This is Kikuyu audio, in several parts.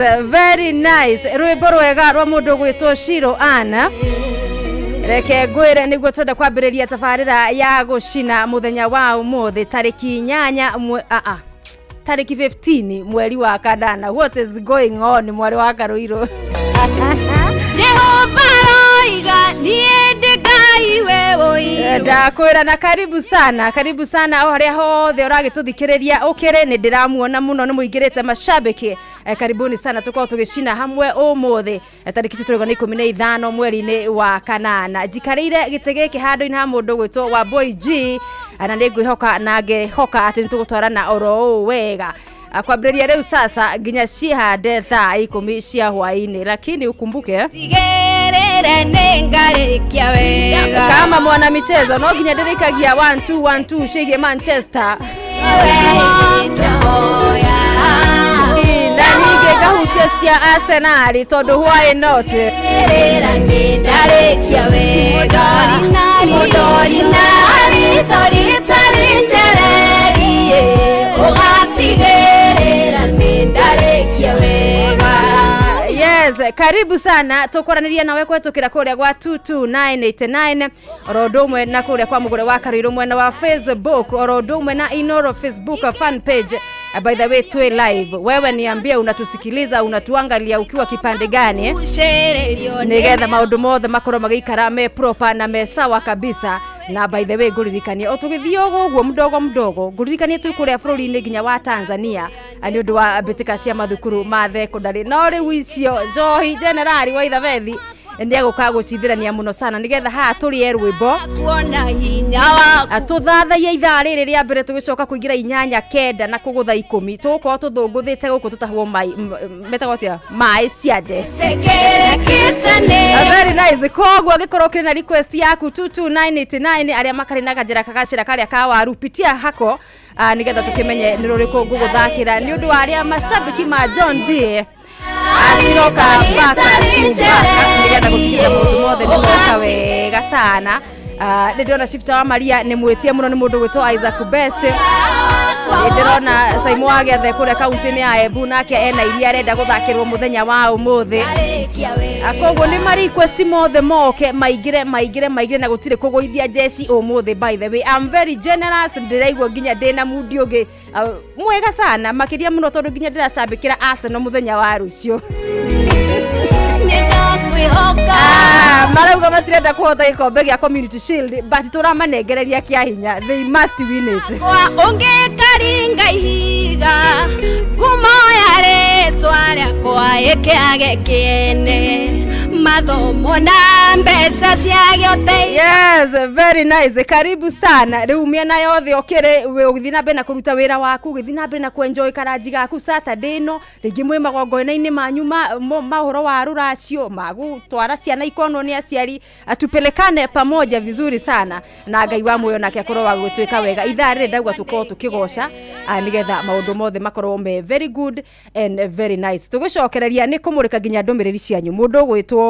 Very nice, rwimbo rwega rwa mundu gwitwo Shiro Anna. Reke ngwire niguo twenda kwambĩrĩria tabarĩra ya gũcina mũthenya wa ũmũthĩ tarĩki 8 mwe, a a tarĩki 15 mweri wa kanana. What is going on, mwarĩ wa Karũirũ? Jehova roiga niĩ ndĩ Ngai we ũiru. Ndakwĩra na karibu sana, karibu sana o harĩa hothe ũragĩtũthikĩrĩria ũkĩrĩ. Nĩ ndĩramuona mũno, nĩ mũingĩrĩte mashabiki. Karibuni sana, tũkorwo tũgĩcina hamwe ũmũthĩ. Tarĩki icio tũrĩgo nĩ 15 mweri-inĩ wa kanana. Njikarĩire gĩtĩ gĩkĩ handũ-inĩ ha mũndũ gwĩtwo wa Boy G, na nĩ ngwĩhoka na ngehoka atĩ nĩ tũgũtwarana oro ũũ wega kwambĩrĩria rĩu sasa nginya cihande thaa 10 cia hwaĩ-inĩ, lakini ukumbuke Tigĩrĩre nĩ ngarĩkia wega. Kama mwana michezo no nginya ndĩrĩkagia 1-2 1-2 ciĩgiĩ Manchester. We ndahoya. Na ningĩ ngahutia cia Arsenal tondũ why not? Tigĩrĩra nĩ ndarĩkia wega. Mũndori na ritho rĩtarĩ njererie, ũgatigĩrĩra nĩ ndarĩkia wega. Yes, karibu sana, tũkwaranĩria nawe kũhetũkĩra kũrĩa gwa 22989, oro ũndũ ũmwe na kũrĩa kwa mũgũre wa Karũirũ mwena wa Facebook, oro ũndũ ũmwe na Inoro Facebook fan page. By the way, twe live. Wewe niambie unatusikiliza, unatuangalia ukiwa kipande gani, eh? Gucĩrĩrio. Nigetha maũndũ mothe makorwo magĩikara me proper na me sawa kabisa. Na by the way, ngũririkanie o tũgĩthiĩ o ũguo mdogo mdogo, ngũririkanie twĩ kũrĩa bũrũri-inĩ nginya wa Tanzania nĩ ũndũ wa mbĩtĩka cia mathukuru ma thekondarĩ. No rĩu icio njohi generali wa ithabethi nĩ egũka gũcithĩrania mũno sana nĩgetha haha tũrĩe rwĩmbo. Kuona hinya waku. Tũthathaia ithaa rĩrĩ rĩa mbere, tũgĩcoka kũingĩra 8, 9 na kũgũtha 10, tũgũkorwo tũthũngũthĩte gũkũ tũtahwo mai metagwo atĩa, maĩ ciande. Tĩkĩrĩkĩte nĩ Very nice. Koguo angĩkorwo ũkĩrĩ na request yaku, 22989, arĩa makarĩ na kanjĩra kagacĩra karĩa ka waru, pitia hako nĩgetha tũkĩmenye nĩ rũrĩkũ ngũgũthakĩra nĩ ũndũ wa arĩa mashabiki ma John D aciroka back to back nĩgetha gũtigĩrĩra maũndũ mothe nĩ moka wega sana. Nĩ ndĩrona Shifter wa Maria nĩ mwĩtie mũno nĩ mũndũ gwĩtwo Isaac Best. Nĩ ndĩrona Saimo wa Gĩathe kũrĩa kaunti-inĩ ya Embu, nake ena iria arenda gũthakĩrwo mũthenya wa ũmũthĩ. Ndarĩkia wega. Koguo nĩ ma request mothe moke maingĩre, maingĩre, maingĩre, na gũtirĩ kũgũithia jeshi ũmũthĩ. By the way, I'm very generous. Ndĩraigua nginya ndĩna mundi ũngĩ mwega sana makĩria mũno tondũ nginya ndĩracambĩkĩra Arsenal mũthenya wa rũciũ. Nĩ ndakwĩhoka. Ah, marauga matirenda kũhota gĩkombe gĩa Community Shield, but tũramanengereria kĩa hinya, they must win it. Kwa ũngĩkaringa ihiga, ngumo ya rĩtwa rĩakwa ĩkĩage kĩene, mathomo na mbeca ciage ũteithio. Yes, very nice. Karibu sana. Rĩu mĩena yothe ũkĩrĩ ũgĩthiĩ na mbere na kũruta wĩra waku, ũgĩthiĩ na mbere na kuenjoy karanji gaku Saturday ĩno, rĩngĩ mwĩ magongona-inĩ manyu ma ũhoro wa rũracio, ma gũtwara ciana ikonwo nĩ aciari, tupelekane pamoja vizuri sana, na Ngai wa muoyo nake akorwo wa gũtwĩka wega. Ithaa rĩrĩ ndauga tũkorwo tũkĩgoca nĩgetha maũndũ mothe makorwo me very good and very nice. Tũgĩcokereria nĩ kũmũrĩka nginya ndũmĩrĩri cianyu. Mũndũ ũgwĩtwo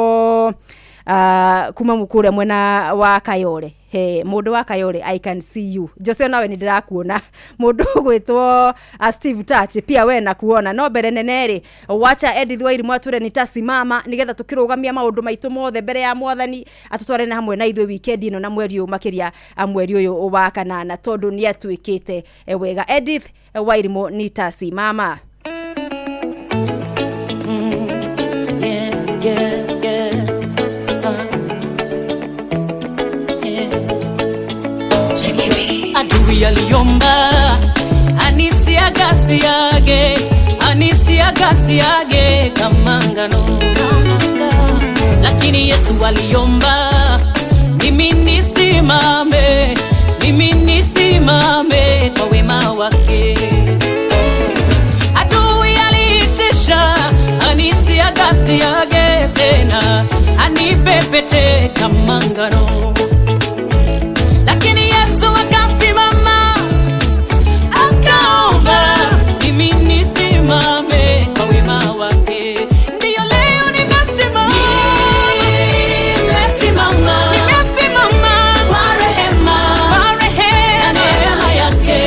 kuma kũrĩa mwena wa Kayore, he mũndũ wa Kayore, I can see you. Jose, nawe nĩ ndĩrakuona. Mũndũ ũgwĩtwo Steve Touch, pia we nakuona. No mbere nene rĩ, wacha Edith Wairimu atwĩre nitasimama, nĩgetha tũkĩrũgamia maũndũ maitũ mothe mbere ya Mwathani, atũtware na hamwe na ithuĩ weekend ĩno na mweri ũyũ, makĩria mweri ũyũ wa kanana, tondũ nĩ atuĩkĩte wega. Edith Wairimu, nitasimama. Yeah. Yeah. Adui aliomba anisiagasiage, anisiagasiage kama ngano, lakini Yesu aliomba mimi nisimame, mimi nisimame kwa wema wake. Adui aliitisha anisiagasiage tena, anipepete kama ngano, lakini Yesu akasimama akaomba mimi nisimame kwa wema wake. Ndiyo leo nimesimama, nimesimama, nimesimama kwa rehema, kwa rehema na neema yake.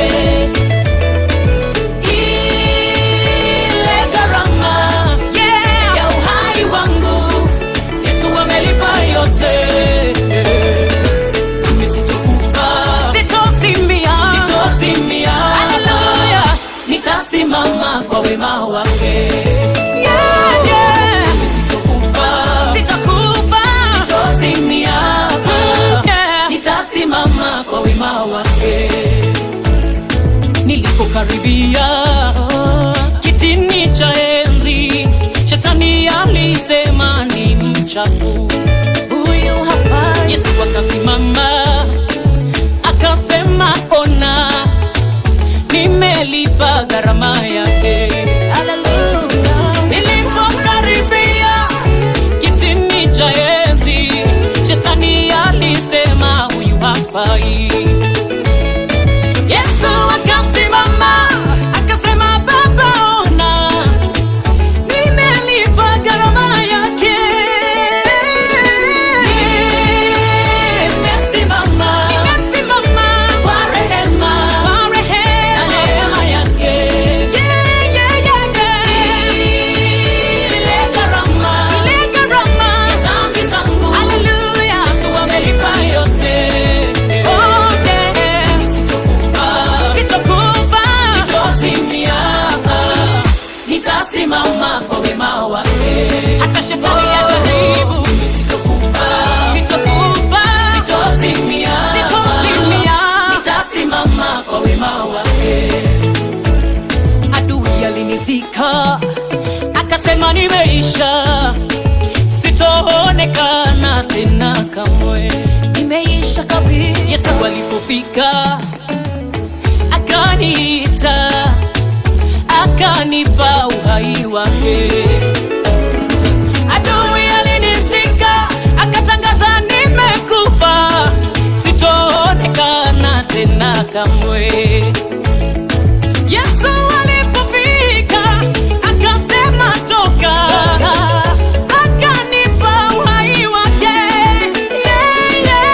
Ile gharama Nilipokaribia kitini cha enzi, shetani alisema ni mchafu, huyu hafai. Yesu akasimama akasema, ona, nimelipa gharama yake. Haleluya. Nilipokaribia kitini cha enzi, shetani alisema huyu hafai. Yesu akasimama akasema, Baba ona, nimelipa gharama yake. Nimesimama, nimesimama kwa rehema, kwa rehema na neema yake. Yeah, yeah, yeah, yeah. Ile gharama, ile gharama ya dhambi zangu. Hallelujah. Yesu amelipa yote. Oh, yeah. Sitokufa, sitokufa, sitozimia, nitasimama kwa wema wake. Hata shetani ajaribu, sitokufa, sitokufa, sitozimia, sitozimia, nitasimama kwa wema wake. Adui alinizika akasema nimeisha, sitoonekana tena kamwe, nimeisha kabisa. Yesu alipofika akaniita, akanipa uhai wake. Adui alinizika akatangaza nimekufa, sitoonekana tena kamwe. Yesu alipofika akasema toka, akanipa uhai wake. Yeah.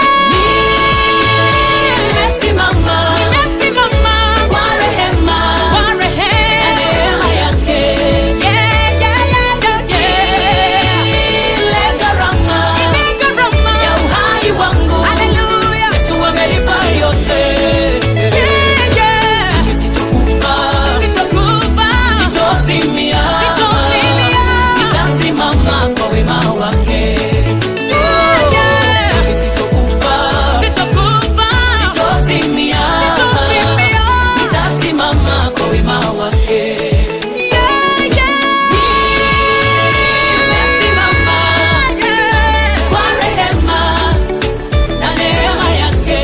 Nimesimama, nimesimama kwa rehema, kwa rehema na neema yake. Yeah. Ile gharama, ile gharama ya uhai wangu. Hallelujah. Yesu amelipa yote. Yeah. Sitokufa, sitokufa, sitozimia, sitozimia, nitasimama kwa wema wake. Yeah. Sitokufa, sitokufa, sitozimia, sitozimia, nitasimama kwa wema wake. Yeah. Nimesimama, yeah, kwa rehema na neema yake.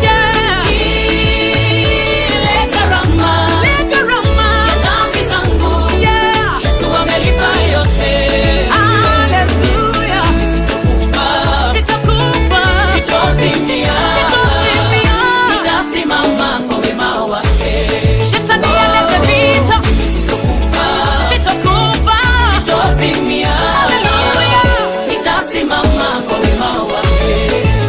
Yeah. Ile gharama, ile gharama ya dhambi zangu. Yeah. Yesu amelipa yote. Hallelujah. Sitokufa, sitokufa, sitozimia, sitozimia, nitasimama kwa wema wake. Shetani alete vita, sitokufa, sitokufa, sitozimia. Hallelujah. Nitasimama kwa wema wake.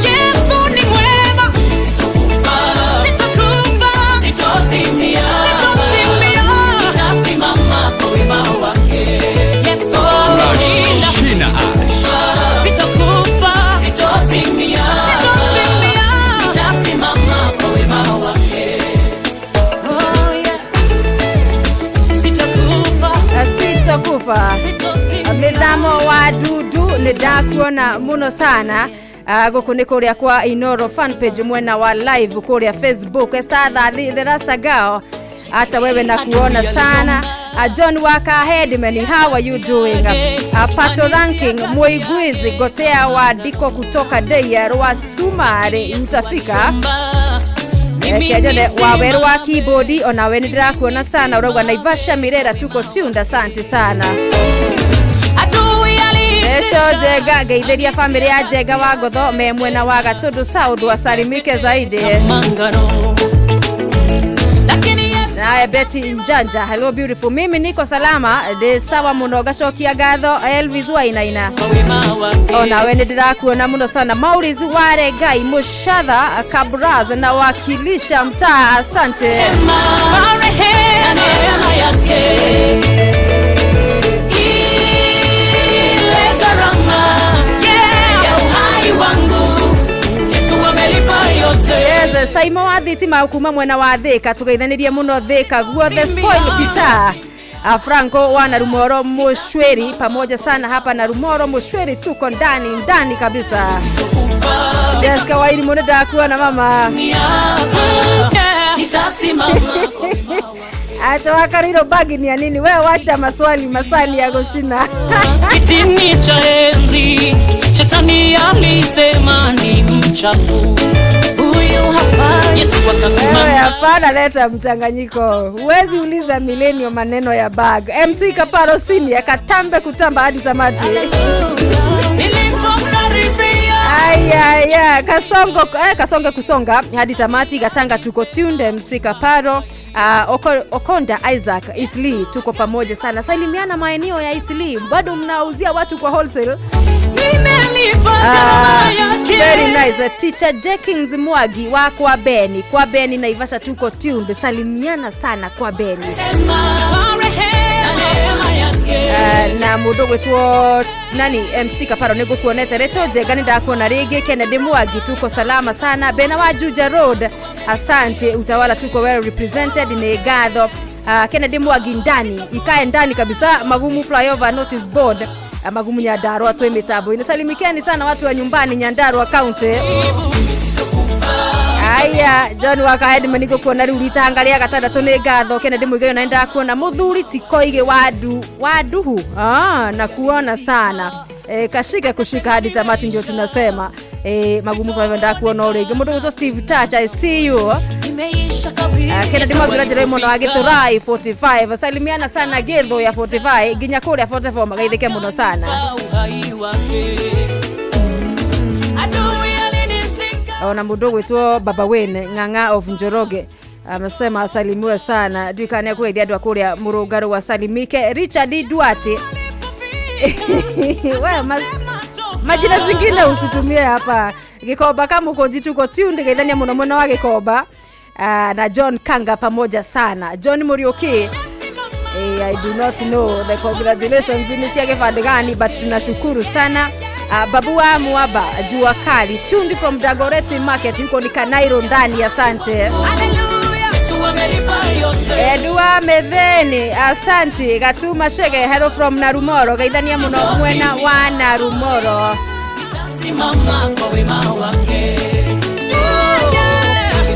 Yesu ni mwema. Sitokufa, sitokufa, sitozimia, sitozimia, nitasimama kwa wema wake. Yesu ameshinda. Rashina Ash. Sitokufa, sitozimia, sitozimia, nitasimama kwa wema wake. Oh yeah. Sitokufa, Sitokufa. sitozimia. Mithamo wa dudu nĩ ndakuona mũno sana. Gũkũ nĩ kũrĩa kwa Inoro fan page mwena wa live kũrĩa Facebook. Esther Thathi the Rasta Girl, hata wewe na kuona sana. John Waka Headman, how are you doing? Pato Ranking Muiguizi Gotea wa Diko kutoka Deya Rwa Sumari utafika. Kejone waweru wa keyboard, onawe nĩ ndĩrakuona sana, ũrauga Naivasha Mirera tuko tuned, asante sana. Adui Echo aliitisha Njega, ngeithĩria famĩlĩ ya Njenga wa Ngotho me mwena wa Gatundu South, wasalimike zaidi. Mangano. Lakini Yesu Naye Betty Njanja, hello beautiful, mimi niko salama, ndĩ sawa mũno, ngacokia ngatho Elvis Wainaina. Kwa wema wake. Onawe nĩ ndĩrakuona mũno sana. Maurice Ware Ngai Mushatha Kabraz na wakilisha mtaa, asante. Rehema, kwa rehema na neema yake. Ile gharama, yeah, ya uhai wangu, Yesu amelipa yote. Yes, Saimo wa thitima kuma mwena wa Thika, tugeithanirie muno Thika guothe. Spoil Peter Franco wa Narumoro Mushweri, pamoja sana hapa Narumoro Mushweri, tuko ndani ndani kabisa. Jessica Wairimu nĩ ndakuona mama. Yeah. Nitasimama kwa wema wake. Ati wakariro bagi ni ya nini? Wewe wacha maswali masani ya gushina. Kitini cha enzi, shetani alisema ni mchafu, huyu hafai. Yesu Wewe akasimama. hapana, leta mchanganyiko. Huwezi uliza milenio maneno ya bag. MC Kaparo Senior katambe kutamba hadi tamati. Nilipomkaribia Aya, kasongo kasonge kusonga hadi tamati. Gatanga tuko tuned. MC Kaparo, Okonda Isaac Isli, tuko pamoja sana. Salimiana maeneo ya Isli, bado mnauzia watu kwa wholesale. Nimelipa gharama yake. Very nice. Teacher Jenkins Mwagi wa kwa Beni, kwa Beni Naivasha tuko tuned. Salimiana sana kwa Beni. Rehema, kwa rehema na neema yake. Na mundu gwitwo nani MC Kaparo nigukuonete Recho Njenga nindakuona ringi. Kennedy Mwangi tuko salama sana. Bena wa Juja Road, asante. Utawala tuko well represented, ni ngatho. Kennedy Mwangi ndani ikae ndani kabisa. Magumu flyover notice board, Magumu Nyandarua twi mitambo inasalimikeni sana watu wa nyumbani Nyandarua County. Aya, John Wakaedman nigukuona riu ritanga ria gatandatũ nĩ ngatho. Kennedy Muigai ona nĩndakuona. Mũthuri ti Koige wandu wanduhu, na kuona sana kashike kushika hadi tamati ndio tunasema. Magumu kwa ndakuona o rĩngĩ. Mũndũ gwĩtwo Steve Touch, I see you. Imeisha kabisa. Kennedy Mwangi njĩra mũno wa Githurai 45, salimiana sana Githu ya 45 nginya kũrĩa 44 magaithĩke mũno sana. Uhai wake. Adui alinizika. Ona mundu gwitwo Baba Wayne Ng'ang'a of Njoroge amesema asalimiwe sana, ndikane kugeithia andu a kuria murungaru wasalimike. Richard Duarte, we majina zingine usitumie hapa. Gikomba Kamukunji tuko tuned, geithania muno muno wa Gikomba. Na John Kanga pamoja sana. John Muriuki, I do not know the congratulations ni cia gĩbandĩ gani, but tunashukuru sana. Babua Muaba jua kali tuned from Dagoretti Market, huko ni Kanairo ndani, asante. Yesu amelipa yote. Edua Metheni, asante. Gatuma Shege, hello from Narumoro, geithania muno mwena wa Narumoro. Simama kwa wema wake.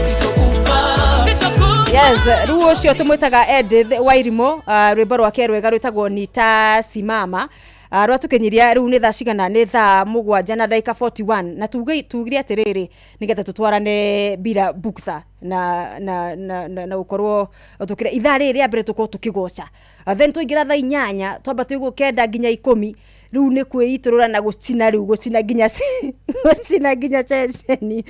Sitokufa. Sitokufa. Yes, rĩu ũcio tũmwĩtaga Edith Wairimo, rwĩmbo rwake rwega rwĩtagwo Nitasimama. Rwatũkinyiria rĩu nĩ thaa cigana? Nĩ thaa 7 na ndagĩka 41, na tuge tugire atĩrĩrĩ nĩgetha tũtwarane bila buktha na gũkorwo tũkĩra ithaa rĩrĩ rĩa mbere tũkorwo tũkĩgoca. Then twaingĩra thaa 8 twamba tũigwo 9 nginya 10, rĩu nĩ kwĩitũrũra na gũcina, rĩu gũcina nginya ceceni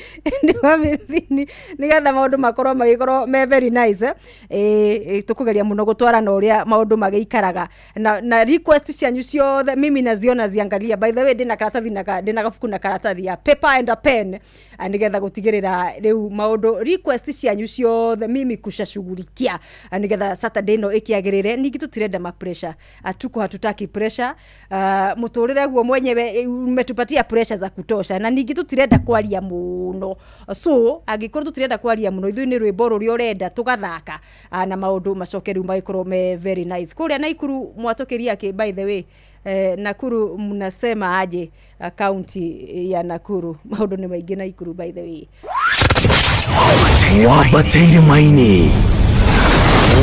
nĩ mĩthini nĩgetha maũndũ makorwo magĩkorwo me very nice. Tũkũgeria mũno gũtwarana ũrĩa maũndũ magĩikaraga na request cianyu ciothe mimi naziona ziangalia. By the way, ndĩna karatathi na ndĩna gabuku na karatathi ya paper and a pen, nĩgetha gũtigĩrĩra rĩu maũndũ request cianyu ciothe mimi kushashughulikia, nĩgetha Saturday ĩno ĩkĩagĩrĩre. Ningĩ tũtirenda ma pressure, tuko hatutaki pressure. Mũtũrĩre guo mwenyewe umetupatia pressure za kutosha, na ningĩ tũtirenda kwaria mũno, so angĩkorwo tũtirenda kwaria mũno, ithuĩ nĩ rwĩmbo rũrĩa ũrenda tũgathaka, na maũndũ macoke rĩu magĩkorwo me very nice. Kũrĩa Naikuru mwatũkĩria kĩ? By the way, Nakuru mnasema aje? County ya Nakuru maũndũ nĩ maingĩ Naikuru, by the way. Wambatĩire maini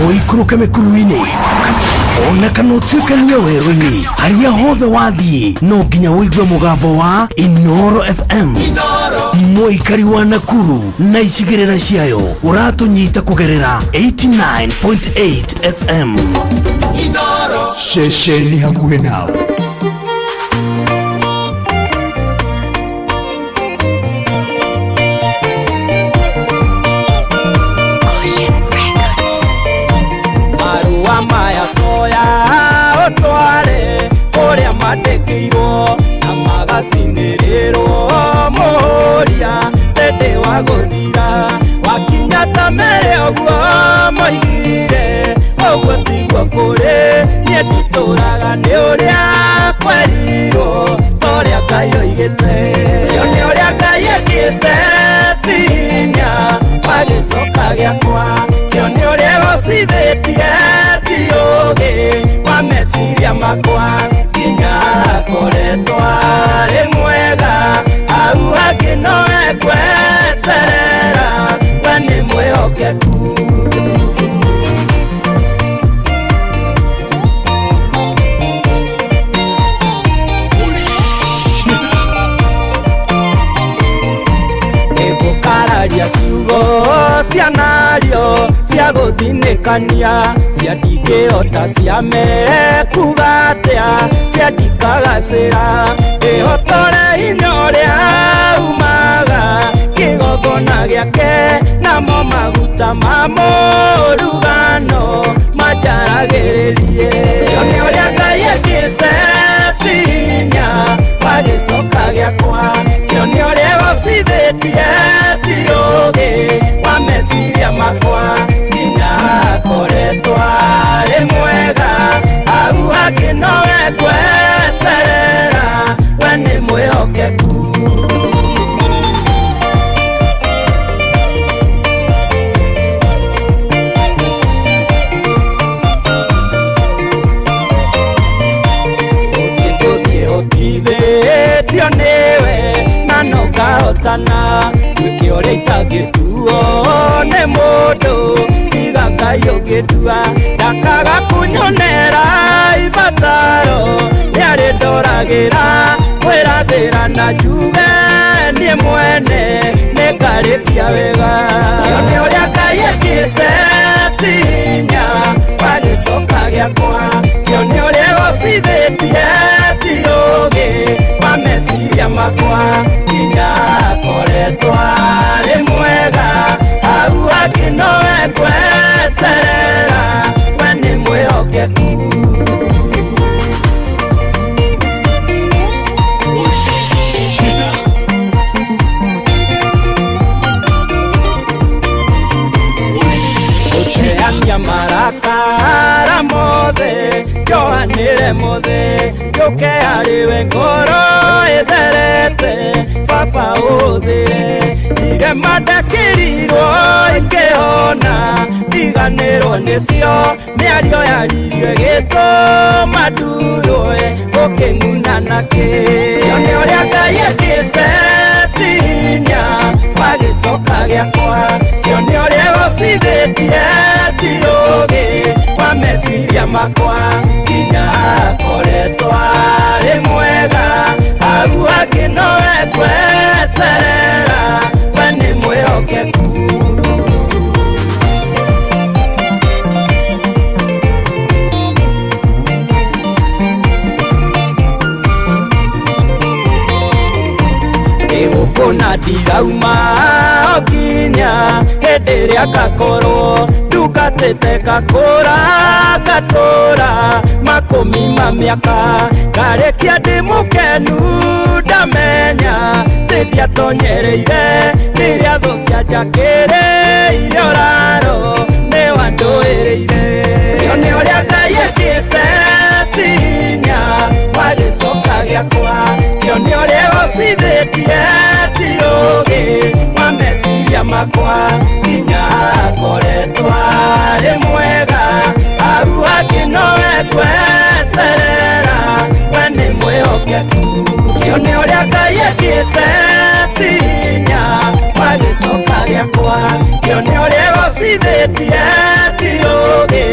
ũikũrũke mĩkuru-inĩ ona kana ũtuĩkanie werũ-inĩ, harĩa hothe wathiĩ no nginya ũigue mũgambo wa Inoro FM. Mũikari wa Nakuru na icigĩrĩra ciayo, ũratũnyita kũgerera 89.8 FM, ceceni hakuhĩ nawe. Marũa maya toya ũtware kũrĩa mandĩkĩirwo na magacinĩrĩrwo mũhũria tende wa gũthira wakinya ta mere ũguo moigire ũguo tiguo kũrĩ niĩ nditũraga nĩ ũrĩa kwerirwo torĩa Ngai oigĩte cio nĩ ũrĩa Ngai ekĩte tinya wagĩcoka gĩakwa kĩo nĩ ũrĩa gocithĩtie ti ũgĩ wa meciria makwa nginya akoretwo arĩ mwega hau hangĩ no ekweterera we nĩ mwĩhokeku. Cianario cia gũthinĩkania cia ndingĩhota ciamekuga atĩa cia ndikagacĩra ndĩhotore hinya ũrĩa umaga kĩgongona gĩake namo maguta ma mũrugano manjaragĩrĩrie kĩone ũrĩa Ngai ekĩte ti hinya wa gĩcoka gĩakwa kĩone ũrĩa gocithĩtie ti ũũgĩ wa meciria makwa nginya akoretwo arĩ mwega hau hangĩ nowe ngweterera we nĩ mwĩhokeku. Hotithĩtio nĩwe na no ngahotana nduĩke ũrĩa itangĩtuo nĩ mũndũ tiga Ngai ũngĩtua ndakaga kunyonera ibataro nĩarĩ ndoragĩra kwĩrathĩra na njuge niĩ mwene nĩngarĩkia wega kĩone ũrĩa Ngai ekĩte ti hinya wa gĩcoka gĩakwa kĩone ũrĩa gocithĩtie ti ũũgĩ wa meciria makwa nginya akoretwo arĩ mwega hau hangĩ nowe ngweterera we nĩ mwĩhokeku. Gũteania marakara mothe njohanĩre mothe njũke harĩwe ngoro ĩtherete baba ũthĩre irema ndekĩrirwo ikĩhona ndiganĩrwo nĩcio mĩario yaririo ĩgĩtũma ndurwe ũkĩng'una nakĩ kĩone ũrĩa Ngai ekĩte ti hinya wa gĩcoka gĩakwa kĩone ũrĩa gocithĩtie ti ũũgĩ wa meciria makwa nginya akoretwo arĩ mwega hau hangĩ nowe ngweterera we nĩ mwĩhokeku. Ndĩgũkũna ndirauma o nginya hĩndĩ ĩrĩa ngakorwo ndungatĩte ngakũra ngatũra makũmi ma mĩaka ngarĩkia ndĩ mũkenu ndamenya tĩ ndiatonyereire rĩrĩa thũ cianjakĩrĩire ũraro nĩ wandũĩrĩire kĩone ũrĩa Ngai ekĩte ti hinya wa gĩcoka gĩakwa kĩone ũrĩa gocithĩtie ti ũũgĩ wa meciria makwa nginya akoretwo arĩ mwega hau hangĩ nowe ngweterera we nĩ mwĩhokeku kĩone ũrĩa Ngai ekĩte ti hinya wa gĩcoka gĩakwa kĩone ũrĩa gocithĩtie ti ũũgĩ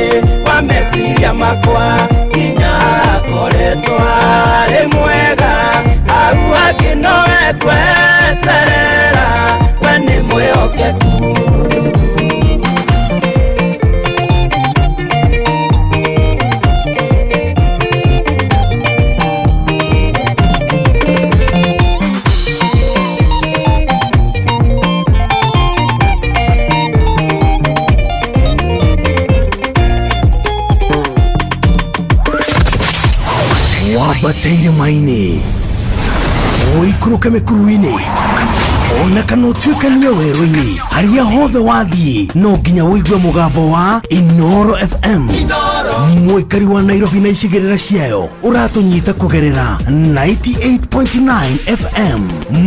wa meciria makwa nginya akoretwo arĩ mwega hau hangĩ nowe ngweterera we nĩ mwĩhokeku. Wambateire maini ũikũrũke mĩkuru-inĩ ona kana ũtuĩkanie werũ-inĩ harĩa hothe wathiĩ no nginya ũigue mũgambo wa Inoro FM. Mũikari wa Nairobi na icigĩrĩra ciayo ũratũnyita kũgerera 98.9 FM.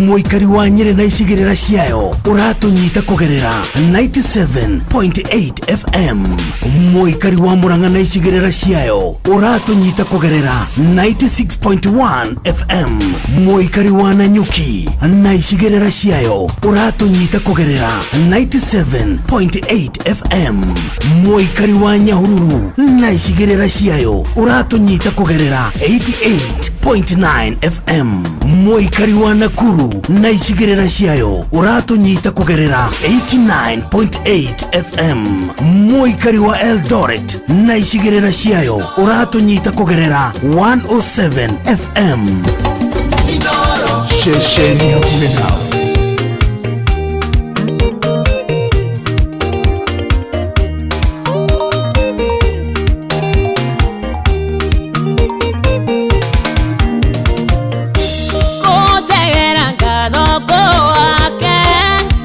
Mũikari wa Nyĩrĩ na icigĩrĩra ciayo ũratũnyita kũgerera 97.8 FM. Mũikari wa Murang'a na icigĩrĩra ciayo ũratũnyita kũgerera 96.1 FM. Mũikari wa Nanyuki na icigĩrĩra ciayo ciayo ũratũnyita kũgerera 97.8 FM. Mũikari wa Nyahururu na icigĩrĩra ciayo ũratũnyita kũgerera 88.9 FM. Mũikari wa Nakuru na icigĩrĩra ciayo ũratũnyita kũgerera 89.8 FM. Mũikari wa Eldoret na icigĩrĩra ciayo ũratũnyita kũgerera 107 FM. Ceceni hakuhĩ nawe. Kũnjegera ngatho wake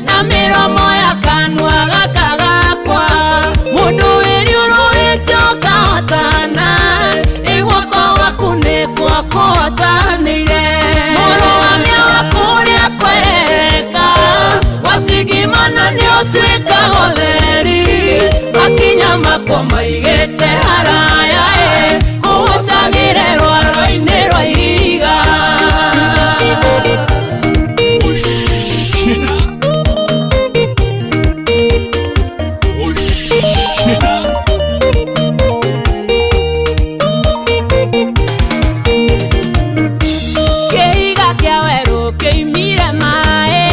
na mĩromo ya kanua gaka gakwa mũndũ wĩriũrũrĩte ũkahotana ĩ guoko gwaku nĩkuo kũhotanĩire mũrũgamia wa kũrĩa kwereka wacigimana nĩ ũtuĩkaga ũtheri makinya makwa maigĩte haraya ĩ kũgucagĩre rwaro-inĩ rwa ihiga. Ushina. Ushina. Kĩhiga kĩa werũ kĩimire maĩ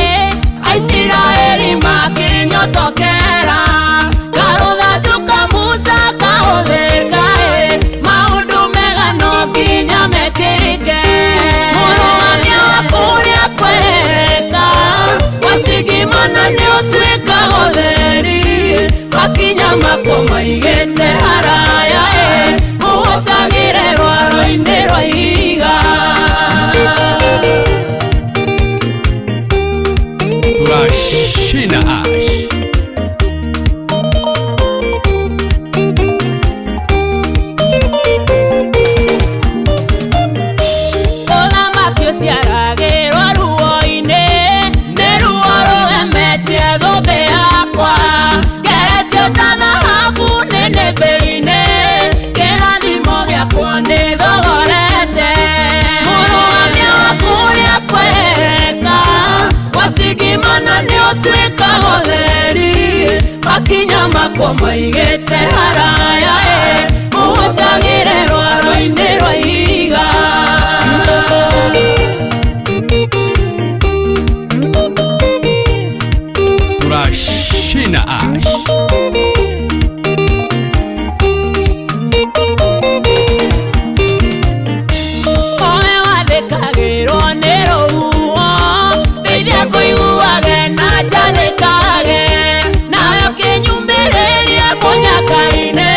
Aisiraeli makĩnyotokera karũthanju ka Musa kahũthĩka ĩ maũndũ mega no nginya mekĩrĩke mũrũgamia wa kũrĩa kwereka wacigimana nĩ ũtuĩkaga ũtheri makinya makwa maigĩte haraya ĩ kũgucagĩre rwaro-inĩ rwa ihiga. Turashina ash. Ũthamaki ũciaragĩrwo ruo-inĩ nĩ ruo rũgemetie thũmbĩ yakwa ngeretio ta thahabu nĩnĩmbĩ-inĩ kĩrathimo gĩakwa nĩ thogorete mũrũgamia wa kũrĩa kwereka wacigimana nĩ ũtuĩkaga ũtheri makinya makwa maigĩte haraya ĩ kũgucagĩre rwaro-inĩ rwa ihiga. Turashina ash. Owe wathĩkagĩrwo nĩ rũhuho ndeithia kũiguage na njathĩkage nawe ũkĩnyumĩrĩrie mũnyaka-inĩ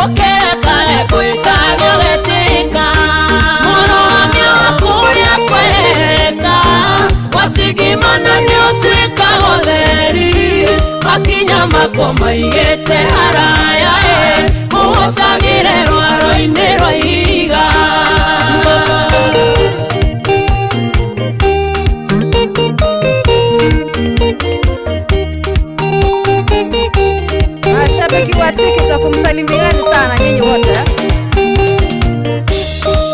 ũkĩrekage gwĩkage ũgetĩka mũrũgamia wa kũrĩa kwereka wacigimana nĩ ũtuĩkaga ũtheri makinya makwa maigĩte haraya ĩ kũgucagĩre rwaro-inĩ rwa ihiga. Mashabiki wa TikTok msalimiani sana nyinyi wote.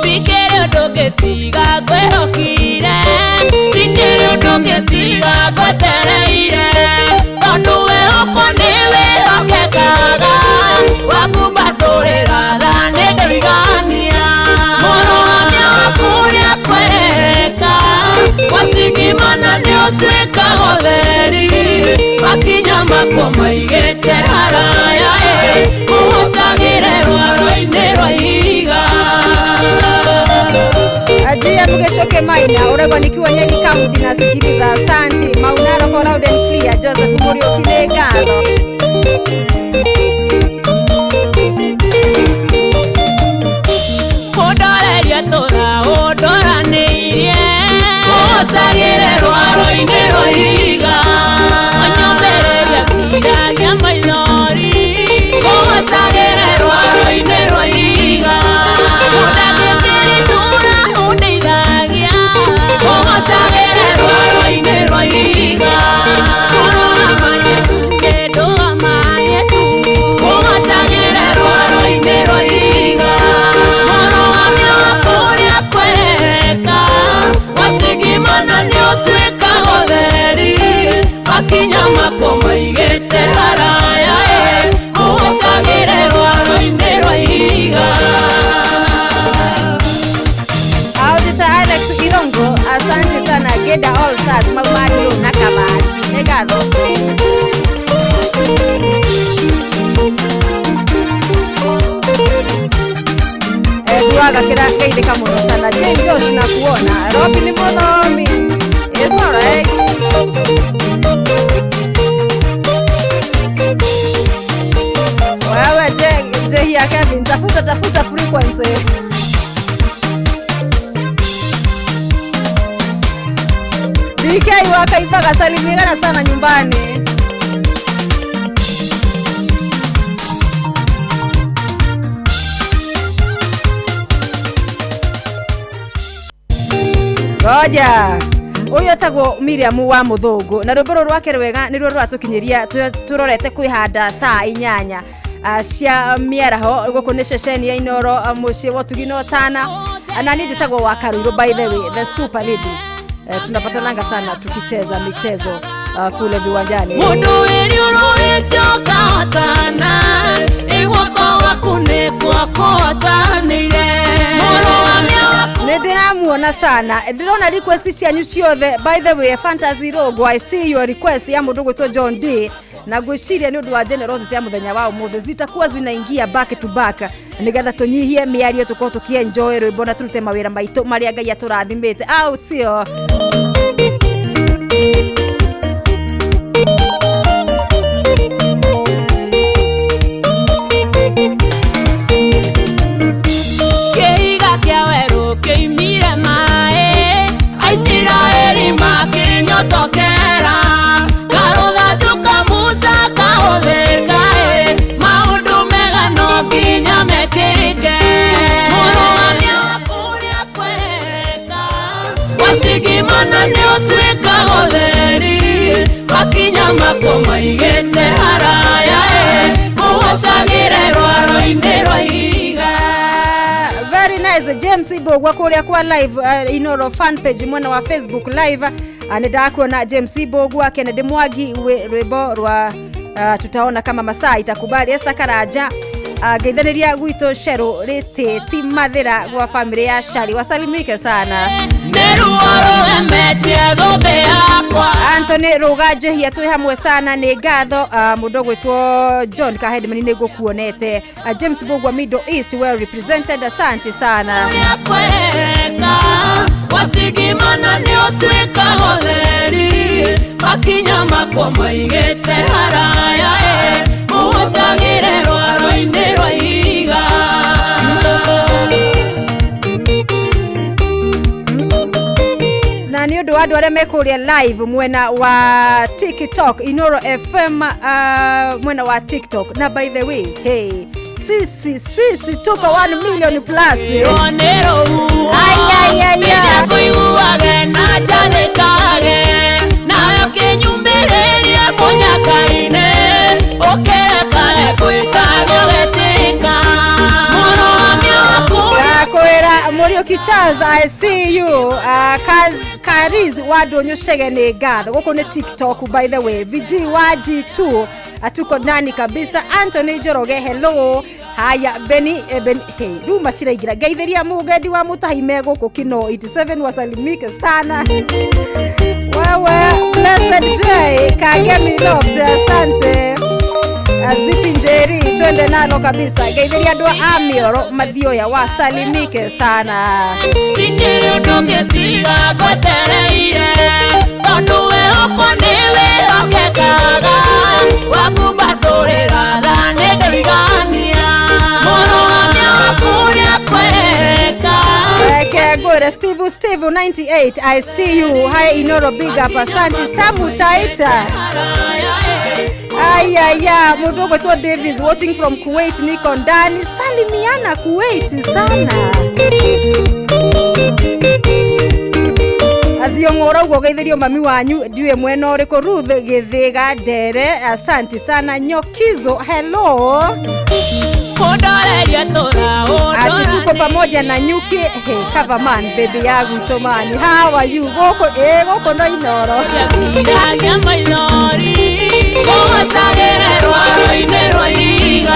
Ndikĩrĩ ũndũ ngĩtiga ngwĩhokire ndikĩrĩ ũndũ ngĩtiga ngwetereire tondũ wĩhokwo nĩ wĩhokekaga wakumbatũrĩra tha nĩ ndoigania mũrũgamia wa kũrĩa kwereka wacigimana nĩ ũtuĩkaga ũtheri makinya makwa maigĩte haraya ĩ kũgucagĩre rwaro-inĩ rwa ihiga. Ajia Mugeshoke Maina uregwa nikiwa Nyeri County nasikiliza. Asante Maunaro kwa loud and clear. Joseph Muriuki nĩ ngatho. Kũndoreria tũra ũndoranĩirie kũgucagĩre rwaro-inĩ rwa ihiga ũnyũmĩrĩria kiragia maithori kũgucagĩre rwaro-inĩ rwa ihiga ũndangĩkĩrĩtũra ũndeithagia kũgucagĩre rwaro-inĩ rwa ihiga kũrũgamaye tu kĩndũgamaye tu kũgucagĩre rwaro-inĩ rwa ihiga mũrũgamia wa kũrĩa Singida All Stars maumanirwo na kabati nĩ ngatho. Duaga kira geithĩka mũno sana. Jane Josh na kuona Robin Muthomi, it's alright. Wewe je ya Kevin, tafuta tafuta frequency. DK wakaibaga salimiana sana nyumbani. Ngoja uyu etagwo Miriam wa Muthungu na rwimbo rũrũ rwake rwega nĩruo rũratũkinyĩria tũrorete kwĩhanda thaa 8 cia mĩaraho. Gũkũ nĩ ceceni ya Inoro, mũciĩ wa ũtugi na ũtana, na niĩ njĩtagwo wa Karuirũ, by the way, the super lady. Tunapatananga sana tukicheza michezo kule viwanjani. Mundu wĩri ũrũĩte ũkahotana, ĩguoko gwaku nĩkuo kũhotanĩire. Nĩ ndĩramuona sana, ndĩrona request cianyu ciothe. By the way, Fantasy Rogo, I see your request ya mũndũ gwĩtwo John D, na ngwĩciria nĩ ũndũ wa generosity ya mũthenya wa ũmũthĩ zitakuwa zinaingia back to back nĩgetha tũnyihie mĩario, tũkorwo tũkĩenjoy rwĩmbo na tũrute mawĩra maitũ marĩa Ngai atũrathimĩte, au sio? Kĩhiga kĩa werũ kĩimire maĩ, Aisiraeli makĩnyotokera, karũthanju ka Musa kahũthĩka-ĩ, maũndũ mega no nginya mekĩke. Mũrũgamia wa kũrĩa kwereka, wacigimana nĩ ũtuĩkaga ũtheri, makinya makwo maigĩte haraya-ĩ, kũgocagĩre rwaro-inĩ rwa ihiga. Very nice. James Ibogwa kuria kwa live, Inoro fan page mwena wa Facebook live. Nĩ ndakuona James Ibogwa. Kennedy Mwangi, rwĩmbo rwa tutaona kama masaa itakubali. Esther Karanja, ngeithanĩria gwitũ Sheru rĩtĩ mathĩra gwa family ya Shari, wasalimike sana. Nĩ ruo rũgemetie thũmbĩ yakwa. Anthony Ruga Njehia, twĩ hamwe sana, nĩ ngatho. Mũndũ ũgwĩtwo John Kahedmani, nĩ ngũkuonete. James Bogwa, Middle East well represented, asante sana. Kũrĩa kwereka, wacigimana nĩ ũtuĩkaga ũtheri, makinya makwo maigĩte haraya-ĩ, mũgocagĩre rwaro-inĩ rwa ihiga. Na nĩ ũndũ wa andũ arĩa mekũrĩa live mwena wa TikTok, Inoro FM, mwena wa TikTok. Na by the way, hey, sisi sisi tuko 1 million plus. Ĩyo nĩ rũhuho. Ai, ai, ai, ai. Rĩrĩa ngũiguage na njathĩkage, nawe ũkĩnyumĩrĩrie mũnyaka-inĩ, ũkĩrekage gwĩka gũgĩtĩka. Mũrũgamia waku Ndakwĩra Mũriũki Charles, I see you. Kariz wa Ndũnyũ Chege, nĩ ngatho. Gũkũ nĩ TikTok, by the way. VG wa G2, atuko ndani kabisa. Anthony Njoroge, hello. Haya Beni, Beni, hey, rĩu maciraingĩra. Ngeithĩria mũgendi wa mũtahi me gũkũ Kino 87, wasalimike sana. Wewe Blessed J Kagemi Loft, asante. Zipi Njeri, twende nalo kabisa. Ngeithĩria andũ a Mĩoro Mathioya, wasalimike sana. Ndikĩrĩ ũndũ ũngĩtiga ngwetereire, tondũ wĩhoko nĩ wĩhokekaga, wakumbatũrĩra tha nĩndoigania. Mũrũgamia wa kũrĩa kwereka. Reke ngwĩre Steve Steve 98, I see you. Hi Inoro, big up, asante. Samu Taita, ayaya, mũndũ ũgwĩtwo Davis watching from Kuwait, niko ndani, salimiana Kuwait sana. Athiong'ora ũguo geithĩrio mami wanyu ndiũĩ mwena ũrĩkũ. Ruth Gĩthĩga Ndere, asante sana. Nyokizo, hello. Kũndoreria tũra Ati tuko pamoja na nyuki. Hey, coverman baby ya gwitũ mani, how are you? Gũkũ ĩ gũkũ no Inoro. Gĩakiragia maithori, kũgocagĩre rwaro-inĩ rwa ihiga.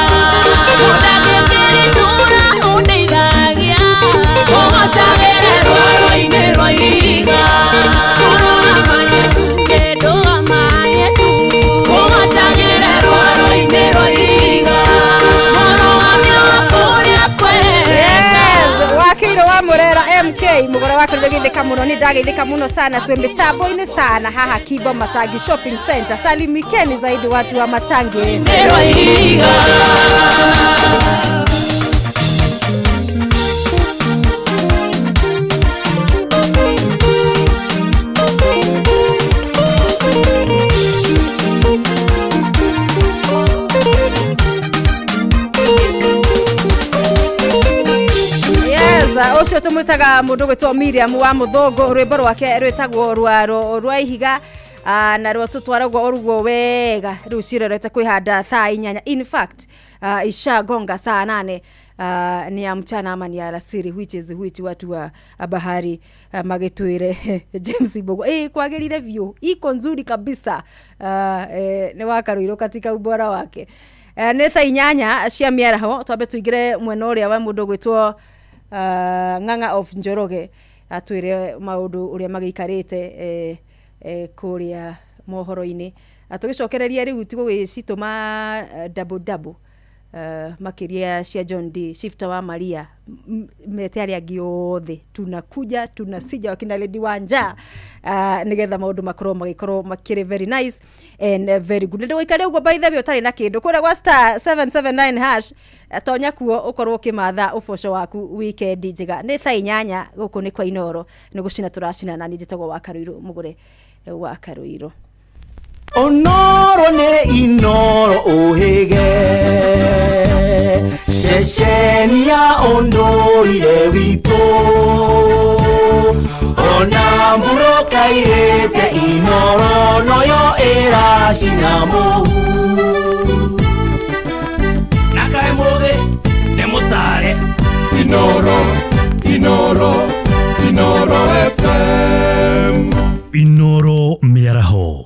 Ũndangĩkĩrĩtũra ũndeithagia, kũgocagĩre rwaro-inĩ rwa ihiga. Murera MK mugore waku ndagithika muno ni ndagithika muno sana twe mitambo-ini sana haha Kibo Matangi Shopping Center. Salimikeni zaidi watu wa Matangi. Ucio tumwitaga mundu gwitwo Miriam wa Muthongo rwimbo rwake rwitagwo rwaro rwa ihiga na rwa tutwaragwo oruguo wega riu cirerete kwihanda thaa 8. In fact ishagonga saa 8 ni ya mchana ama ni ya alasiri, which is which watu wa bahari magitwire James Mbogo kwagirire view iko nzuri kabisa ni wakaruirwo katika ubora wake. Ni thaa 8 cia miaraho twambe tuingire mwena uria wa mundu gwitwo Ng'ang'a of Njoroge atwire maundu uria magiikarite kuria mohoro-ini tugicokereria riu tigugicituma double double makiria cia John D Shifter wa Maria mete aria angi othe tunakuja tunasija wakina Lady Wanja nigetha maundu makorwo magikorwo makiri very nice and very good. Ndio uguo by the way utari na kindu kuria gwa star 779 hash tonya kuo ukorwo ukimatha uboco waku weekend njega. Ni thaa 8 guku ni kwa Inoro ni gucina turacina na ni njitagwo wa Karuiru mugure wa Karuiru. Onoro ne Inoro uhige ceceni ya ũndũire witũ ona mburoka irĩte Inoro noyo ĩracina mũhu na kaĩ mũgĩ nĩ mũtare. Inoro, Inoro, Inoro FM. Inoro mĩaraho.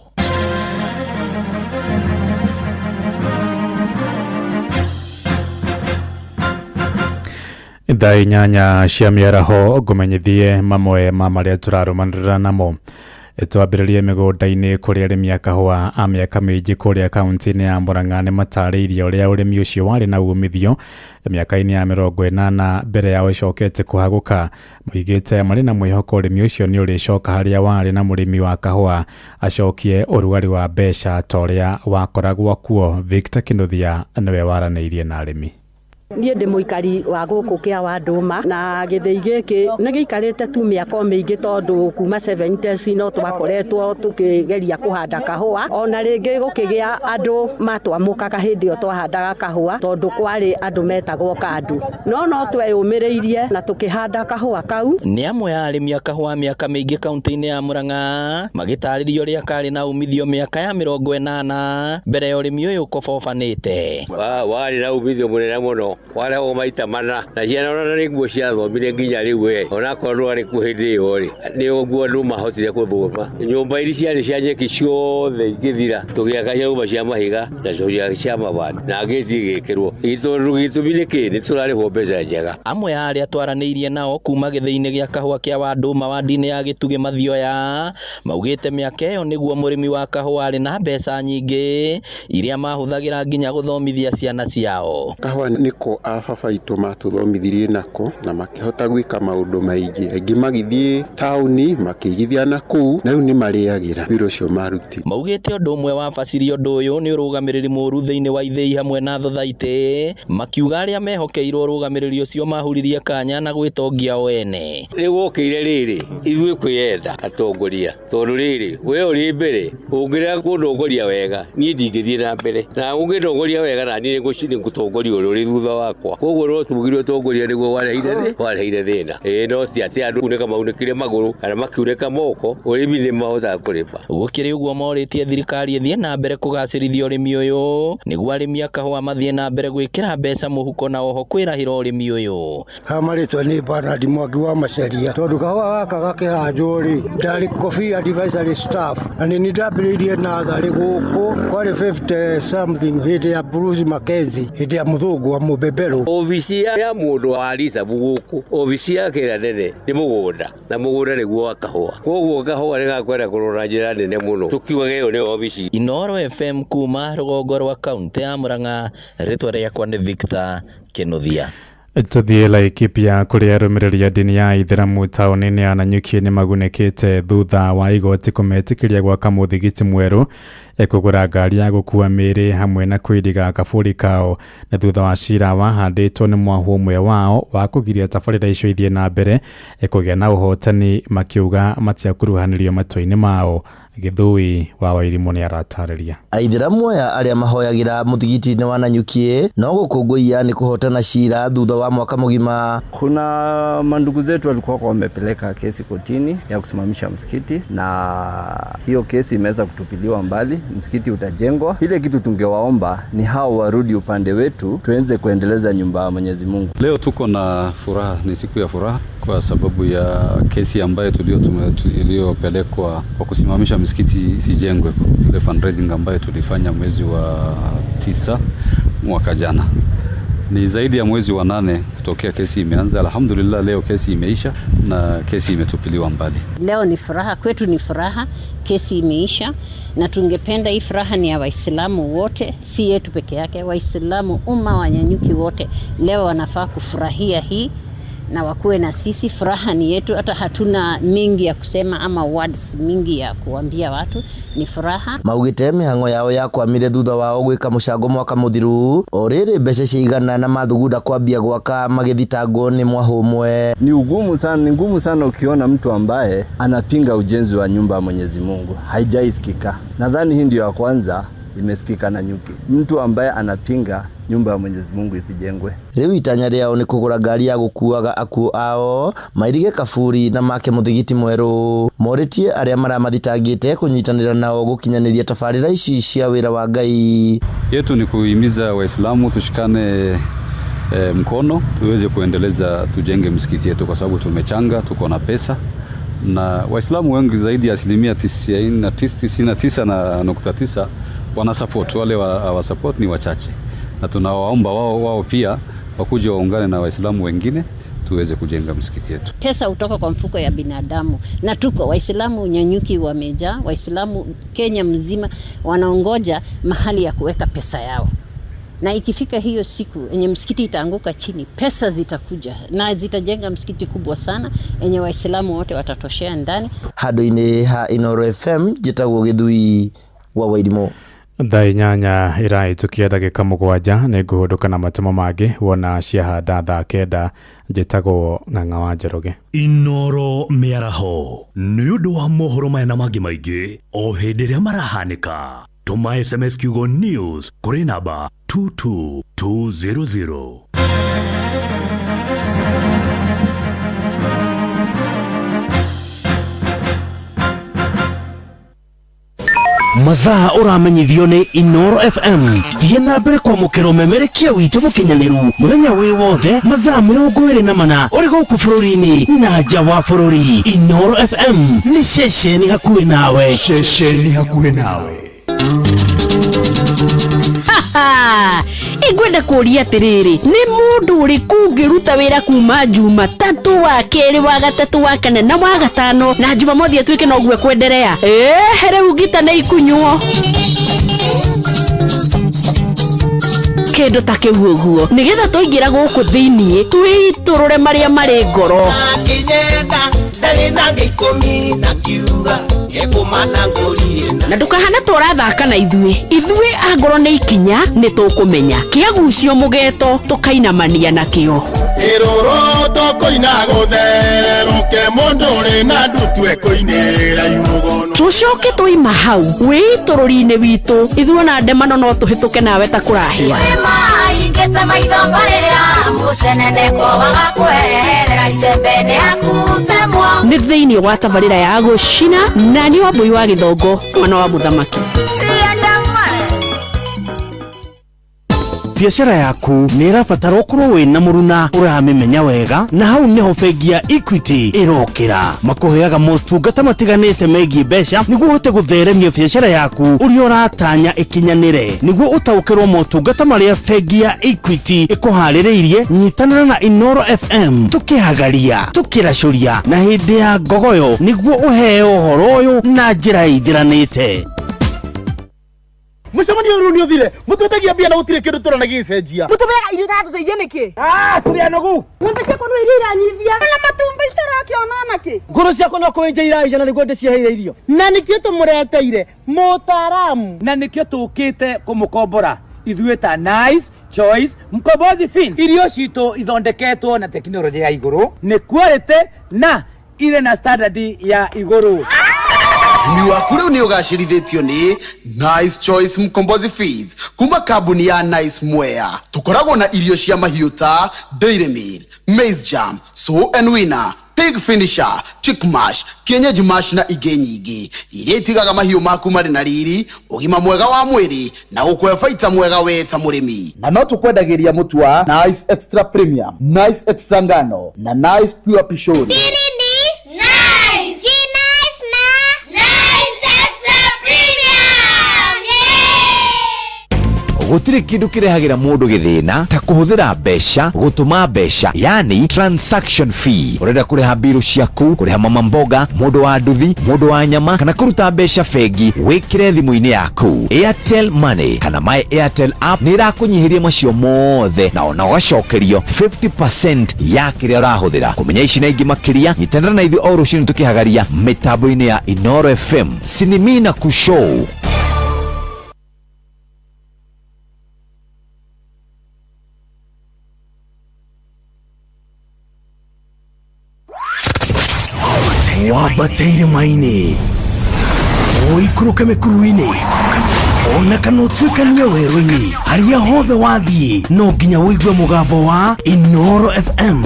Thaa 8 cia mĩaraho ngũmenyithie mamwe ma marĩa tũrarũmanĩrĩra namo. Twambĩrĩrie mĩgũnda-inĩ kũrĩa arĩmi a kahũa a mĩaka mĩingĩ kũrĩa kaunti-inĩ ya Murang'a nĩ matarĩirie ũrĩa ũrĩmi ũcio warĩ na umithio mĩaka-inĩ ya 80 mbere yao ĩcokete kũhagũka. Moigĩte marĩ na mwĩhoko ũrĩmi ũcio nĩ ũrĩcoka harĩa warĩ na mũrĩmi wa kahũa acokie ũrugarĩ wa mbeca ta ũrĩa wakoragwo kuo. Victor Kinuthia nĩwe waranĩirie na arĩmi. Niĩ ndĩ mũikari wa gũkũ kĩa wa Ndũma na gĩthĩi gĩkĩ nĩ gĩikarĩte tu mĩaka mĩingĩ tondũ kuma 70s no twakoretwo tũkĩgeria kũhanda kahũa ona rĩngĩ gũkĩgĩa andũ matwamũkaga hĩndĩ ĩyo twahandaga kahũa tondũ kwarĩ andũ metagwo kandu no tweyũmĩrĩirie na tũkĩhanda kahũa kau. Nĩ amwe a arĩmi a kahũa mĩaka mĩingĩ kaunti-inĩ ya Murang'a magĩtarĩria ũrĩa karĩ na umithio mĩaka ya 80 mbere ya ũrĩmi ũyũ ũkobobanĩte. Warĩ na umithio mũnene mũno warehwo maita mana na ciana ona nĩ nguo ciathomire nginya rĩu we onakorwo ndwarĩ kuo hĩndĩ ĩyo rĩ nĩ nguo andũ mahotire gũthoma. Nyũmba iria ciarĩ cia nyeki ciothe igĩthira tũgĩaka nyũmba cia mahiga na cia mabati na ngĩti igĩkĩrwo tondũ gĩtũmi nĩ kĩ nĩ tũrarĩhwo mbeca njega. Amwe a arĩa twaranĩirie nao kuma gĩthĩi-inĩ gĩa kahũa kĩa Wandũma wandi-inĩ ya Gĩtugĩ Mathioya maugĩte mĩaka ĩyo nĩguo mũrĩmi wa kahũa arĩ na mbeca nyingĩ iria mahũthagĩra nginya gũthomithia ciana ciao. Kahũa nĩko a baba itũ matũthomithirie nako na makĩhota gwĩka maũndũ maingĩ aingĩ magĩthiĩ taũni makĩigithia na kũu na rĩu nĩ marĩagĩra wĩra ũcio maruti. Maugĩte ũndũ ũmwe wa baciri ũndũ ũyũ nĩ ũrũgamĩrĩri mũũru thĩinĩ wa ithĩi hamwe na thothaitĩ makiuga arĩa mehokeirwo ũrũgamĩrĩri ũcio mahuririe kanya na gwĩtongia o ene. Rĩu wokĩire rĩrĩ ithuĩ kwĩyenda atongoria tondũ rĩrĩ we ũrĩ mbere ũngĩrega kũndongoria wega niĩ ndingĩthiĩ na mbere na ũngĩndongoria wega na niĩ nĩngũtongoria ũrĩa ũrĩ thutha wakwa koguo no tugire ũtongoria nĩguo wareheire thĩna. Ĩĩ no ti atĩ andũ kunĩka maunĩkire magũrũ kana makiunĩka moko ũrĩmi nĩ mahotaga kũrĩma. Gũkĩrĩ ũguo morĩtie thirikari ĩthiĩ na mbere kũgacĩrithia ũrĩmi ũyũ nĩguo arĩmi a kahũa mathiĩ na mbere gwĩkĩra mbeca mũhuko na oho kwĩrahĩra ũrĩmi ũyũ. Ha marĩtwa nĩ Bernard Mwangi wa Maceria tondũ kahũa gaka gakĩhandwo rĩ ndarĩ Coffee Advisory Staff na nĩ ndambĩrĩirie natharĩ gũkũ kwarĩ 50 something hĩndĩ ya Bruce Mackenzie hĩndĩ ya mũthũngũ wa mũbeberũ. Obici ya mũndũ wa ricabu gũkũ obici yake ĩrĩa nene nĩ mũgũnda na mũgũnda nĩguo wa kahũa koguo kahũa nĩ gakwenda kũrora njĩra nene mũno tũkiugaga ĩyo nĩ obici. Inoro FM kuma rũgongo rwa kaunti ya Murang'a rĩtwa rĩakwa nĩ Victor Kinuthia. Tũthiĩ Laikipia kũrĩa arũmĩrĩri a ndini ya Ithĩramu taũni-inĩ ya Nanyuki nĩ magunĩkĩte thutha wa igoti kũmetĩkĩria gwaka mũthigiti mwerũ, kũgũra ngari ya gũkua mĩĩrĩ hamwe na kũiriga kaburi kao. Nĩ thutha wa cira wahandĩtwo nĩ mwahũ ũmwe wao wa kũgiria tabarĩra icio ithiĩ na mbere kũgĩa na ũhotani, makiuga matiakuruhanirio matua-inĩ mao. Gĩthũi wa Wairimũ nĩ aratarĩria. Aithĩramu aya arĩa mahoyagĩra mũthigiti-inĩ wa Nanyuki no gũkũngũiya nĩ kũhotana cira thutha wa mwaka mũgima. Kuna mandugu zetu walikuwa wamepeleka kesi kotini ya kusimamisha msikiti, na hiyo kesi imeweza kutupiliwa mbali, msikiti utajengwa. Ile kitu tungewaomba ni hao warudi upande wetu, tuenze kuendeleza nyumba ya Mwenyezi Mungu. Leo tuko na furaha, ni siku ya furaha kwa sababu ya kesi ambayo iliyopelekwa kwa kusimamisha msikiti isijengwe, ile fundraising ambayo tulifanya mwezi wa 9 mwaka jana. Ni zaidi ya mwezi wa 8 kutokea kesi imeanza. Alhamdulillah, leo kesi imeisha na kesi imetupiliwa mbali. Leo ni furaha kwetu, ni furaha, kesi imeisha, na tungependa hii furaha ni ya Waislamu wote, si yetu peke yake. Waislamu umma wa Nanyuki wote leo wanafaa kufurahia hii na wakuwe na sisi. Furaha ni yetu, hata hatuna mingi ya kusema ama words mingi ya kuambia watu, ni furaha. Maugite mihango yao yakwamire thutha wao gwika mucango mwaka muthiru o riri mbeca ciigana na mathugunda kwambia gwaka magithitangwo ni mwahu umwe. Ni ugumu sana, ni ngumu sana ukiona mtu ambaye anapinga ujenzi wa nyumba ya Mwenyezi Mungu. Haijaisikika. Nadhani hii ndio ya kwanza imesikika Nanyuki. Mtu ambaye anapinga nyumba ya Mwenyezi Mungu isijengwe. Riu itanya riao ni kugura ngari ya gukuaga akuo ao mairige kaburi na make muthigiti mweru. Moritie aria maramathitangite kunyitanira nao gukinyaniria tabarira ici cia wira wa Ngai. Yetu ni kuhimiza Waislamu tushikane mkono tuweze kuendeleza, tujenge msikiti yetu kwa sababu tumechanga, tuko na pesa. Na Waislamu wengi zaidi ya 99.9% wana support, wale wa support ni wachache. Na tunawaomba wao pia wakuje waungane na Waislamu wengine tuweze kujenga msikiti yetu. Pesa hutoka kwa mfuko ya binadamu, na tuko Waislamu Nanyuki wamejaa, Waislamu Kenya mzima wanaongoja mahali ya kuweka pesa yao. Na ikifika hiyo siku yenye msikiti itaanguka chini, pesa zitakuja na zitajenga msikiti kubwa sana yenye Waislamu wote watatoshea ndani. Handũ-inĩ ha Inooro FM njĩtagwo Gĩthui wa Wairimũ. Thaa 8 ĩrahĩtũkia ndagĩka 7 nĩ ngũhũndũka na matemo mangĩ wona ciahanda thaa 9. Njĩtagwo Ng'ang'a wa Njoroge. Inooro mĩaraho nĩ ũndũ wa mohoro maya na mangĩ maingĩ o hĩndĩ ĩrĩa marahanĩka. Tũma SMS kiugo news kũrĩ namba 22200. Mathaa ũramenyithio nĩ Inooro FM. Thiĩ na mbere kwamũkĩra ũmemerekia witũ mũkinyanĩru mũthenya wĩ wothe mathaa 24 ũrĩ gũkũ bũrũri-inĩ na nja wa bũrũri. Inooro FM nĩ ceceni hakuhĩ nawe. Ceceni hakuhĩ nawe. Ingwenda kũria atĩrĩrĩ, nĩ mũndũ ũrĩkũ ũngĩruta wĩra kuma Jumatatũ, wa kerĩ, wa gatatũ, wa kana na wa gatano, na Jumamothi atuĩke noguo ekwenderea? Rĩu ngita nĩ ikunywo kĩndũ ta kĩu ũguo, nĩgetha twaingĩra gũkũ thĩiniĩ twĩitũrũre marĩa marĩ ngoro. Na ndũkahana ta ũrathaka na ithuĩ, ithuĩ angorwo nĩ ikinya nĩ tũkũmenya kĩagucio mũgeto tũkainamania nakĩo. Ĩrũrũ tũkũina gũthererũke mũndũ ũrĩ na ndutu ekũinĩra iũgono. Tũcoke twaima hau wĩitũrũri-inĩ witũ, ithuĩ ona ndemano no tũhĩtũke nawe ta kũrahĩa. Nĩ thĩiniĩ wa tabarĩra ya gũcina na nĩ wa Mbũi wa Gĩthongo mwana wa mũthamaki. Biacara yaku nĩ ĩrabatara ũkorwo wĩna mũruna ũramĩmenya wega, na hau nĩho bengi ya Equity ĩrokĩra. Makũheaga motungata matiganĩte megiĩ mbeca nĩguo ũhote gũtheremia biacara yaku ũrĩa ũratanya ĩkinyanĩre. Nĩguo ũtaũkĩrwo motungata marĩa bengi ya Equity ĩkũharĩrĩirie, nyitanĩra na Inooro FM tũkĩhagaria, tũkĩracũria na hĩndĩ ya ngogoyo nĩguo ũheo ũhoro ũyũ na njĩra ĩithiranĩte. Mũcemanio ũyũ nĩ ũthire. Mũtwetagia mbia na gũtirĩ kĩndũ tũrona gĩgĩcenjia. Mũtũmĩraga irio itatũteithia nĩkĩ? Ah, tũrĩ anogu. Ng'ombe ciakwa no iria iranyivia. Na matumbĩ citarakĩona nakĩ? Ngũrũ ciakwa no kũenja iraija na nĩguo ndĩciheire irio. Na nĩkĩo tũmũreteire mũtaaramu. Na nĩkĩo tũkĩte kũmũkombora ithuĩ ta Nice Choice Mkombozi Fin. Irio citũ ithondeketwo na tekinoronjĩ ya igũrũ, nĩ quality na irĩ na standard ya igũrũ. Ũrĩmi waku rĩu nĩ ũgacĩrithĩtio nĩ Nice Choice Mkombozi Feeds kuma kambuni ya Nice Mwea. Tũkoragwo na irio cia mahiũ ta Dairy Meal, Maize Jam, Sow and Winner, Pig Finisher, Chick Mash, Kienyeji Mash na ingĩ nyingĩ iria itigaga mahiũ maku marĩ na riri, ũgima mwega wa mwĩrĩ na gũkũhe baita mwega we ta mũrĩmi. Na no tũkwendagĩria mũtu wa Nice Extra Premium, Nice Extra Ngano na Nice Pure Pishori. Siri ni nice. Si nice na nice extra premium. Gũtirĩ kĩndũ kĩrehagĩra mũndũ gĩthĩna ta kũhũthĩra mbeca gũtũma mbeca, yani transaction fee. Ũrenda kũrĩha mbirũ ciaku, kũrĩha mama mboga, mũndũ wa nduthi, mũndũ wa nyama, kana kũruta mbeca bengi, wĩkĩre thimũ-inĩ yaku. Airtel Money kana My Airtel app nĩ ĩrakũnyihĩria macio mothe na ona ũgacokerio 50% ya kĩrĩa ũrahũthĩra. Kũmenya ici na ingĩ makĩria, nyitanĩra na ithuĩ o rũcinĩ tũkĩhagaria mĩtambo-inĩ ya Inoro FM Sinimina Kushow. Wambateire maini ũikũrũke mĩkuru-inĩ ona kana ũtuĩkanie werũ-inĩ harĩa hothe wathiĩ no nginya ũigue mũgambo wa Inoro FM.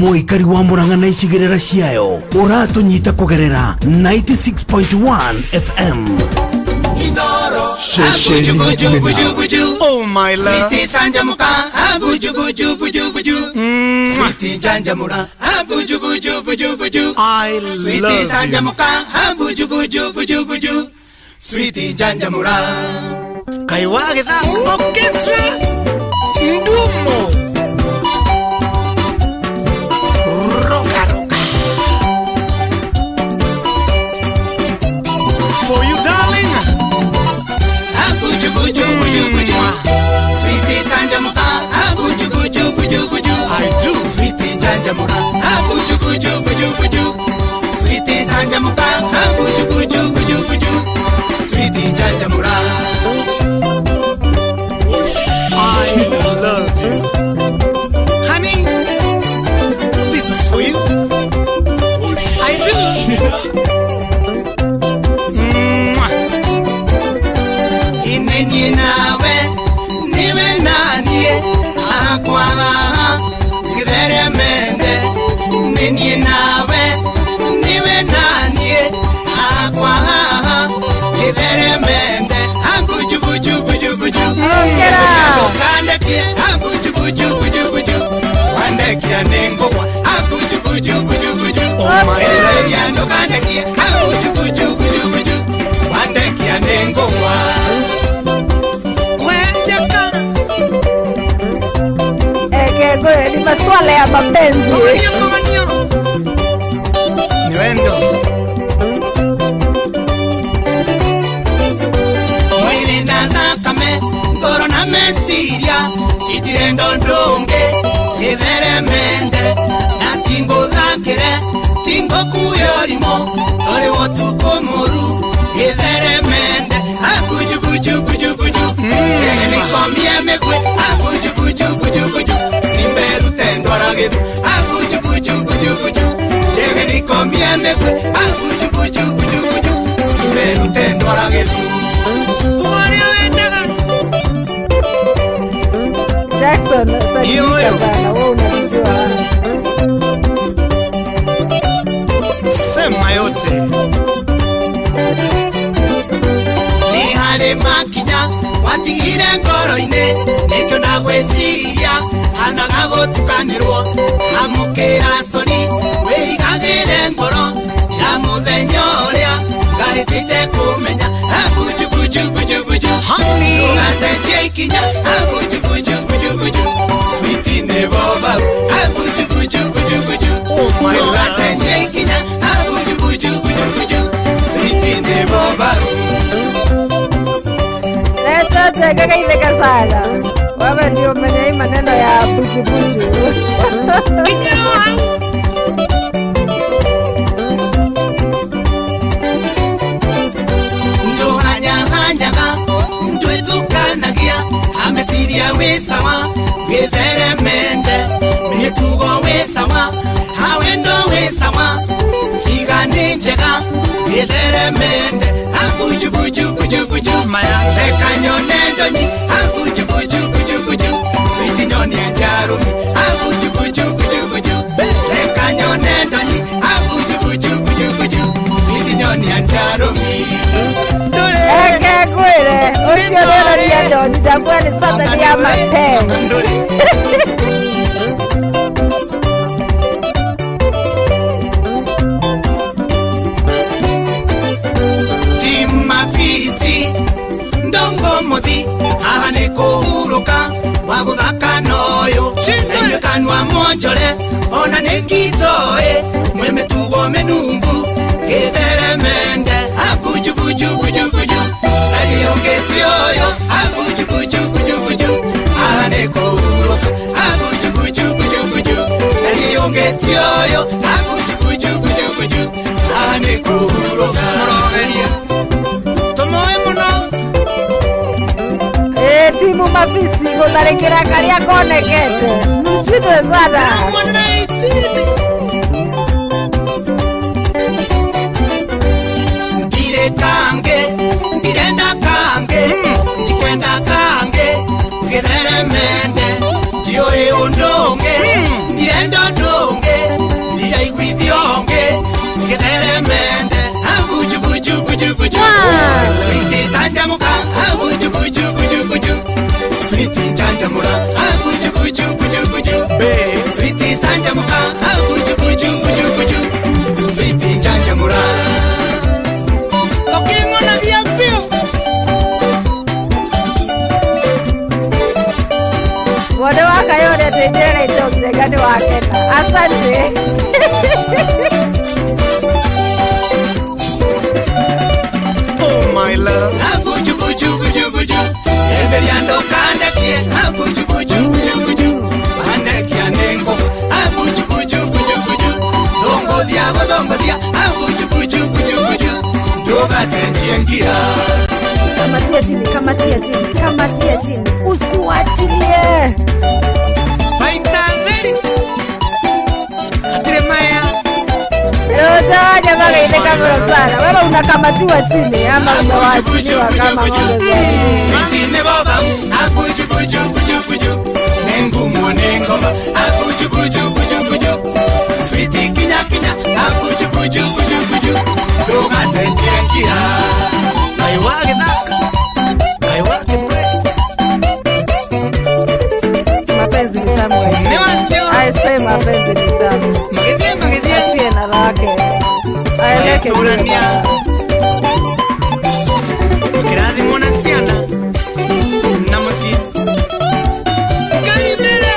Mũikari wa Murang'a na icigĩrĩra ciayo ũratũnyita kũgerera 96.1 FM. Oh my love. Sweetie sanjamuka, abuju buju buju buju. Sweetie janjamura, abuju buju buju buju. I love Sweetie you. sanjamuka, abuju buju buju buju. Sweetie janjamura. Kaiwagitha orchestra ndumo roka roka for you darling. Abuju buju buju buju. Sweetie sanjamuka, abuju buju buju buju. I do. Sweetie janjamura, abuju buju buju buju. Sweetie sanjamuka, abuju buju buju buju. Sweetie janjamura. I love you honey, this is for you. I do. Mwah. Inenyi nawe niwe nanie akwa githere mende. Nenyi nawe niwe nanie akwa githere mende. Abuju buju buju buju. Kandekie abuju buju buju buju. Wandekia nengogwa abuju buju buju buju. Oh my love. Kandekie abuju buju buju buju. Wandekia nengogwa. Eke, ni maswala ya mapenzi. Ni wendo. Mwiri na thakame, ngoro na meciria, citirĩ ndondũngĩ, gĩthere mende, na tingũthakĩre, tingũkuĩra ũrimũ, tũrĩ ũtukũ mũru, gĩthere mende, abuju buju buju buju, njege nĩikomie mĩgwĩ, abuju buju buju buju, simberute ndwara gĩthu, abuju buju buju buju, njege nĩikomie mĩgwĩ, abuju buju buju buju, simberute ndwara gĩthu. Jackson, salimika sana, wewe unajua. Sema yote. Nĩ harĩ makinya watigire ngoro-inĩ, nĩkĩo ndagwĩciria hanaga gũtukanĩrwo. Amũkĩra cori wĩigagĩre ngoro ya mũthenya ũrĩa ngahĩtĩte kũmenya. Abuju buju buju buju. Honey. Ndũgacenjie ikinya. Abuju buju buju buju. Sweetie nĩ bobau. Abuju buju buju buju. Oh my love. Ndũgacenjie ikinya. Abuju buju buju buju. Sweetie nĩ bobau. sana. Wewe ndio mwenye hii maneno ya bujubuju. Ndohanyahanyaga ndwitukanagia ameciria wĩ sawa gĩtheremende mĩtugo wĩ sawa hawendo wĩ sawa figa nĩ njega gĩtheremende abujubujubujubuju maya reka nyone ndonyi abujubujubujubuju switi nyonie njarũmi abujubujubujubuju reka nyone ndonyi abujubujubujubuju switi nyonie njarũmi. Eke ngwĩre ũcio ndĩroria ndonyi ndakwĩra nĩ Saturday ya mapenzi. Timafisi ndongo muthi haha nĩ kũhurũka wa gũthaka noyũ na kanua monjore ona nĩ ngitoĩ mwĩ mĩtugo mĩnungu gĩtheremende abujubujubujubuju cariũngĩte ũyũ abujubujubujubuju haha nĩ kũhurũka abujubujubujubuju cariũngĩte ũyũ abujubujubujubuju haha nĩ kũhurũka. Tũmoe mũno. Timu mafisi gũtharĩkĩra karĩa konekete mshindwe sana. Ndire kange ndirenda kange ndikwenda kange gĩtheremende ndiũĩ ũndũ ũngĩ ndirenda ũndũ ũngĩ ndiraiguithio ũngĩ gĩtheremende abujubujubujubuju switi canjamũka abujubujubujubuju switi canjamũra abujubujubujubuju switi canjamũka abujubujubujubuju switi canjamũra. Ũkĩng'onagia biũ. Mwende wa Kayole atĩnjĩre Rachel Njenga nĩ wakena. Asante. Oh my love. Abujubujubujubuju. Eberia ndokandekie. Abujubujubujubuju. Andekia nĩ ngoma. Abujubujubujubuju. Thongothia gũthongothia. Abujubujubujubuju. Ndũgacenjie ngia. Kamatia chini, kamatia chini, kamatia chini. Usiwachilie. Faita theri. Hatirĩ maya. Roja magaithĩka mũno sana. Wewe unakamatiwa chini ama unawaachiliwa kama ng'ombe za nini. Switi nĩ bobau. Abujubujubujubuju. Nĩ ngumo nĩ ngoma. Abujubujubujubuju. Switi kinya kinya. Abujubujubujubuju. Ndũgacenjie ngia. Ngai wa gĩthaka. Ngai wa kĩpre. Mapenzi ni tamu. Nĩ wacio. I say mapenzi ni tamu. Magĩthiĩ magĩthiĩ. Asiye na lake. Aeleke vile Magĩtũrania. baba. Kĩrathimwo na ciana na mũciĩ. Ngai mbere.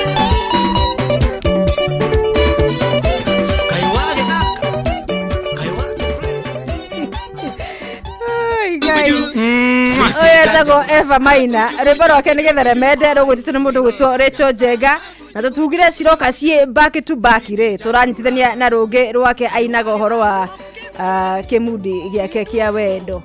Ngai wa gĩthaka. Ngai wa kĩpre. Ai, Ngai. Ũyũ etagwo Eva Maina rwĩmbo rwake nĩ gĩtheremende rũgwĩtĩtwo nĩ mũndũ gwĩtwo Rachel Njenga na tũtugire ciroka ciĩ back to back rĩ tũranyitithania na rũngĩ rwake ainaga ũhoro wa kĩmundi gĩake kĩa wendo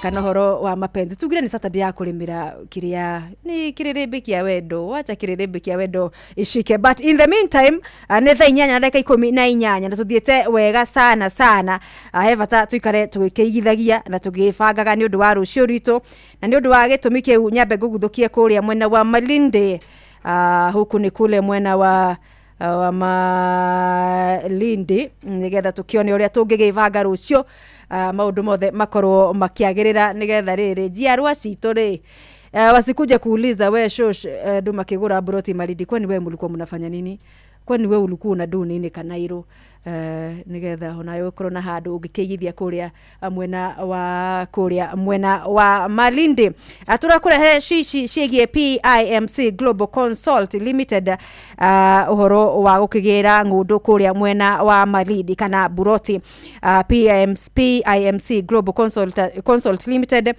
kana ũhoro wa mapenzi. Tugire nĩ Saturday ya kũrĩmĩra kĩrĩa nĩ kĩrĩrĩmbĩ kĩa wendo, wacha kĩrĩrĩmbĩ kĩa wendo ishike, but in the meantime nĩ thaa 8 na ndagĩka 18 na tũthiĩte wega sana sana. He bata tũikare tũgĩkĩigithagia na tũgĩbangaga nĩ ũndũ wa rũciũ rwitũ, na nĩ ũndũ wa gĩtũmi kĩu nyambe ngũguthũkie kũrĩa mwena wa Malindi. Huku nĩ kule mwena wa Malindi nĩgetha tũkĩone ũrĩa tũngĩgĩbanga rũciũ maũndũ mothe makorwo makĩagĩrĩra nĩgetha rĩrĩ njiarwa citũ rĩ wasikuje kuuliza we shosh ndu makĩgũra broti Malindi, kwani we mlikuwa mnafanya nini? Kwani we ulikuwa na do nini Kanairo nigetha onayo ukorwo na handu ungikiigithia kuria mwena wa kuria mwena wa Malindi. Turakurehere cici cigie PIMC Global Consult Limited uhoro wa gukigira ngundu kuria mwena wa Malindi kana Buroti. PIMC Global Consult Limited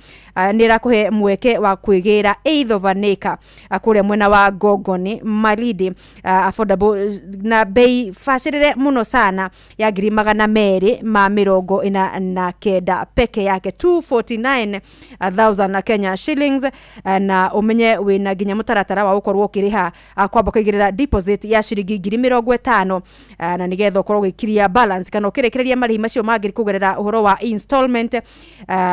ni rakuhe mweke wa kwigira eighth of an acre kuria mwena wa Gongoni Malindi, affordable na bei bacirire muno sana ya 249 peke yake, 249,000 Kenya shillings. Na umenye wina nginya mutaratara wa ukorwo ukiriha kwamba kuigirira deposit ya ciringi 50,000 na nigetha ukorwo ugikiria balance kana ukirekereria marihi macio mangĩ kugerera uhoro wa installment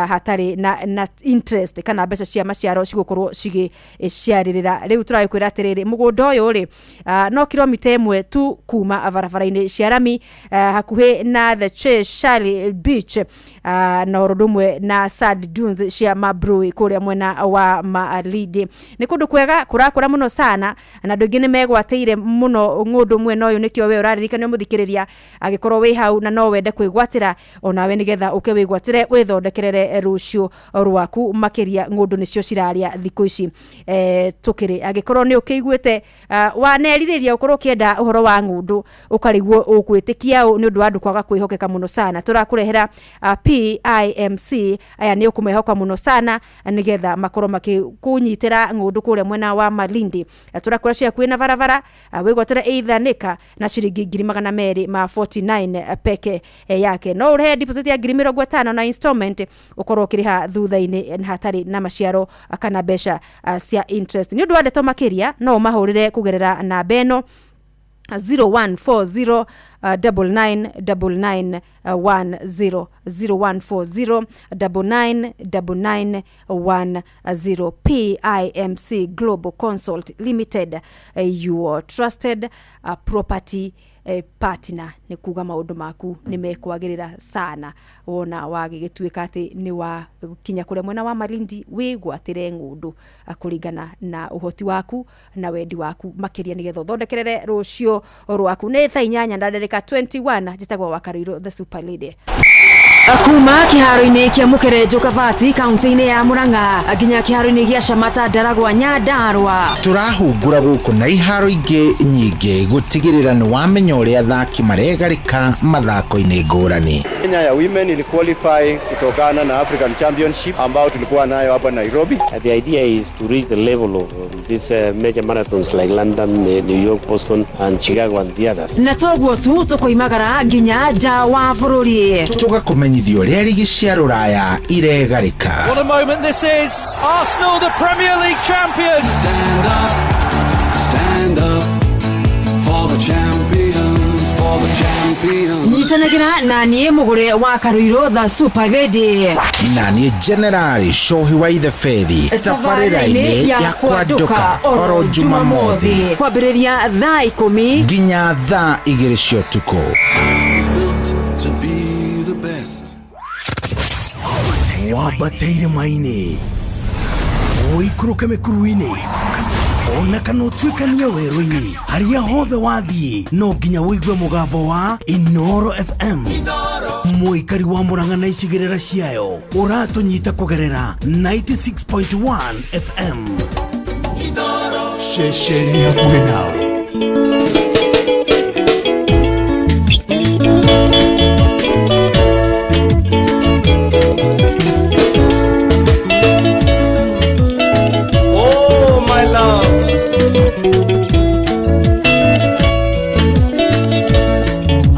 hatari na interest kana mbeca cia maciaro cigukorwo cigiciaririra. Riu turakwira atiriri mugunda uyu ri no kilomita 1 tu kuma barabara-ini cia rami hakuhi na the Cheshire Beach na urundumwe na Sand Dunes cia Mabrui kuria mwena wa Malindi. Ni kundu kwega kurakura muno sana na andu aingi ni megwatire muno ng'undu mwena uyu, nikio we uraririkana muthikiriria agikorwo wi hau na no wende kwigwatira onawe nigetha uke wigwatire withondekerere rucio rwaku makiria ng'undu nicio ciraria thiku ici tukiri. Agikorwo ni ukiiguite waneririria ukorwo ukienda uhoro wa ng'undu ukarigwo ukwitikia ni undu wa andu kwaga kwihokeka muno sana, turakurehera PIMC aya ni ukumehoka muno sana nigetha makorwo makikunyitira ng'undu kuria mwena wa Malindi. Turakura cia kwina barabara wigwatire either nika na ciringi 249 peke yake. No urehe deposit ya 50,000 na installment ukorwo ukiriha thutha-ini hatari na maciaro kana mbeca cia interest. Ni undu wa ndeto makiria no umahurire kugerera namba ĩno 0140 99 99 10 0140 99 99 10. PIMC Global Consult Limited, your trusted property partner. Ni kuga maundu maku ni mekwagirira sana wona wagigituika ati ni wa kinya kuria mwena wa Malindi wigwatire ng'undu kuringana na uhoti waku na wendi waku makiria nigetha uthondekerere rucio rwaku. Ni thaa 8:21 njitagwo wa Karuiro the super lady. Kuma kiharo-inĩ kĩa Mũkerenjo Kabati kaunti-inĩ ya Murang'a nginya kiharo-inĩ gĩa Shamata Ndaragwa Nyandarua, turahungura gũkũ na iharo ingĩ nyingĩ gũtigĩrĩra nĩ wamenya ũrĩa athaki maregarĩka mathako-inĩ ngũrani. Kenya ya women ili qualify kutokana na African Championship ambao tulikuwa nayo hapa Nairobi. The idea is to reach the level of these major marathons like London, New York, Boston and Chicago and the others. Na toguo tu tukoimagara nginya nja wa bũrũri tũgakũmenyithia ũrĩa rigi cia rũraya iregarĩka. What a moment this is. Arsenal the Premier League champions. Stand up for the champions, for the champions. Nyitanagĩra na niĩ mũgũre wa Karuiro the super lady na niĩ General Shohi wa Ithe Fethi tabarĩra-inĩ ya Kwanduka oro Jumamothi kwambĩrĩria thaa 10 nginya thaa 2 cia ũtukũ. Wambateire maini ũikũrũke mĩkuru-inĩ ona kana ũtuĩkanie werũ-inĩ, harĩa hothe wathiĩ no nginya ũigue mũgambo wa Inoro FM. Mũikari wa Murang'a na icigĩrĩra ciayo ũratũnyita kũgerera 96.1 FM. Ceceni hakuhĩ nawe.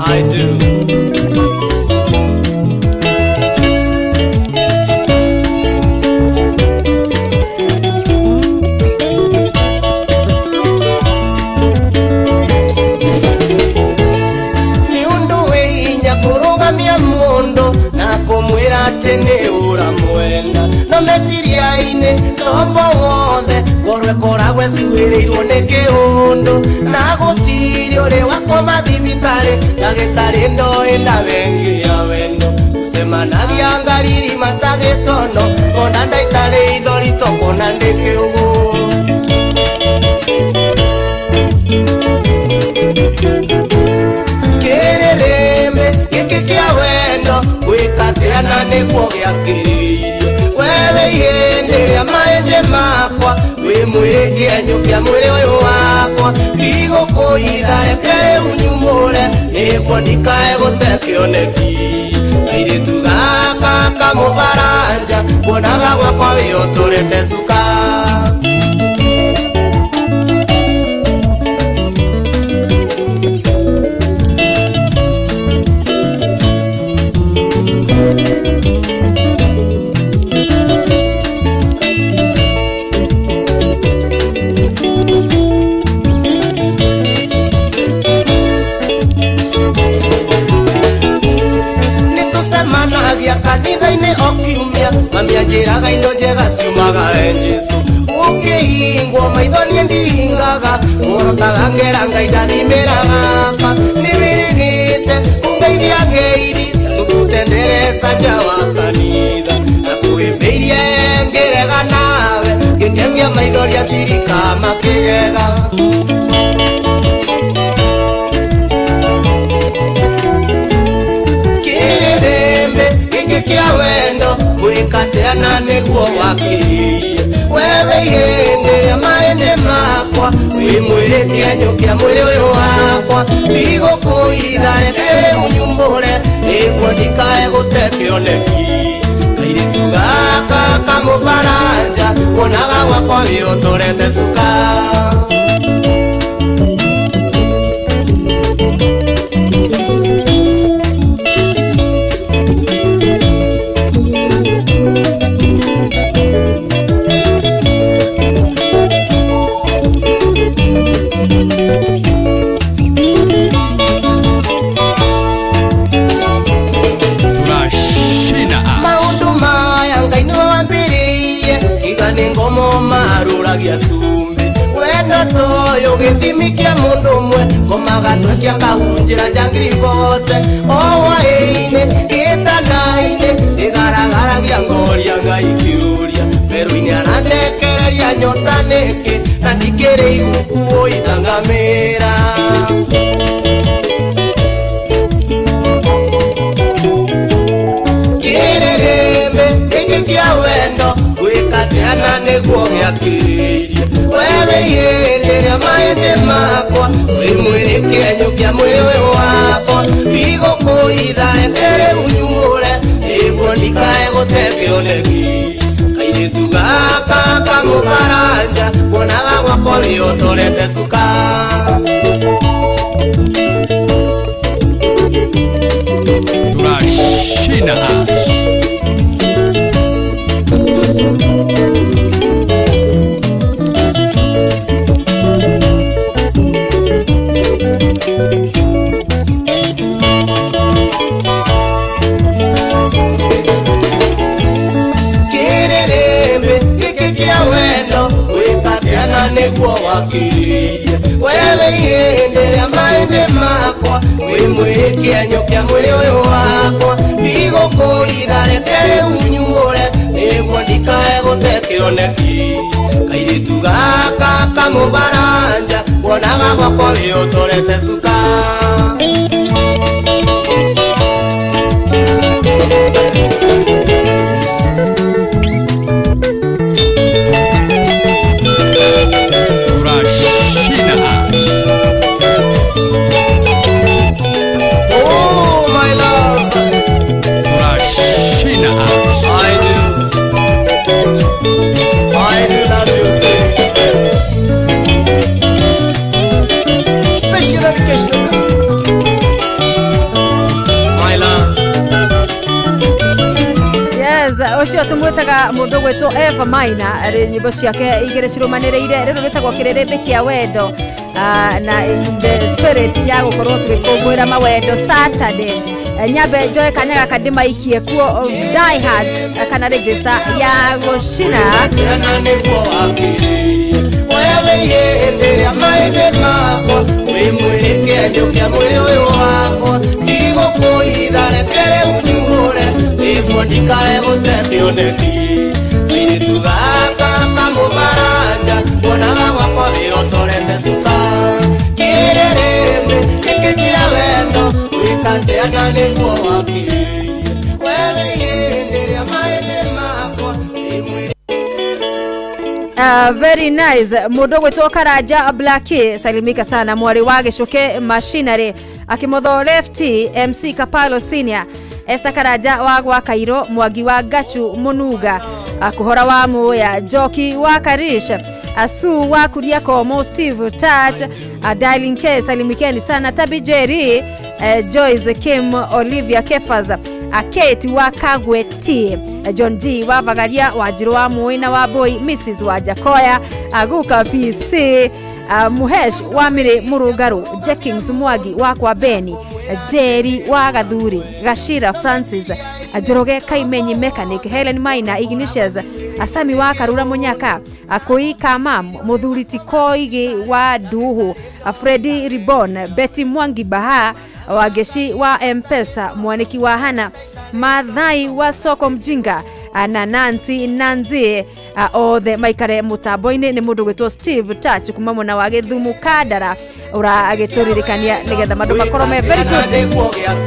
I do. Ni undu winya kurugamia mundu na kumwira ati ni uramwenda no meciria-ini tombo wothe ngoro ĩkoragwo ĩcuĩrĩirwo nĩ kĩũndũ na gũtirĩ ũrĩ wakoma thibitarĩ ndagĩtarĩ ndoĩ ndawengi ya wendo tũcemanagia ngariri matagĩtono ngona ndaitarĩ ithori tokona ndĩ kĩũgũ. nĩguo gĩakĩrĩirie wewe ihĩndĩ rĩa maĩndĩ makwa wĩ mwĩrĩ kĩenyũ kĩa mwĩrĩ ũyũ wakwa ndigũkũitha reke rĩu nyumũre nĩguo ndikae gũte kĩoneki kairĩtu gaka kamũbaranja kuonaga gwakwa wĩũtũrĩte cuka. Kanitha-inĩ o kiumia mami anjĩraga indo njega ciumaga he Jesũ ũkĩhingwo maitho niĩ ndihingaga ngũrotaga ngera Ngai ndathimĩra gaka nĩwĩrĩgĩte kũngeithia ngeithi tũkũtendereza nja wa kanitha na kũhĩmbĩirie ngĩrega nawe ngĩkengia maithori acirika makĩgega. Kĩa wendo gwĩkateana nĩguo wakĩrĩirie wewe ihĩndĩ rĩa maĩndĩ makwa wĩ mwĩrĩ kĩenyũ kĩa mwĩrĩ ũyũ wakwa ndigũkũitha reke rĩu nyumbũre nĩguo ndikae gũte kĩoneki kairĩtu gaka kamũbaranja kuonaga gwakwa wĩũtũrete cuka. Maruragia cumbi wendo toyo gĩthimi kĩa mũndũ ũmwe ngomaga twekia kahuru njĩra njangiri bote o hwaĩ-inĩ gĩtanda-inĩ ndĩgaragaragia ngoria Ngai kĩũria werũ-inĩ arandekereria nyota nĩkĩ na ndikĩrĩ igukuo itangamĩra. Kĩrĩrĩmbĩ gĩkĩ kĩa wendo gwĩkateana nĩguo gĩakĩrĩirie wewe ihĩndĩ rĩa maĩndĩ makwa wĩ mwĩrĩ kĩenyũ kĩa mwĩrĩ ũyũ wakwa ndigũkũitha reke rĩu nyumũre nĩguo ndikae gũte kĩoneki kairĩtu gaka kamũbaranja kuonaga gwakwa wĩũtũrete cuka. Turashina Ash. Kĩrĩrĩmbĩ gĩkĩ kĩa wendo gwĩkateana nĩguo wakĩrĩirie wewe ihĩndĩ rĩa maĩndĩ makwa wĩ mwĩrĩ kĩenyũ kĩa mwĩrĩ ũyũ wakwa ndigũkũitha reke rĩu nyumũre nĩguo ndikae gũte kĩoneki kairĩtu gaka kamũbaranja kuonaga gwakwa wĩũtũrete cuka. Turashina Ash. Oh my love, Turashina Ash. I do love you, sir. Special dedication, my love. Yes, ũcio tũmwĩtaga mũndũ gwĩtwo Eva Maina rĩ nyĩmbo ciake igĩrĩ cirũmanĩrĩire rĩrũ rwĩtagwo kĩrĩrĩmbĩ kĩa wendo na in the spirit ya gũkorwo tũgĩkũngũĩra mawendo Saturday. Nyambe njoe kanya gaka ndĩmaikie kuo Die Hard kana register ya gũcina Tena nĩguo wakĩrĩirie wewe ihĩndĩ rĩa maĩndĩ makwa wĩ mwĩrĩ kĩenyũ kĩa mwĩrĩ ũyũ wakwa ndigũkũitha reke rĩu nyumũre nĩguo ndikae gũte kĩoneki kairĩtu gaka kamũbaranja kuonaga gwakwa wĩũtũrete cuka kĩrĩrĩmbĩ gĩkĩ kĩa wendo gwĩkateana nĩguo wakĩrĩirie wewe ihĩndĩ Very nice. Mundu gwitwo Karanja Black, salimika sana mwari wa Gicuke Machinery, akimotho lefty MC Kapalo Senior, Esther Karanja wa gwa Kairo, Mwangi wa Gacu Munuga, Kuhora wa Muya, Joki wa Karish, Asu wa Kuria Komo, Steve Touch, Darling K, salimikeni sana Tabi Jerry, Joyce Kim, Olivia Kefas, Kate wa Kagwe T, John G wa Vagaria, Wanjiru wa Moi na wa Boy, Mrs wa Jakoya, Aguka PC, Muhesh wa Mire Murugaru, Jenkins Mwangi wa kwa Beni, Jerry wa Gathuri, Gashira Francis, Njoroge Kaimenyi Mechanic, Helen Maina Ignatius, Asami wa Karura Munyaka, Akoi Kamam, Muthuri Tikoigi wa Nduhu, Fredi Ribon, Betty Mwangi Baha, Wageshi wa Mpesa, Mwaniki wa Hana, Mathai wa Soko Mjinga, na Nancy Nanzi, othe maikare mutambo-inĩ. Nĩ mũndũ gwĩtwo Steve Touch kuma mwena wa Gĩthumu Kandara, ũragĩtũririkania nĩgetha mandũ makorwo me very good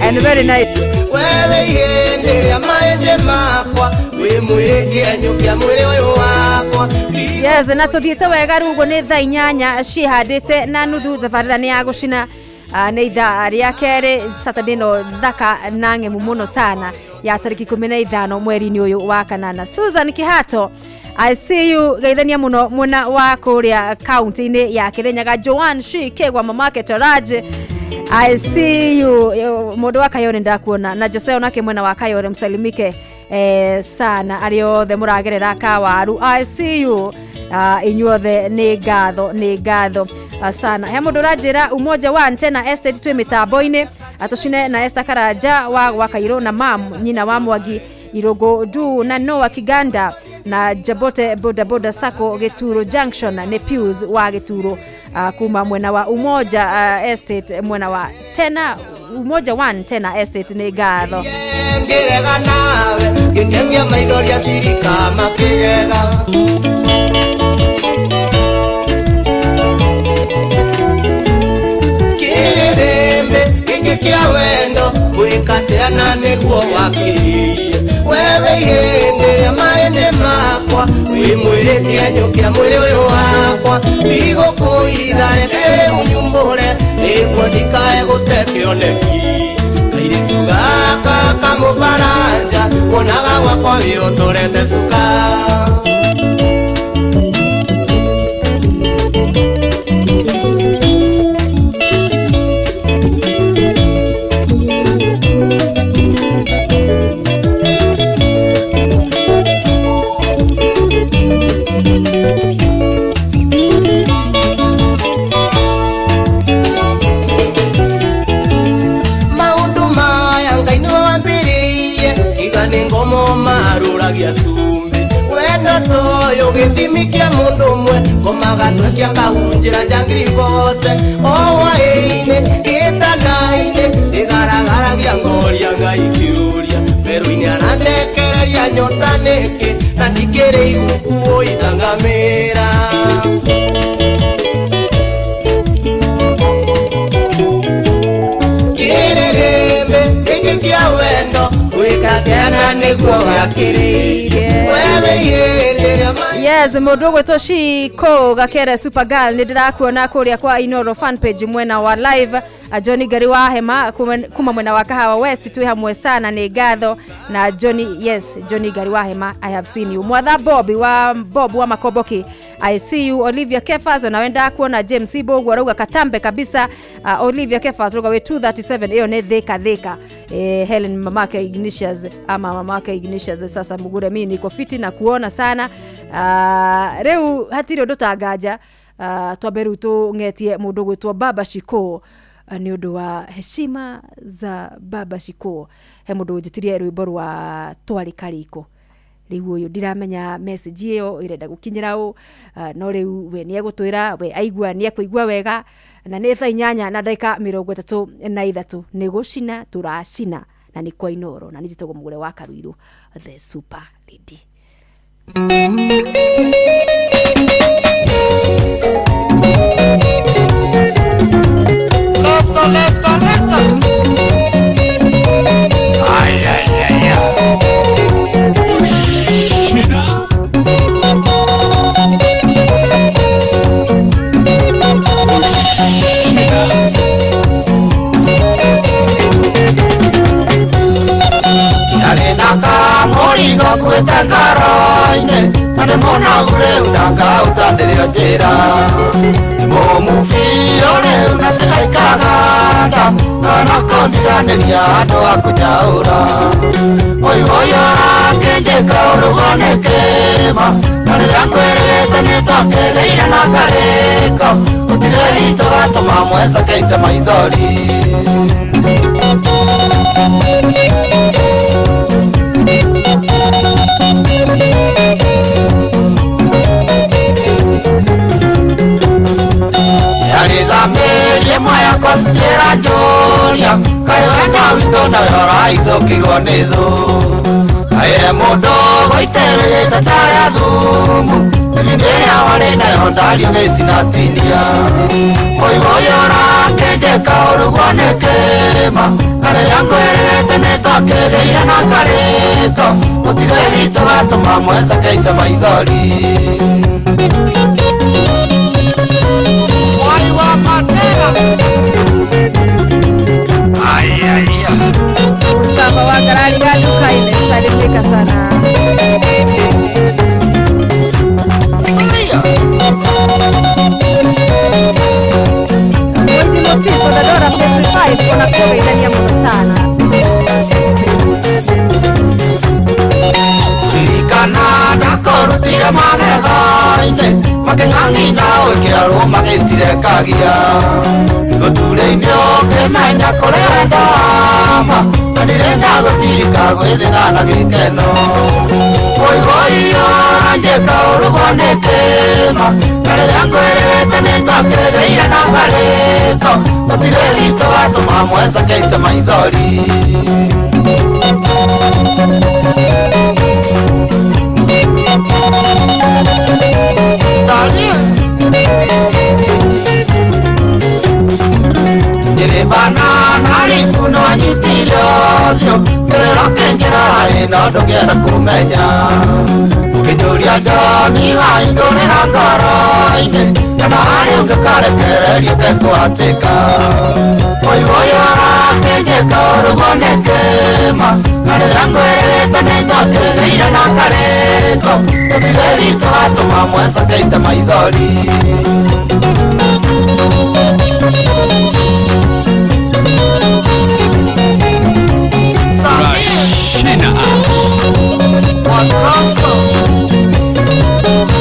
and very nice. Wewe ihĩndĩ rĩa maĩndĩ makwa wĩ mwĩrĩ kĩenyũ kĩa mwĩrĩ ũyũ wakwa. Yes, na tũthiĩte wega rĩu ũguo nĩ thaa 8 ciĩhandĩte na nuthu. Tabarĩra nĩ ya gũcina, nĩ ithaa rĩa kerĩ Saturday no thaka na ng'emu mũno sana ya tarĩki 15 mweri-inĩ ũyũ wa kanana. Susan Kihato, I see you, geithania mũno mwena wa kũrĩa kaunti-inĩ ya Kirinyaga. Joan Shi Kegwa, mamake Taraji, I see you. Mũndũ wa Kayore ndakuona, na Jose onake mwena wa Kayore msalimike sana arĩa othe mũragerera Kawaru, I see you. Inyuothe nĩ ngatho, nĩ ngatho sana. He mũndũ ũranjĩra Umoja wa Tena Estate twĩ mĩtambo-inĩ, atũcine na Esther Karanja wa gwa Kairũ na mam nyina wa Mwangi Irogo Du na Noah Kiganda na Jabote Boda Boda Sacco Gituro Junction, nĩ Pius wa Gituro, kuma mwena wa Umoja Estate, mwena wa Tena Umoja 1 Tena Estate, nĩ ngatho. Ngĩrega nawe ngĩkenia maithori acirika makĩgega. Kĩrĩrĩmbĩ gĩkĩ kĩa wendo gwĩkateana nĩguo wakĩrĩirie. Wewe ihĩndĩ rĩa maĩndĩ makwa wĩ mwĩrĩ kĩenyũ kĩa mwĩrĩ ũyũ wakwa ndigũkũitha reke rĩu nyumbũre nĩguo ndikae gũte kĩoneki. Kairĩtu gaka kamũbaranja wonaga gwakwa wĩũtũrete cuka. Maruragia cumbi wendo toyo gĩthimi kĩa mũndũ ũmwe ngomaga twekia kahuru njĩra njangiri bote o hwaĩ-inĩ gĩtanda-inĩ ndĩgaragaragia ngoria Ngai kĩũria werũ-inĩ arandekereria nyota nĩkĩ na ndikĩrĩ igukuo itangamĩra. Kĩrĩrĩmbĩ gĩkĩ kĩa wendo gwĩkatiana nĩguo gakĩrĩirie. Wewe ihĩndĩ rĩa Yes, mũndũ ũgwĩtwo Shiko Gakere Supergirl, nĩ ndĩrakuona kũrĩa kwa Inoro fan page mwena wa live. Johnny Gari wa Hema kuma mwena wa Kahawa West, twĩ hamwe sana, nĩ ngatho na Johnny. Yes, Johnny Gari wa Hema, I have seen you. Mwatha Bob wa Bob wa Makoboki, I see you. Olivia Kefas na wenda kuona James Ibogu arauga katambe kabisa. Olivia Kefas arauga we 237 iyo nĩ thika thika. Helen mamake Ignatius ama mamake Ignatius, sasa mugure mimi niko fiti na kuona sana. Rĩu hatirĩ ũndũ tanganja, twambe rĩu tũng'etie mũndũ gwĩtwo Baba Shiko nĩ ũndũ wa heshima za Baba Shiko. He mũndũ ũnjĩtirie rwĩmbo rwa twarĩ kariko, rĩu ũyũ ndiramenya message ĩyo ĩrenda gũkinyĩra ũ, no rĩu we nĩ egũtwĩra, we aigua nĩ ekũigua wega. Na nĩ thaa 8:33 nĩ gũcina tũracina na nĩ kwa Inoro, na nĩ njĩtagwo Mũgũre wa Karuirũ the super lady. Leta, leta, leta. Ay, ay, ay, ay. Ushina. Mũrigo nguĩte ngoro-inĩ na nĩ mũnogu rĩu ndangahota ndĩrĩo njĩra mũmubio rĩu na cigaikaganda no kũndiganĩria andũ a kũnyaũra mũiwoyo ũrakĩnjĩka ũrugwo nĩ kĩma na rĩrĩa ngwĩrĩte nĩtwakĩgĩire na karĩko gũtirĩ hitũ gatũma mwenza keite maithori. Yarithamirie mwaya kwa citĩra njũria kaĩ wendo witũ nawe ũraithũkirwo nĩ thũ kaĩ mũndũ gũitĩrĩrĩte tarĩa thumu ĩbindi ĩrĩa warĩ nayo ndario gĩtinatinia mũiwoyo ũrakĩnjĩka ũrugwo nĩ kĩma na rĩrĩa ngwĩrĩte nĩtwakĩgĩire na karĩko gũtirĩ hitũ gatũma mwenza keite maithori. Mwari wa Mandela. Ai ai. Mustafa wa Karari wa duka-inĩ, salimika sana. Mwiti Mutiso Dadora 55 wanakugeithania mũno sana. Ririkana ndakorutire magego-inĩ makĩng'ang'ina wĩkĩra magĩtire kagia gũturĩinĩ ũkĩmenya kũrĩ wendo wama na ndirenda gũtirika gwĩthĩna na gĩkeno mũiwoiyo ũranjĩka ũrugwo nĩ kĩma na rĩrĩa ngwĩrĩte nĩtwakĩgĩire na karĩko gũtirĩ hitũ gatũma mwenza keite maithori. Nyĩrĩmbana na ribu no anyitire ũthiũ kĩrĩro kĩingĩra harĩ no ndũngĩenda kũmenya ũkĩnjũria njoni waingũrĩra ngoro-inĩ kana harĩ ũngĩkarekererio kekũhatĩka mũiwoyo ũrakĩnjĩka ũrugwo nĩ kĩma na rĩrĩa ngwĩrĩte nĩtwakĩgĩire na karĩko gũtirĩ hitũ gatũma mwenza keite maithori. Turashina Ash.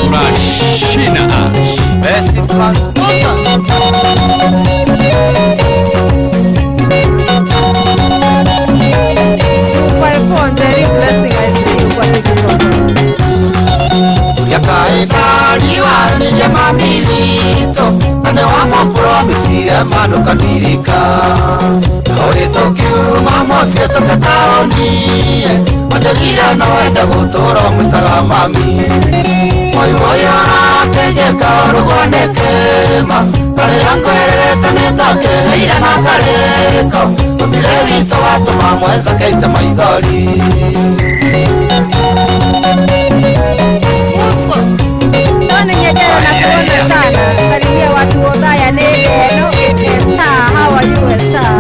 Turashina Ash. Best transporters. Njeri Blessing, I see you kwa TikTok. Yakainariwanirie mami witũ na nĩ wamũpromisire ma ndũkandirika ũrĩ tũkiuma mũciĩ tũke taũni wanjĩrire no wende gũtũra ũmwĩtaga mami mũiwoyo ũrakĩnjĩka ũrugwo nĩ kĩma na rĩrĩa ngwĩrĩte nĩtwakĩgĩire na karĩko gũtirĩ witũ gatũma mwenza keite maithori. Tony Nyejero nakuona sana. Salimia watu wa Othaya Nene. No, it's Esther. How are you, Esther?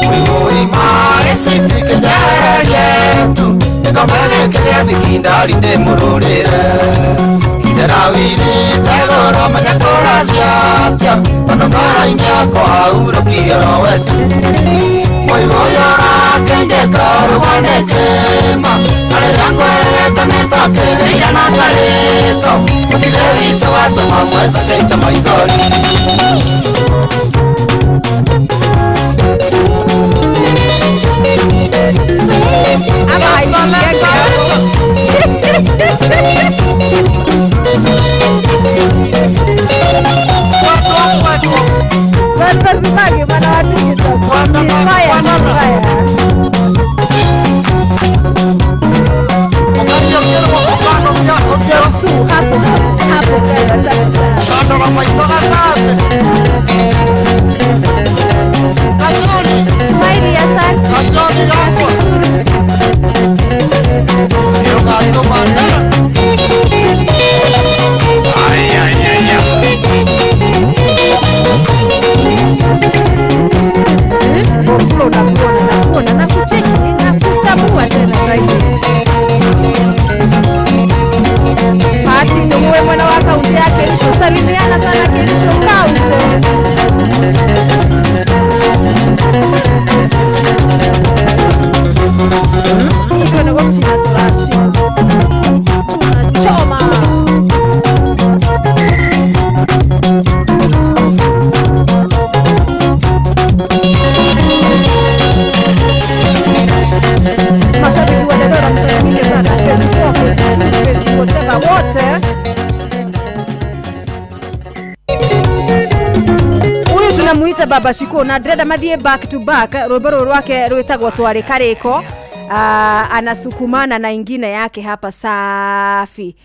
Muima esiti kenyererie tu gĩkombe gĩkĩ gĩa thikindari ndĩmũrũrĩre ndĩrawirĩte goro menya kũrathiĩ atĩa tondũ ngoro-inĩ yakwa ahurũkirie oro we tu mũiwoyo ũrakĩnjĩka ũrugwo nĩ kĩma na rĩrĩa ngwĩrĩte nĩtwakĩgĩire na karĩko gũtirĩ witũ gatũma mwenza keite maithori. Ama Watu mwana wa TikTok. Fire, fire. Josu, hapo hapo hapo Smiley, asante. Nashukuru. Flo, nakuona, nakuona, nakucheki, nakutambua tena zaidi. Mr Baba Shiko na ndĩrenda mathiĩ back to back. Rwĩmbo rũrũ rwake rwĩtagwo Twarĩ Karĩko. Anasukumana na ingine yake hapa safi.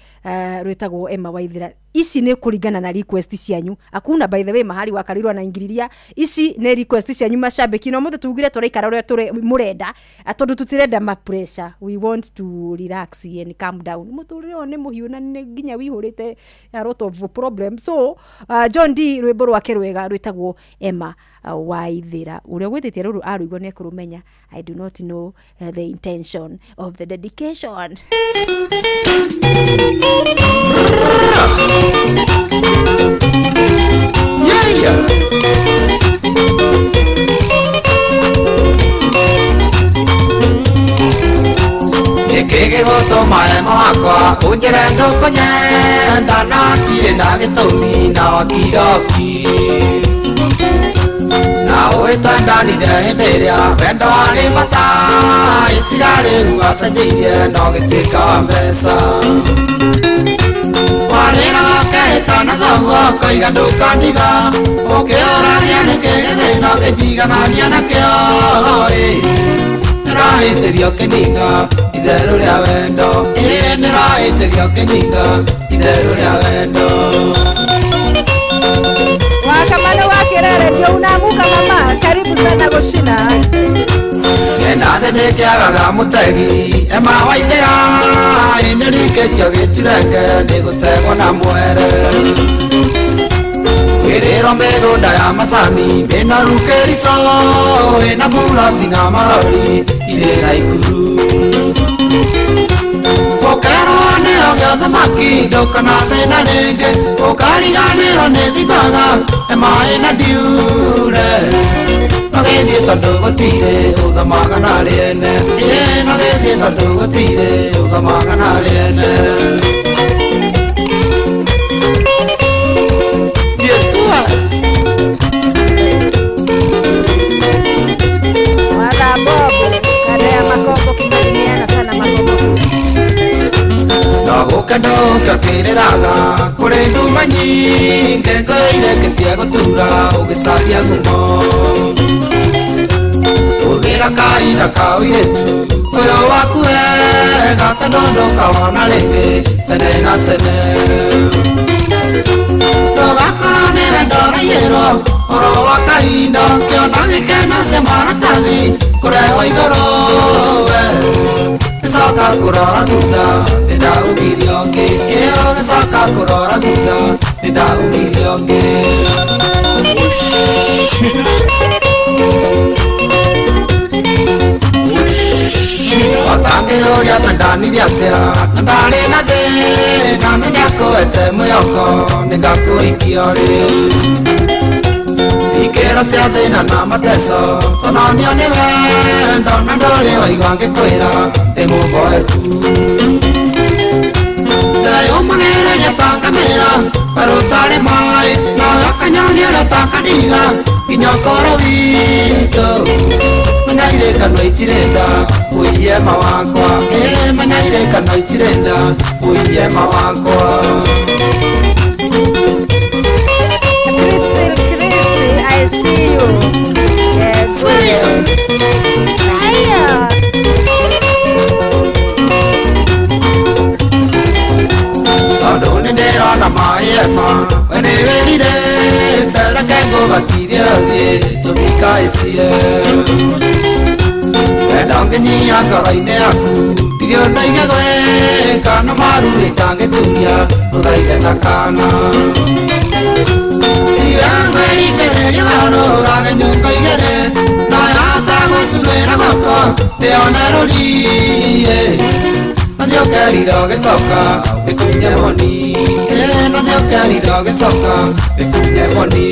Rwĩtagwo Emma Waithira. Ici nĩ kũringana na request cianyu. Akuna by the way mahali wakarirwo na ingiriria. Ici nĩ request cianyu mashabiki. No muthe tugire tũraikara ũrĩa tũre mũrenda, tondũ tũtirenda ma pressure. We want to relax and calm down. Mũtũrĩre ũyũ nĩ mũhiũ na nĩ nginya wihũrĩte a lot of problems. So John D rwĩmbo rwake rwega rwĩtagwo Emma Waithira. Ũrĩa ũgwĩtĩtie rũrũ arũigua nĩ ekũrũmenya. I do not know the intention of the dedication. Yeah. Nĩkĩ gĩgũtũma ema wakwa ũnjĩre ndũkũnyenda na tirĩ na gĩtũmi na wakiroki na ũĩ twendanire hĩndĩ ĩrĩa wendo warĩ bata itiga rĩu acenjeirie no gĩtuĩka wa mbeca warĩra ũkehĩta na thoguo ũkoiga ndũkandiga ũkĩũragia nĩkĩ gĩthĩna ũkĩnjiganania nakĩo ĩ nĩrahĩtĩrio kĩninga itherũ rĩa wendo ĩ nĩrahĩtĩrio kĩninga itherũ rĩa wendo. Wakamano wa Kerere ndio unaamuka mama, karibu sana Goshina. Nena thĩ ndĩkĩagaga mũtegi Emma Waithira nĩrikĩtio gĩtirenge nĩgũtegwo na mwere kwĩrĩrwo mĩgũnda ya macani mĩnoru Kĩrico ĩna mburoti na marori irĩ na ikuru ũkerwo nĩo gĩa thamaki ndũkana thĩna rĩngĩ ũkariganĩrwo nĩ thimaga Emma ĩna ndiure nogĩthiĩ tondũ gũtirĩ ũthamaga na rĩene ĩ nogĩthiĩ tondũ gũtirĩ ũthamaga na rĩene. Wala Bobo kando ya Makombo kisalimiana sana Makombo. Ndagũka ndũka kĩrĩraga kũrĩ nduma nyingĩ ngũire ngĩtia gũtura ũgĩcaria ngumo ũgĩra kahinda ka ũirĩtu ũyũ waku wega tondũ ndũkawona rĩngĩ tene na tene ndũgakorwo nĩwe ndoraiyĩrwo oro wa kahinda kĩona gĩkeno cia maratathi kũrehwo igũrũ we gĩcoka kũrora thutha nĩndaumirio ngĩ ĩyo gĩcoka kũrora thutha nĩndaumirio ngĩ. Otangĩũria twendanire atĩa na ndarĩ na thĩna nĩndakũhete mwĩhoko nĩngakũhikia rĩ ikĩro cia thĩna na mateso tũnonio nĩ wendo na ndũrĩ waigua ngĩkwĩra ndĩ mũboeku ndeyũmagĩrĩria ta ngamĩra werũ ũtarĩ maĩ nawe ũkanyonia ũrĩa ũtakandiga nginya ũkũrũ witũ manyaire kana itirenda ũiye ma wakwa ĩ manyaire kana itirenda ũiye ma wakwa. Chrissy, Chrissy, I see you. Yes. Saya. Tondũ nĩndĩrona maĩ ema we nĩwĩrirĩte reke ngũbatithie ũthiĩ tũtikaĩtie wendo ngĩnyia ngoro-inĩ yaku ndirĩ ũndũ ingĩgwĩka no maru ĩtangĩturia ũthaithe ta kana tiwe ngwĩringĩrĩria warũrage nyũngo igĩrĩ no yahota gũcurĩra guoko ndĩone rũriĩ nathiĩ ũkerire ũgĩcoka wĩkunye moni ĩ nathiĩ ũkerire ũgĩcoka wĩkunye moni.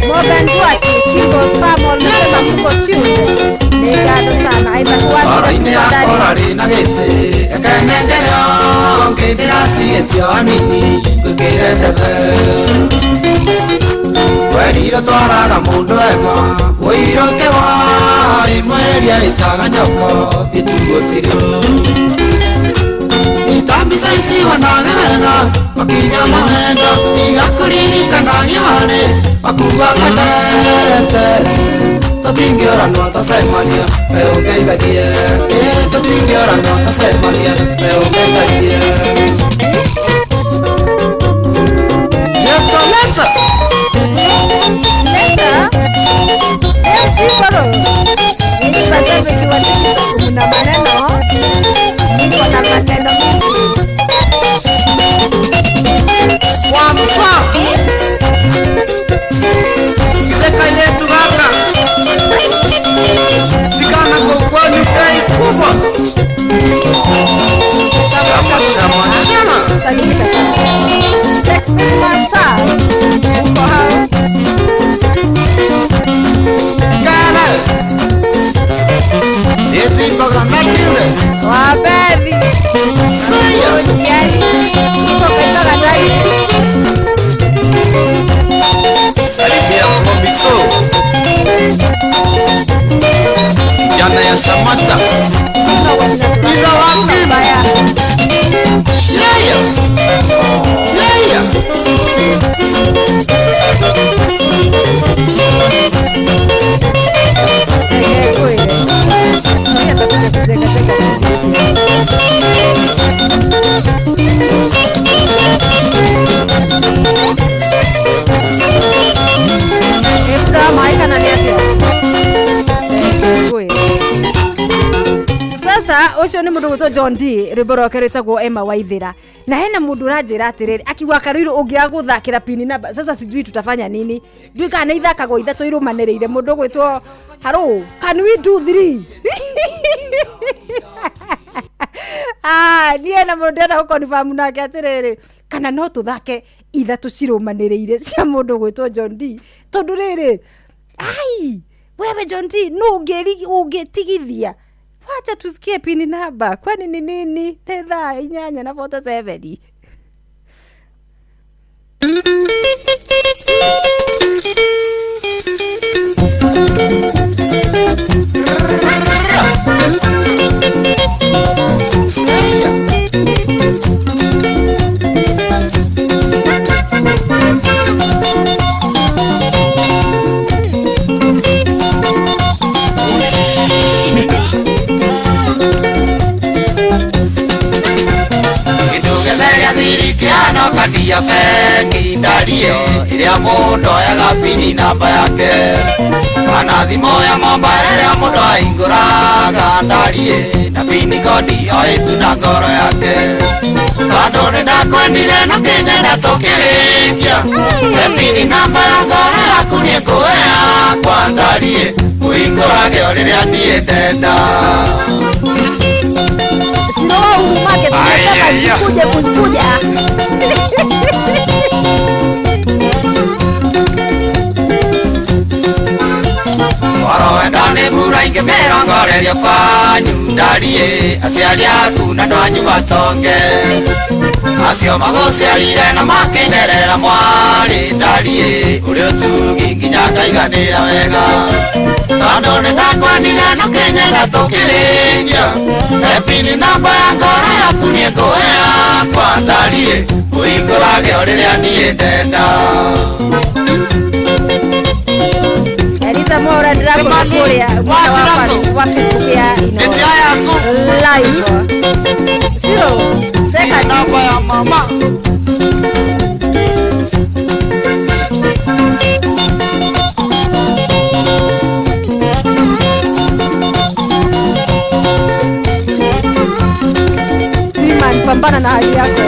Morgan Duarte, Chingo Spamo, Lusema Muko tuned. Nĩngatho sana Isaac Wasi. Ngoro-inĩ yakwa ũrarĩ na gĩtĩ ĩkenengerio ngĩndĩratigĩtio hanini ngwĩkĩre ndebe werirwo twaraga mũndũ ema ũirwo kĩwa ĩmwe ĩrĩa ĩtaga nyoko thiĩ tu gũtirĩ. Mbica ici wonage wega makinya mawendo igakuririkanagia warĩ makuga kwendete tũtingĩũranwo tũcemania we ũngeithagie tũtingĩũranwo tũcemania we ũngeithagie. Leta leta. Leta. MC Koro. Mimi mashabiki wa TikTok mna maneno. Niko na maneno mingi. Wamsa. Githeka yetu gaka. Sikana kwa nyukai kubwa. Shama shama shama. Salimika sana. Sexy Masa. Uko hao. Kana. Eti baga na Wabethi. Sayo. Yani. Uko kaitoka ndai. Salimia Promiso. Kijana ya Samata. Ila wapi? Yeah. Yeah. Sasa ucio ni mundu gwitwo John D rwimbo rwake rwitagwo Emma Waithira na hena mundu uranjira atiriri akiuga Karuiru ungiaga guthakira pini namba sasa sijui tutafanya nini ndui kana nĩ ithakagwo ithatũ irũmanĩrĩire mundu gwitwo haro can we do 3 niĩ na mundu ndĩrenda gũconfirm nake atiriri kana no tuthake ithatũ cirũmanĩrĩire cia mundu gwitwo John D tondu rĩrĩ ai wewe John D no ũngĩtigithia wacha tusikie pini namba kwani ni nini ni thaa 8:47. Kadia bengi ndario iria mundu oyaga pini namba yake kana thimũ ya mobile ĩrĩa mũndũ ahingũraga ndarie na pini kodi oĩtu na ngoro yake tondũ nĩ ndakwendire na kĩnyenda tũkĩrĩkia pini namba ya ngoro yaku nĩ ngũhe yakwa ndarie ũhingũrage o rĩrĩa niĩ ndenda. Sino wa Uhuru Market tunasema kuja kuja. Oro wenda nĩ mbura ingĩmĩrongoreria kwanyu ndarie aciari aku na andũ anyu matonge acio magũciarire na makĩnderera mwarĩ ndarie ũrĩ ũtugi nginya ngaiganĩra wega tondũ nĩ ndakwendire na kĩnyenda tũkĩrĩkia pini namba ya ngoro yaku nĩ ngũhe yakwa ndarie ũhingũrage o rĩrĩa niĩ ndenda. Eliza Mora ndĩrakũra kũrĩa mwena wa Facebook ya live. Shiro, cheka namba ya mama. Timan, pambana na hali yako.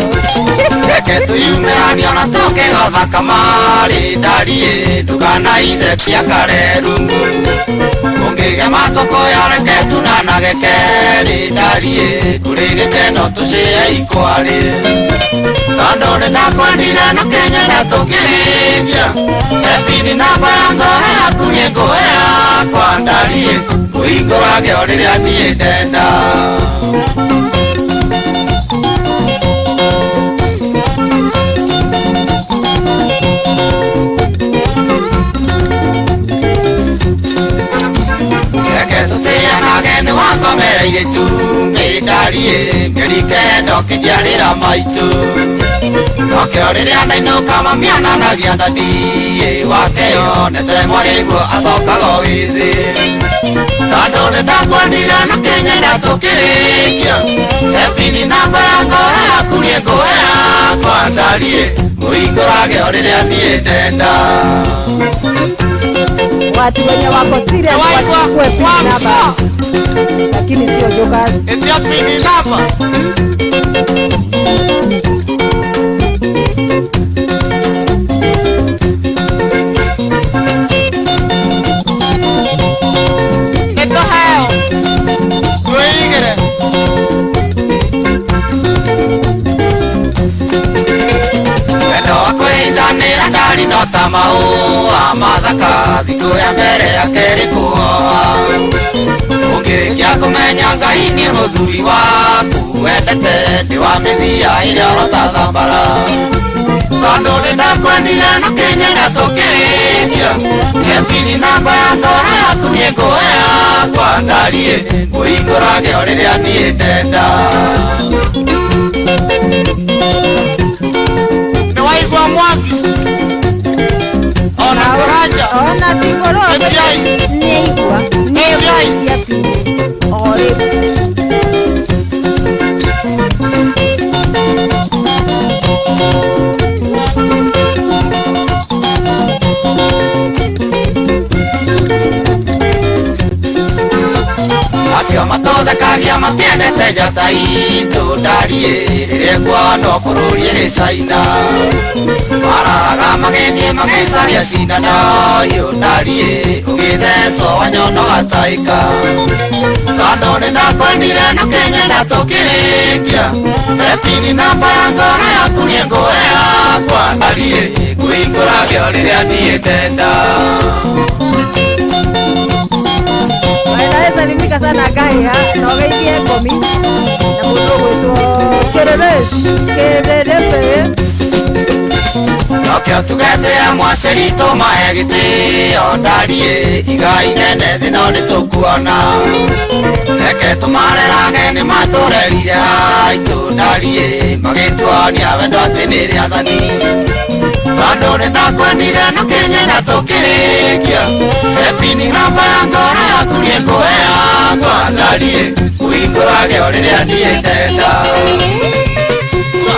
Reke tuyume ona tũkĩgotha kamarĩ ndarie ndũkanaithe kare rungu ũngĩgema tũkũya reke tunanage kerĩ ndarie kũrĩ gĩkeno tũcĩe ikwarĩ tondũ nĩ ndakwendire na kĩnyenda tũkĩrĩkia pini namba ya ngoro yaku nĩ ngũhe yakwa ndarie ũhingũrage o rĩrĩa niĩ ndenda. Reke tũtĩanage nĩ wangomereire itumbĩ Ndariĩ mĩeri kenda ũkĩnjiarĩra maitũ. Nokĩo rĩrĩa ndainũka mami ananagia ndadiĩ wake yonete mwarĩguo acokaga o wĩthĩ. Tondũ nĩndakwendire na kĩnyenda tũkĩrĩkia. He pini namba ya ngoro yaku nĩngũhe yakwa ndariĩ mũhingũrage o rĩrĩa niĩ ndenda. Watu wenye wako serious wachukue pin namba, lakini sio jokers. Etia pini namba. Nĩtũheo twĩigĩre. Wendo wa kwĩithanĩra ndari no ta mahũa mathaka thikũ ya mbere ya kerĩ kũhoha. Ũngĩrĩkia kũmenya Ngai nĩ mũthuri waku wendete ndĩ wa mĩthia ĩrĩa ũrota thambara. Tondũ nĩndakwendire na kĩnyenda tũkĩrĩkia. He pini namba ya ngoro yaku nĩngũhe yakwa ndariĩ ngũhingũrage o rĩrĩa niĩ ndenda. Nĩwaigua mwaki ona kũranja ona tingorwo Etiai. nĩaigua Etiai. nĩegwĩtia pini o rĩu. Acio matothekagia matiendete njata itũ ndariĩ rĩrĩa ĩkuonwo bũrũri ĩgĩcaina. Mararaga magĩthiĩ magĩcaria cindano hiũ ndariĩ ũgĩthecwo wanyono gataika. Tondũ nĩndakwendire na kĩnyenda tũkĩrĩkia. He pini namba ya ngoro yaku nĩngũhe yakwa ndariĩ ngũhingũrage o rĩrĩa niĩ ndenda. Salimika sana Gaya na ũgeithie ngomi na mũndũ ũgwĩtwo Kereresh Kererepe. Nokĩo tuge twĩ mwacĩri tũmahe gĩtĩo ndariĩ igai nene thĩ no nĩtũkuona. Reke tũmarerage nĩmatũrerire haitũ ndariĩ magĩtuonia wendo atĩ nĩ rĩathani. Tondũ nĩndakwendire na kĩnyenda tũkĩrĩkia. He pini namba ya ngoro yaku nĩngũhe yakwa ndariĩ ũhingũrage o rĩrĩa niĩ ndenda. Swa,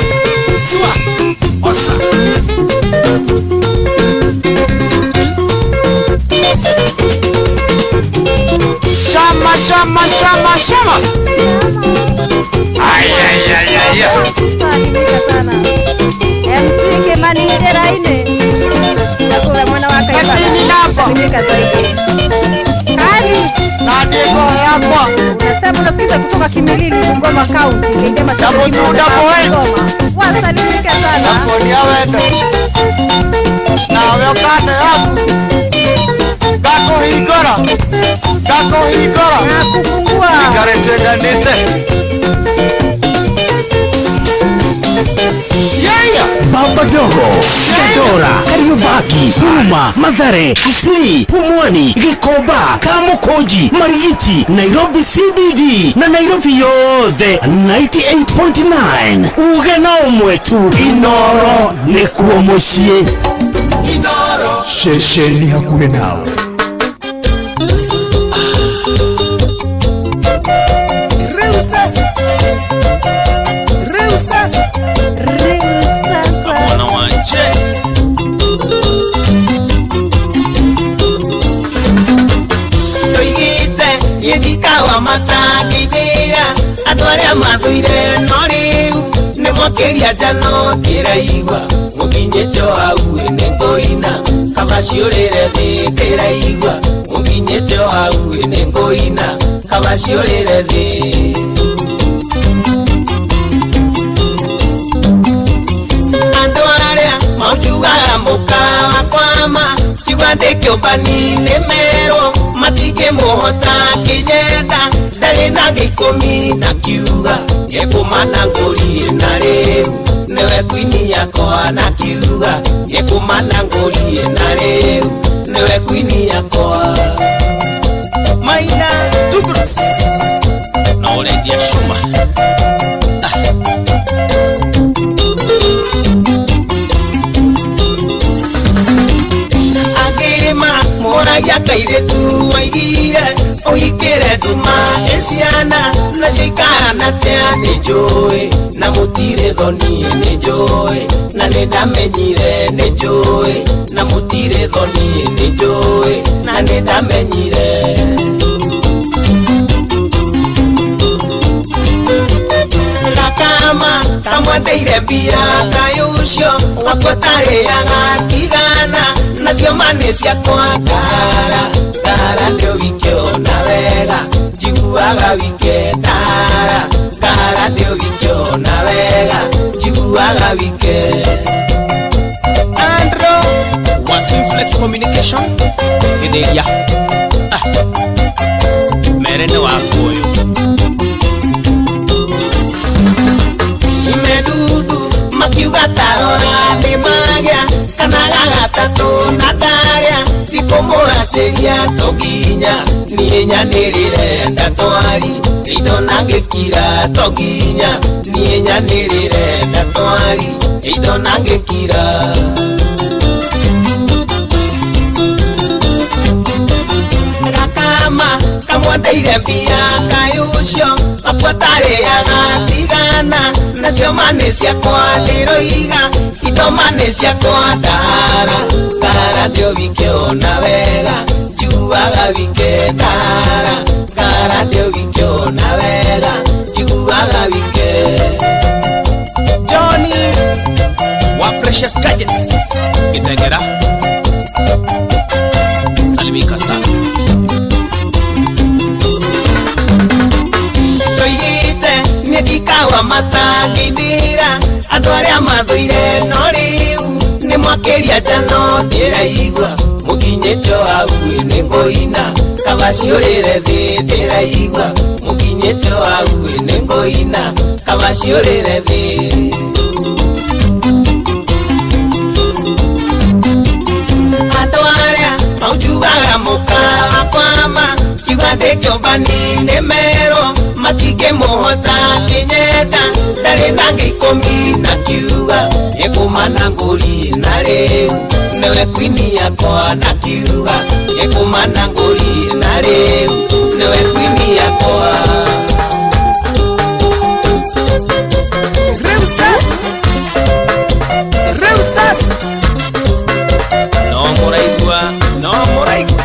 swa, osa. Shama, shama, shama, shama. Ay, ay, ay, ay, ay. Salimika sana MC Kimani Njeraine nakura mwana wa Kaibara. Salimika zaidi. Kari na ndiko yakwa. Unasema unasikiza kutoka Kimilili, Bungoma County, Kenge Mashariki. Double two, double eight. Wasalimika sana. Nakuonia wendo. Nawe ũkane yaku. Ngakũhingũra. Ngakũhingũra. Nakufungua. Ikare twendanĩte. Yeah. Baba Dogo, Dandora, Kariobangi, Huruma, Mathare, Kisii, Pumwani, Gikomba, Kamukunji, Marigiti, Nairobi CBD na Nairobi yothe 98.9. Uge na ũmwe tu Inoro nĩkuo mũciĩ. Ceceni hakuhĩ nawe. Rĩu sasa. Rĩu sasa. Rĩu sasa. Mwana wanje. Ndoigĩte niĩ ndikawa matangĩthĩra andũ arĩa mathũire no rĩu nĩmokĩria njano ndĩraigua mũkinyĩte o hau nĩngũina kaba ciũrĩre thĩ ndĩraigua mũkinyĩte o hau nĩngũina kaba ciũrĩre thĩ. Andũ arĩa makiugaga mũkawa kwama kiuga ndĩ kĩũmbani nĩmerwo matingĩmũhota kĩnyenda ndarĩ na gĩikũmi na kiuga nĩekũmana ngũriĩ na rĩu nĩwe kwini yakwa na kiuga nĩekũmana ngũriĩ na rĩu nĩwe kwini yakwa. Maina Douglas na ũrendia cuma. Mũngĩkĩre nduma ĩciana nacio ikahana tia nĩ njũĩ na mũtirĩ thoni nĩ njũĩ na nĩ ndamenyire nĩ njũĩ na mũtirĩ thoni nĩ njũĩ na nĩ ndamenyire. Gakama kamwendeire mbia kaĩ ũcio wakwa ũtarĩaga tigana nacio ma nĩ ciakwa ngara ngara ndĩ wikĩona wega njiguaga wike ndara ngara ndĩ wikĩona wega njiguaga wike. Andrew wa Simflex Communication Gĩthĩria mere nĩ waku ũyũ. Imedudu makiuga tarora nĩ magĩa kana gagatatũ na ndarĩa thikũmũracĩria to nginya niĩ nyanĩrĩre ndatwari indo na ngĩkira to nginya niĩ nyanĩrĩre ndatwari indo na ngĩkira. Gakama kamwendeire mbia kaĩ ũcio wakwa ũtarĩaga tigana nacio ma nĩ ciakwa ndĩroiga indo ma nĩ ciakwa ndara ngara ndĩ wikĩona wega njiguaga wike ndara ngara ndĩ wikĩona wega njiguaga wike. Johnny wa Precious Gadgets Gitengera salimika sana. Ndoigĩte nĩ ndikawa matangĩthira andũ arĩa mathũire no rĩu nĩ mwakĩria njano ndĩraigua mũkinyĩte o hau nĩ ngũina kaba ciũrĩre thĩ ndĩraigua mũkinyĩte o hau nĩ ngũina kaba ciũrĩre thĩ. Andũ arĩa maunjugaga mũka wakwama kiuga ndĩ kĩũmbani nĩ merwo matingĩmũhota kĩnyenda ndarĩ na ngĩ ikũmi na kiuga nĩkũma na ngũri na rĩu nĩwe kwini yakwa na kiuga nĩkũma na ngũri na rĩu nĩwe kwini yakwa. Rĩu sasa rĩu sasa no mũraigua no mũraigua.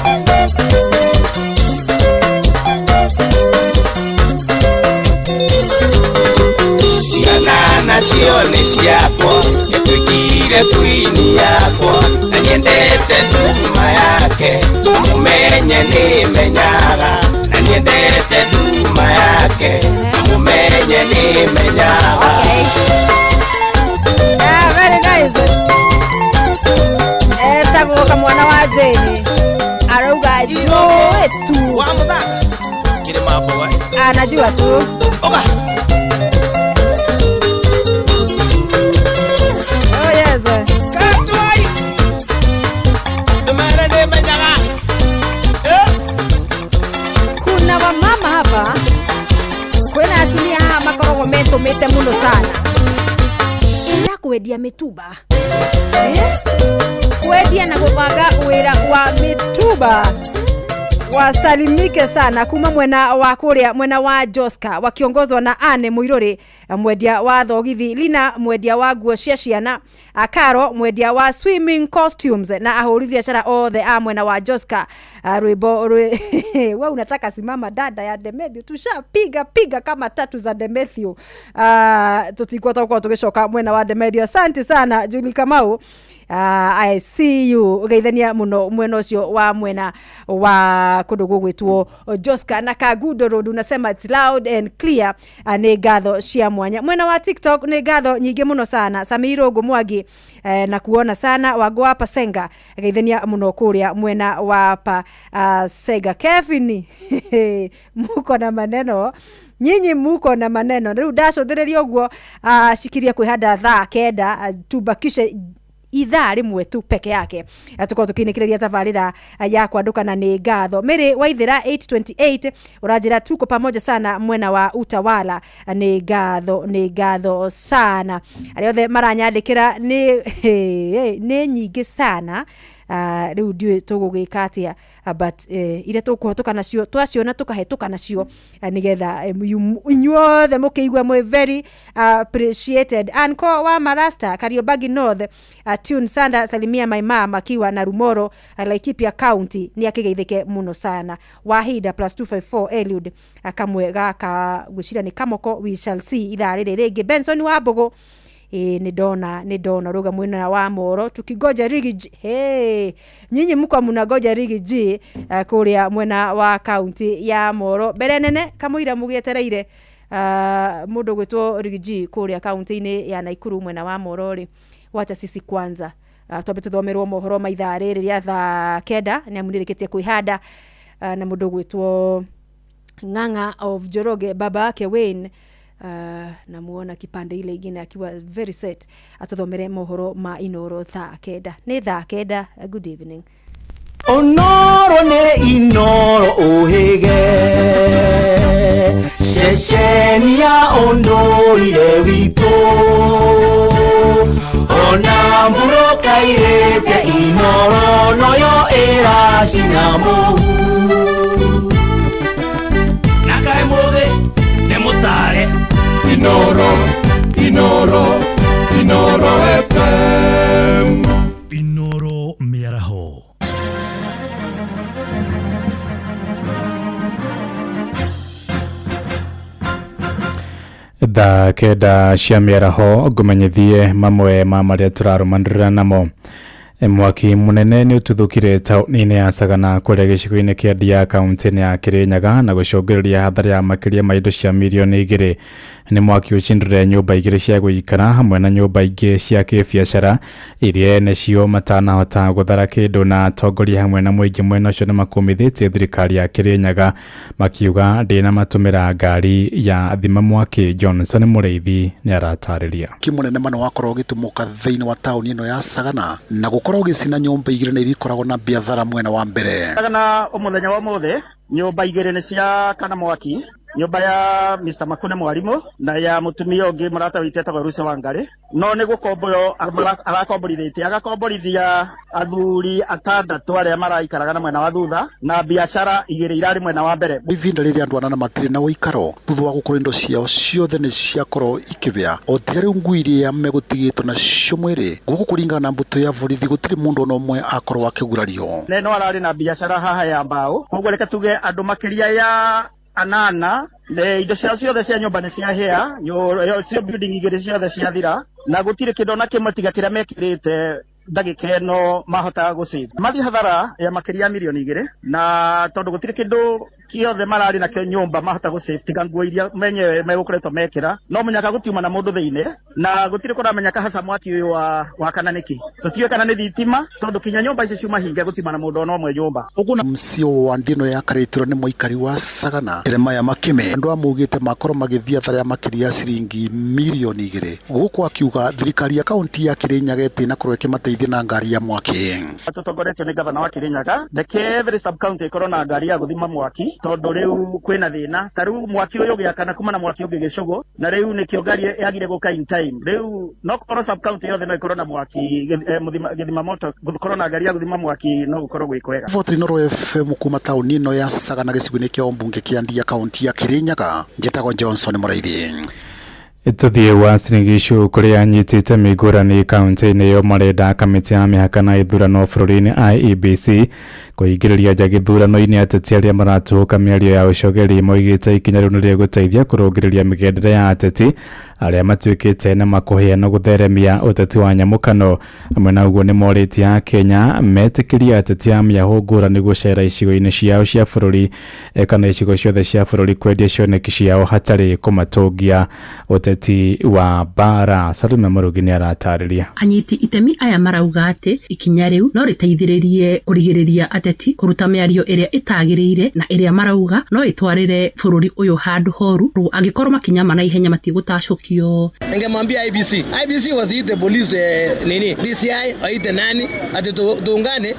Nacio nĩ ciakwa nĩtuĩkire kwini yakwa na nyendete nduma yake mũmenye nĩ menyaga na nyendete nduma yake mũmenye nĩ menyaga. Very nice. Etagwo kamwana wa Jane arauga njũĩ tu wa mũthaka kĩrĩma mboga anajua tu. Oga. Oh yes. Katwai. Ndumere nĩ menyaga. Kuna wamama hapa kwĩna atumia haha makoragwo metũmĩte mũno sana na kwendia mĩtumba kwendia na gũbanga wĩra wa mĩtumba. Wasalimike sana kuma mwena wa kuria mwena wa Joska wakiongozwa na Anne Muiruri mwendia wa thogithi, Lina mwendia wa nguo cia ciana, Karo mwendia wa swimming costumes na ahũri biacara othe a mwena wa Joska. Rwimbo we unataka simama dada ya Demetrio, tushapiga piga kama tatu za Demetrio. Tutikuwa tutakuwa tugicoka mwena wa Demetrio. Asante sana Julie Kamau. I see you ugeithania muno mwena ucio wa mwena wa kundu gugwitwo Joska na Kangundo Road, unasema it's loud and clear. Nĩ ngatho cia mwanya mwena wa TikTok, nĩ ngatho nyingĩ muno sana Samiro Ngũmwangi na kuona sana Wango wa Pasenga geithania muno kuria mwena wa Pasenga. Kevin muko na maneno nyinyi, muko na maneno riu ndacũthĩrĩria ũguo. Cikiria kwĩhanda thaa 9 tubakishe ithaa rĩmwe tu peke yake tukorwo tukiinĩkĩrĩria tabarĩra ya kwandũkana. Nĩ ngatho Mary Waithĩra 828 ũranjĩra tuko pamoja sana mwena wa Utawala. Nĩ ngatho, nĩ ngatho sana arĩa othe maranyandĩkĩra, nĩ nyingĩ sana. Rĩu ndiũĩ tũgũgĩka atĩa, but iria tũkũhetũka nacio twaciona tũkahetũka nacio, nĩgetha inyuothe mũkĩigue mwĩ very appreciated. Anko wa Marasta Kariobangi North, tune Sanda salimia my mama akiwa na Rumoro, Laikipia County, nĩ akĩgeithĩke mũno sana. Wahida +254 Eliud, kamwe gaka gwĩciria nĩ kamoko, we shall see ithaa rĩrĩ rĩngĩ. Benson wa Mbũgũ, ĩ nĩ ndona ruga mwena wa Moro tukingoja Rigi G. Hey, nyinyi mko mnangoja Rigi G, kuria mwena wa kaunti ya Moro mbere nene kamũira mũgĩetereire mũndũ gwĩtwo Rigi G kuria kaunti-inĩ ya Naikuru mwena wa Moro rĩ, wacha sisi kwanza twambe tuthomerwo mohoro ma ithaa rĩrĩ rĩa thaa 9 nĩ amu nĩrĩkĩtie kwĩhanda, na mũndũ gwĩtwo Ng'ang'a of Njoroge baba yake Wayne, namuona kipande ile ingine akiwa very set atuthomere mohoro ma Inoro thaa 9. Nĩ thaa 9. Good evening. Onoro nĩ Inoro ũhĩge ceceni ya ũndũire witũ, ona mbura kairĩte Inoro noyo ĩracina mũhu. Na kaĩ mũthĩ nĩ mũtare Inoro, Inoro, Inoro FM. Inoro mĩaraho. Thaa 9 cia mĩaraho ngũmenyithie mamwe ma marĩa tũrarũmanĩrĩra namo. Mwaki munene nĩ ũtuthũkire taũni-inĩ ya Sagana kũrĩa gĩcigo-inĩ kĩa Ndia kaunti-inĩ ya Kirinyaga na gũcũngĩrĩria hathara ya makĩria ma indo cia mirioni 2. Nĩ mwaki ũcindire nyũmba 2 cia gũikara hamwe na nyũmba ingĩ cia kĩbiacara iria ene cio matanahota gũthara kĩndũ, na atongoria hamwe na mũingĩ mwena ũcio nĩ makũmithĩtie thirikari ya Kirinyaga makiuga ndĩnamatũmĩra ngari ya thima mwaki. Johnson Mũrĩithi nĩ aratarĩria. Kĩmũnene mũno wakorwo ũgĩtumũka thĩinĩ wa taũni ĩno ya Sagana na gũkorwo ũgĩcina nyũmba 2 na iria ikoragwo na biathara mwena wa mbere. Sagana mũthenya wa ũmũthĩ nyũmba 2 nĩ cia kana mwaki, nyũmba ya Mr. Makune mwarimu na ya mũtumia ũngĩ mũrata witũ etagwo Ruce Wangari, no nĩ gũkomborwo arakomborithĩtie agakomborithia athuri 6 arĩa maraikaraga na mwena wa thutha na biacara 2 irarĩ mwena wa mbere. Ivinda rĩrĩa andũ anana matirĩ na ũikaro thutha wa gũkorwo indo ciao ciothe nĩ ciakorwo ikĩbĩa, o tiga rĩu ngui iria megũtigĩtwo nacio mwĩrĩ. Gũkũ kũringana na mbũtũ ya borithi gũtirĩ mũndũ ona ũmwe akorwo akĩgurario. No ararĩ na biacara haha ya mbaũ, koguo reke tuge andũ makĩria ya 8 indo ciao ciothe cia nyũmba nĩ ciahĩa, cio building 2 ciothe ciathira na gũtirĩ kĩndũ ona kĩmwe tiga kĩrĩa mekĩrĩte ndagĩka ĩno mahota gũsave. Mathiĩ hathara ya makĩria ya mirioni 2 na tondũ gũtirĩ kĩndũ kĩothe mararĩ nakĩo nyũmba mahota gũsave tiga nguo iria menyewe megũkoretwo mekĩra, no mũnyaka gũtiuma na mũndũ thĩinĩ na gũtirĩ kũramenyeka haca mwaki ũyũ wa kana nĩkĩ, tũtiũĩ kana nĩ thitima tondũ kinya nyũmba icio ciuma hinge gũtiuma na mũndũ ona ũmwe nyũmba. Ũguo na mũciĩ wa ndino ya karĩtĩrwo nĩ mũikari wa Sagana Jeremiah Makime, andũ amugĩte makorwo magĩthiĩ hathara ya makĩria ya ciringi mirioni 2. Gũkũ akiuga thirikari ya kaunti ya Kirinyaga ĩtĩnakorwo ĩkĩmateithia na ngari ya mwaki. Tũtongoretio nĩ gavana wa Kirinyaga, reke every sub county ĩkorwo na ngari ya gũthima mwaki tondũ rĩu kwĩna thĩna ta rĩu mwaki ũyũ ũgĩakana kuma na mwaki ũngĩ gĩcũgũ, na rĩu nĩkĩo ngari yagire gũka in time. Rĩu no korwo sub county yothe no ĩkorwo na mwaki gĩthima moto, gũkorwo na ngari ya gũthima mwaki no gũkorwo gwĩ kwega. Votri Inoro FM kuma taũni ĩno ya Sagana gĩcigo-inĩ kĩa ũmbunge kĩa Ndia kaunti ya Kirinyaga, njĩtagwo Johnson Mũrĩithi. Tũthiĩ Uasin Gishu kũrĩa anyitĩte mĩgũrani kaunti-inĩ ĩyo marenda kamĩtĩ ya mĩhaka na ithurano bũrũri-inĩ IEBC kũingĩrĩria nja gĩthurano-inĩ ateti arĩa maratũhũka mĩario ya ũcogeri moigĩte ikinya rĩu nĩrĩgũteithia kũrũngĩrĩria mĩgendere ya ateti arĩa matuĩkĩte na makũhĩa na gũtheremia ũteti wa nyamũkano. Hamwe na ũguo nĩ morĩtie Akenya metĩkĩrie ateti a mĩahũ ngũrani gũcera icigo-inĩ ciao cia bũrũri, kana icigo ciothe cia bũrũri kwendia cioneki ciao hatarĩ kũmatũngia ũteti wa bara. Salome Mũrugi nĩ aratarĩria. Anyiti itemi aya marauga atĩ ikinya rĩu no rĩteithĩrĩrie kũrigĩrĩria ateti kũruta mĩario ĩrĩa ĩtagĩrĩire na ĩrĩa marauga no ĩtwarĩre bũrũri ũyũ handũ horu angĩkorwo makinya ma naihenya matigũtacũkio. Ningemwambia IBC wasiite polisi, nini DCI waite nani, ati tuungane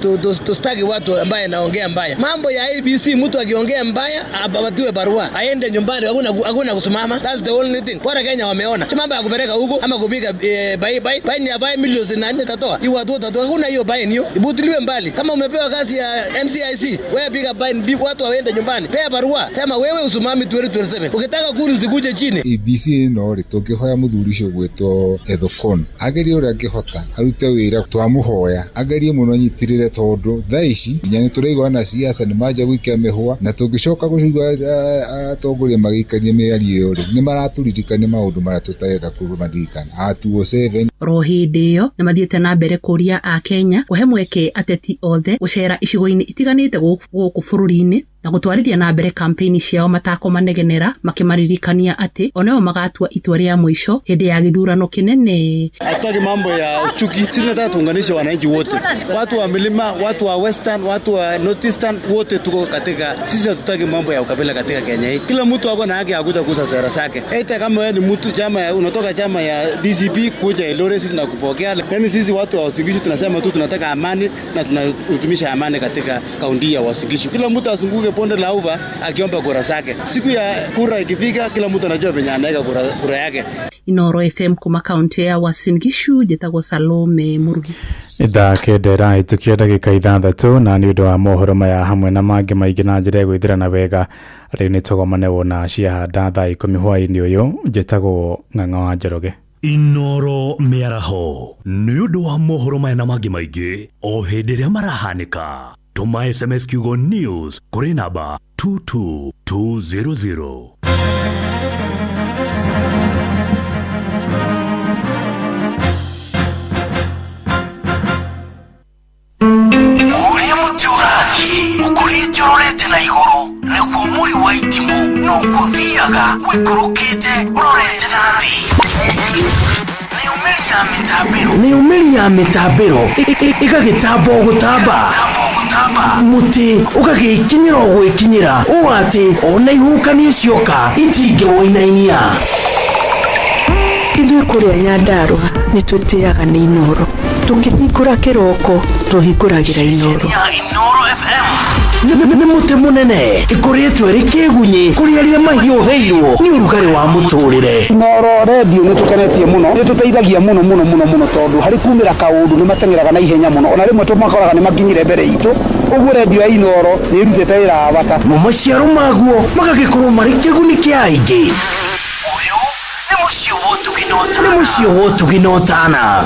tustaki watu ambaye naongea mbaya. Mambo ya IBC, mtu akiongea mbaya apatiwe barua aende nyumbani, hakuna kusimama. That's the only thing. Bora Kenya Wakenya wameona. Si mambo ya kupeleka huko ama kupiga baini ya 5 million na nne tatoa. Hiyo watu watatoa. Huna hiyo baini hiyo. Ibutiliwe mbali. Kama umepewa kazi ya NCIC, wewe piga baini, watu waende nyumbani. Pea barua. Sema wewe usimami 2027. Ukitaka kuri zikuje chini. ABC no ri tungihoya muthuri ucio gwitwo Ethekon agerie uria angihota arute wira twamuhoya agerie muno nyitirire tondu thaa ici nginya ni turaigua na siasa ni manja gwikia mihwa na tungicoka gucigua atongoria magikania miario iyo ri ni maraturirikania maundu maria tutarenda kumaririkana a 207. Oro hĩndĩ ĩyo nĩ mathiĩte na mbere kũria a Kenya kũhe mweke ateti othe gũcera icigo-inĩ itiganĩte gũkũ bũrũri-inĩ na gũtwarithia na mbere kampeni ciao matakũmanegenera, makĩmaririkania atĩ onao magatua itua rĩa mũico hĩndĩ ya gĩthurano kĩnene. Hatutaki mambo ya chuki, sisi tunataka tuunganishe wananchi wote, watu wa milima, watu wa western, watu wa northeastern, wote tuko katika. Sisi hatutaki mambo ya ukabila katika Kenya hii. Kila mtu ako na haki ya kuja kuuza sera zake. Eta kama wewe ni mtu chama ya, unatoka chama ya DCP kuja Eldoret, sisi tunakupokea. Yaani sisi watu wa Uasin Gishu tunasema tu tunataka amani na tunatumisha amani katika kaunti ya Uasin Gishu. Kila mtu azunguke bonde la ufa akiomba kura zake. Siku ya kura ikifika, kila mtu anajua penye anaweka kura yake. Inoro FM kuma kaunti ya Uasin Gishu, njĩtagwo Salome Murugi. Ithaa kenda ĩrahĩtũkia ndagĩka 6 na nĩ ũndũ wa mohoro maya hamwe na mangĩ maingĩ na njĩra ya gwĩthĩrana wega rĩu nĩ tũgomane wona ciahanda thaa 10 hwaĩ-inĩ ũyũ. Njĩtagwo Ng'ang'a wa Njoroge. Inoro mĩaraho nĩ ũndũ wa mohoro maya na mangĩ maingĩ o hĩndĩ ĩrĩa marahanĩka. Tũma SMS kiugo news kũrĩ namba 22200. Ũrĩa mũtĩ ũrathiĩ ũkũrĩte ũrorete na igũrũ naguo mũri wa itimũ noguo ũthiaga ũikũrũkĩte ũrorete na thĩ. Nĩyo mĩri ya mĩtambĩro ĩgagĩtamba o gũtamba, mũtĩ ũgagĩkinyĩra o gwĩkinyĩra ũũ atĩ ona ihuhũkanio cioka itingĩwũinainia. Ithuĩ kũrĩa Nyandarũa nĩ twĩtĩaga nĩ Inoro, tũkĩhingũra kĩroko tũhingũragĩra Inoro. Inoro FM nĩ mũtĩ mũnene ĩkoretwo ĩrĩ kĩgunyĩ kũrĩ arĩa mahiũhĩirwo nĩ ũrugarĩ wa mũtũrĩre. Inoro radio nĩ tũkenetie mũno, nĩ tũteithagia mũno mũno mũno mũno tondũ harĩ kumĩra kaũndũ nĩ mateng'eraga na ihenya mũno, ona rĩmwe tũmakoraga nĩ makinyire mbere itũ. Ũguo radio ya Inoro nĩ ĩrutĩte wĩra wa bata. Mo maciaro maguo magagĩkorwo marĩ kĩguni kĩa aingĩ. Ũyũ nĩ mũciĩ wa ũtugi na ũtana.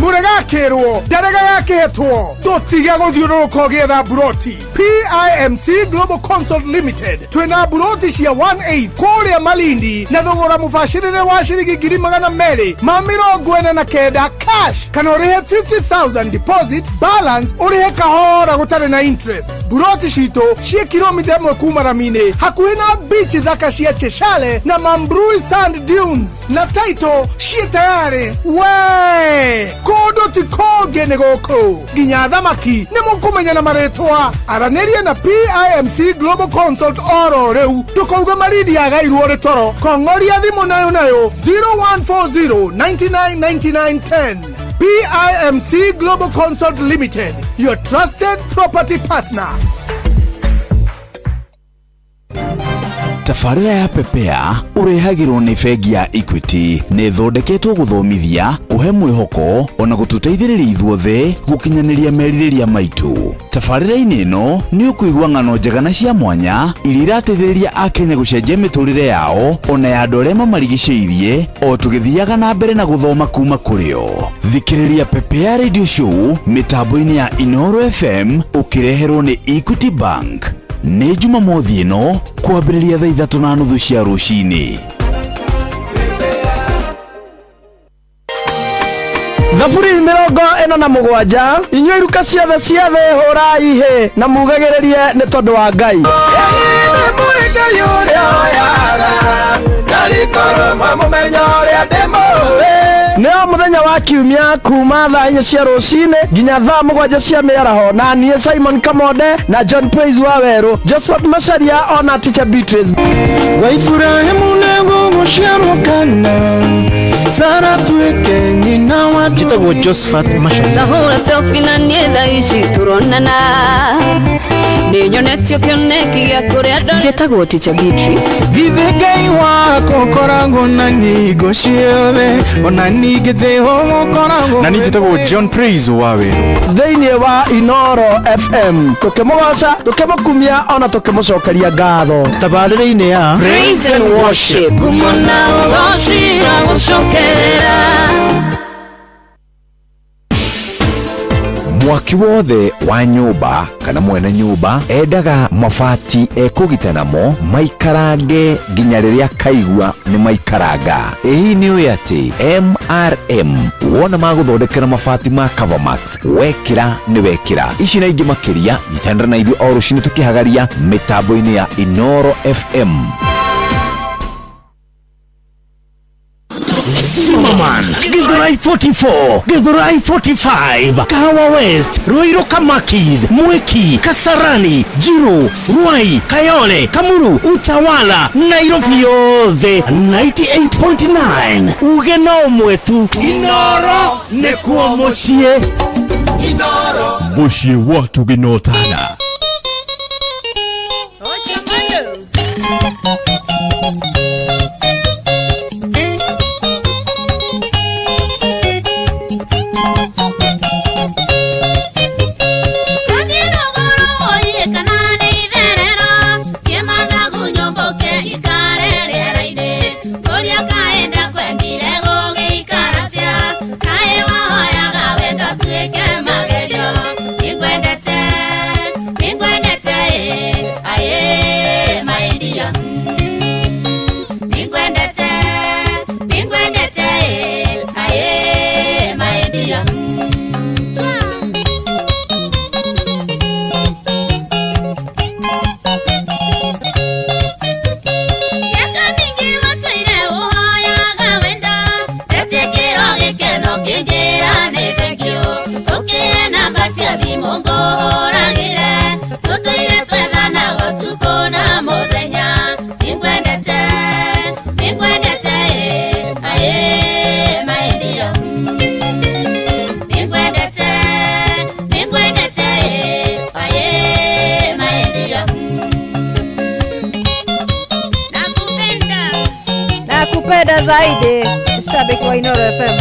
Mũregakĩrwo ndarega gakĩhetwo tũtige gũthiũrũrũka ũgĩetha buroti. PIMC Global Consult Limited twĩna buroti cia 18 kũrĩa Malindi na thogora mũbacĩrĩre wa ciringi 249,000 cash, kana ũrĩhe 50,000 deposit, balance ũrĩhe kahora gũtarĩ na interest. Buroti citũ ciĩ kilomita 1 kuma rami-inĩ hakuhĩ na beach thaka cia Cheshale na Mambrui Sand Dunes, na title ciĩ tayarĩ. We kũndũ ti kũngĩ nĩ gũkũ nginya thamaki nĩ mũkũmenya na marĩtwa. Aranĩria na PIMC Global Consult oro rĩu ndũkauge Malindi yagairwo rĩ toro. Kong'oria thimũ nayo nayo 0140 99 99 10. PIMC Global Consult Limited, your trusted property partner. Tabarĩra ya Pepea ũrehagĩrwo nĩ bengi ya Equity nĩ ĩthondeketwo gũthomithia, kũhe mwĩhoko ona gũtũteithĩrĩria ithuothe gũkinyanĩria merirĩria maitũ. Tabarĩra-inĩ ĩno nĩ ũkũigua ng'ano njega na cia mwanya iria irateithĩrĩria akenya gũcenjia mĩtũrĩre yao ona ya andũ arĩa mamarigicĩirie o tũgĩthiaga na mbere na gũthoma kuma kũrĩ o. Thikĩrĩria Pepea Radio Show mĩtambo-inĩ ya Inoro FM ũkĩreherwo nĩ Equity Bank. Nĩ Jumamothi ĩno kwambĩrĩria thaa 3:30 cia rũcinĩ. Thaburi 47 inyuĩ iruka ciothe cia thĩ hũrai hĩ na mugagĩrĩrie nĩ tondũ wa Ngai. Nĩ o mũthenya wa kiumia kuma thaa 4 cia rũcinĩ nginya thaa 7 cia mĩaraho, na niĩ Simon Kamonde na John Praise wa Werũ, Josephat Macharia ona Teacher Beatrice. Wa Ibrahimu nĩgũgũciarwo kana Sara tuĩke nyina wa njĩtagwo Josephat Macharia. Tahũra selfie na niĩ thaa ici tũronana Nĩnyonetio kĩoneki gĩa kũrĩa ndore. Njĩtagwo Teacher Beatrice. Githĩ Ngai wakwa ũkoragwo na ningo ciothe, ona ningĩ Jehova ũkoragwo Na niĩ njĩtagwo John Praise wa Werũ. Thĩinĩ wa Inoro FM tũkĩmũgoca, tũkĩmũkumia, ona tũkĩmũcokeria ngatho tabarĩra-inĩ ya Praise and Worship. Ngumo na ũgoci gũcokerera. Mwaki wothe wa nyũmba kana mwene nyũmba endaga mabati ekũgita namo maikarange nginya rĩrĩa kaigua nĩ maikaranga. Ĩhi nĩ ũĩ atĩ MRM wona magũthondekera mabati ma Covermax wekĩra nĩ wekĩra. Ici na ingĩ makĩria nyitanĩra na ithuĩ o rũcinĩ tũkĩhagaria mĩtambo-inĩ ya Inoro FM. Zimmerman, Githurai 44, Githurai 45, Kahawa West, Ruiru Kamakis, Mwiki, Kasarani, Jiru, Ruai, Kayole, Kamuru, Utawala, Nairobi yothe 98.9. Uge no mwetu Inoro nĩkuo mũciĩ. Mũciĩ watu gĩnotana. Nakupenda zaidi, shabiki wa Inoro FM.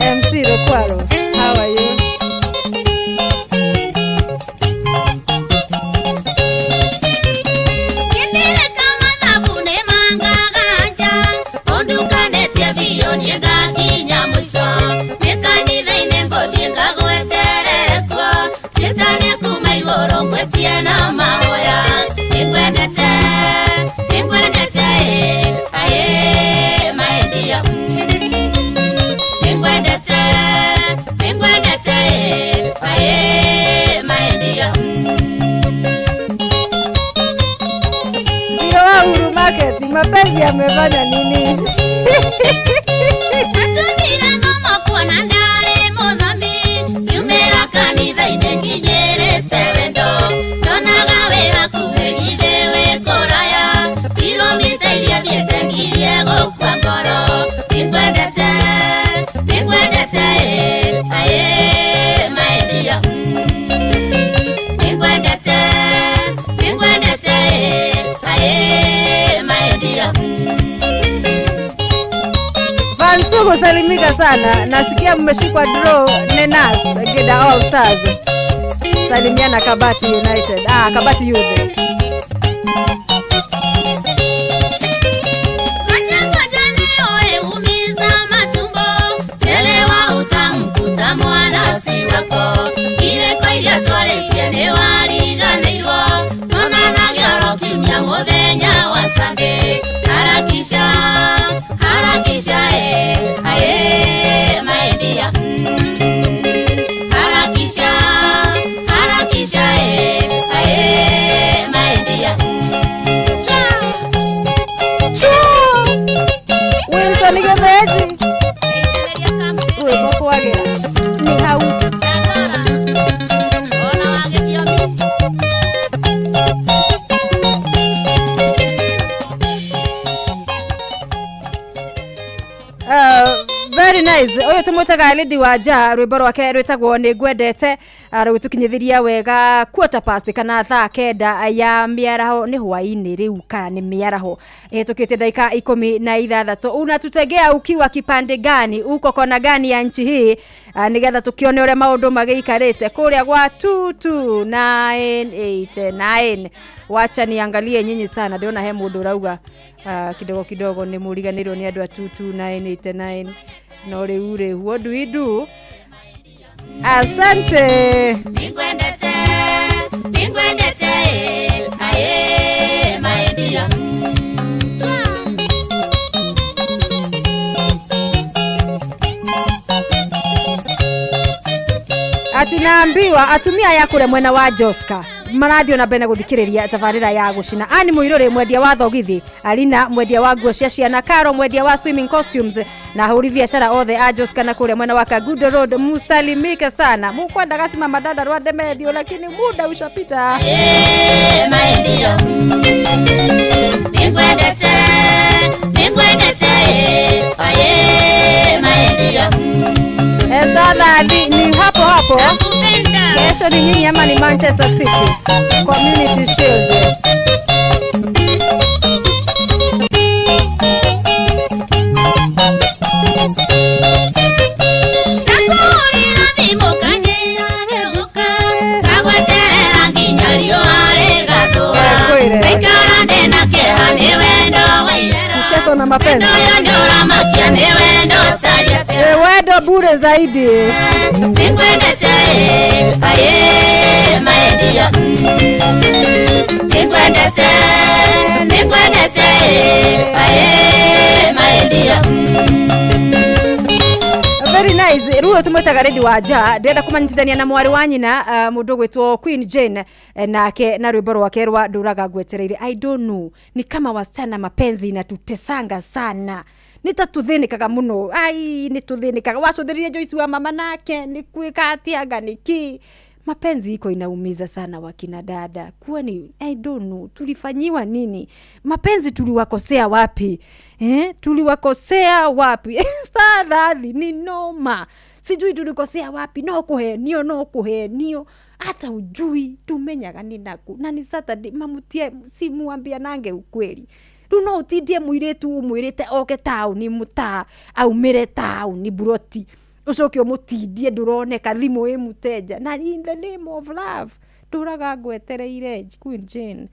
MC Rokwaro, how are you? Zero wa Uhuru Market, mapenzi yamefanya nini? Ningwendete, aye, my dear. Salimika sana. Nasikia mmeshikwa draw Nenas Geda All Stars. Salimiana Kabati United. Ah, Kabati Youth. Uyu tumwitaga Lady Wanja rwimbo rwake rwitagwo ni ngwendete rũgĩtũkinyithĩria wega 9:15 kana thaa 9 ya mĩaraho nĩ hwainĩ rĩu kana nĩ mĩaraho ĩhĩtũkĩte ndagĩka 16. Unatutegea ukiwa kipande gani, uko kona gani ya nchi hii, nigetha tukione ũrĩa maũndũ magĩikarĩte kũrĩa gwa 22989. Wacha niangalie nyinyi sana, ndiona he mũndũ ũrauga kidogo kidogo nĩ mũriganĩirwo nĩ andũ a 22989. No riu riu, what do we do? Asante. Ningwendete, ningwendete, aye, my dear. Ati naambiwa atumia ya kure mwena wa Joska marathio na mbere guthikiriria tabarira ya gucina. Ani Muiruri mwendia wa thogithi, Alina mwendia wa nguo cia ciana, Karo mwendia wa swimming costumes na ahuri biashara othe a Joska na kure mwena wa Kagudo Road, musalimike sana. Mukwendaga simama dada rwa Demethio lakini muda ushapita. Eh, my dear. Ningwendete, ningwendete, aye, my dear. Esther ni hapo hapo. Kesho ni nyinyi ama ni Manchester City Community Shield. Mchezo na mapenzi. Wendo bure zaidi. Ningwendete, aye, my dear. Ningwendete, ningwendete, aye, my dear. Very nice. Ruo tumwitaga Lady Wanja. Ndĩrenda kũmanyitithania na mwarĩ wa nyina mũndũ gwĩtwo Queen Jane nake na rwĩmbo rwake rwa ndũraga ngwetereire. I don't know. Ni kama wasichana mapenzi inatutesanga sana. Nitatuthinikaga muno. Ai, nituthinikaga. Wacũthĩrĩria Joyce wa mama nake ni kwika atianga niki. Mapenzi iko inaumiza sana wakina dada. Kwani I don't know tulifanyiwa nini? Mapenzi tuliwakosea wapi? Tuliwakosea wapi? Stadhathi ni noma. Sijui tulikosea wapi. No kuhenio, no kuhenio. Hata ujui tumenyaga ni naku. Na ni Saturday mamutie simuambia nange ukweli. Runo utindie muiretu umwirite oke tauni muta aumire tauni buroti. Ucoke umutindie nduroneka thimu ĩ muteja. Na in the name of love ndũraga ngwetereire Queen Jane.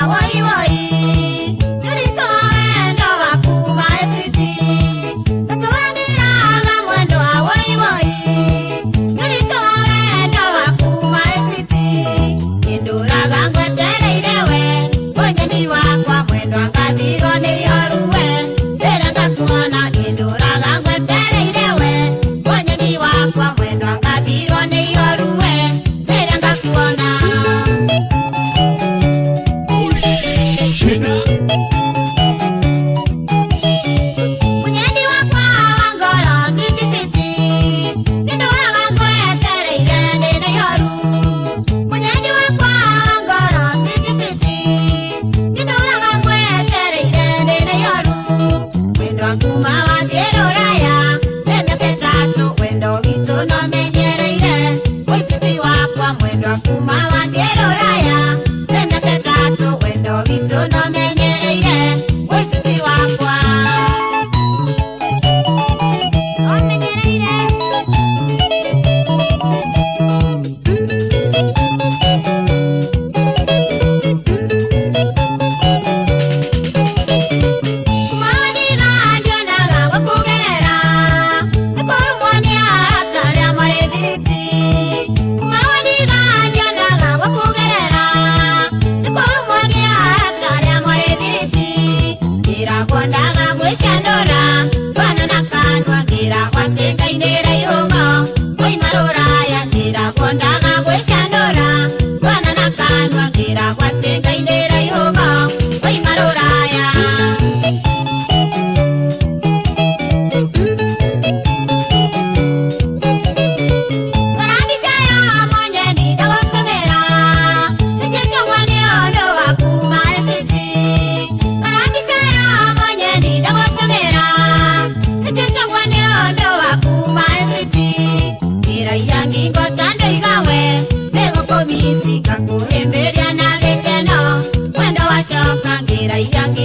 Woi, woi,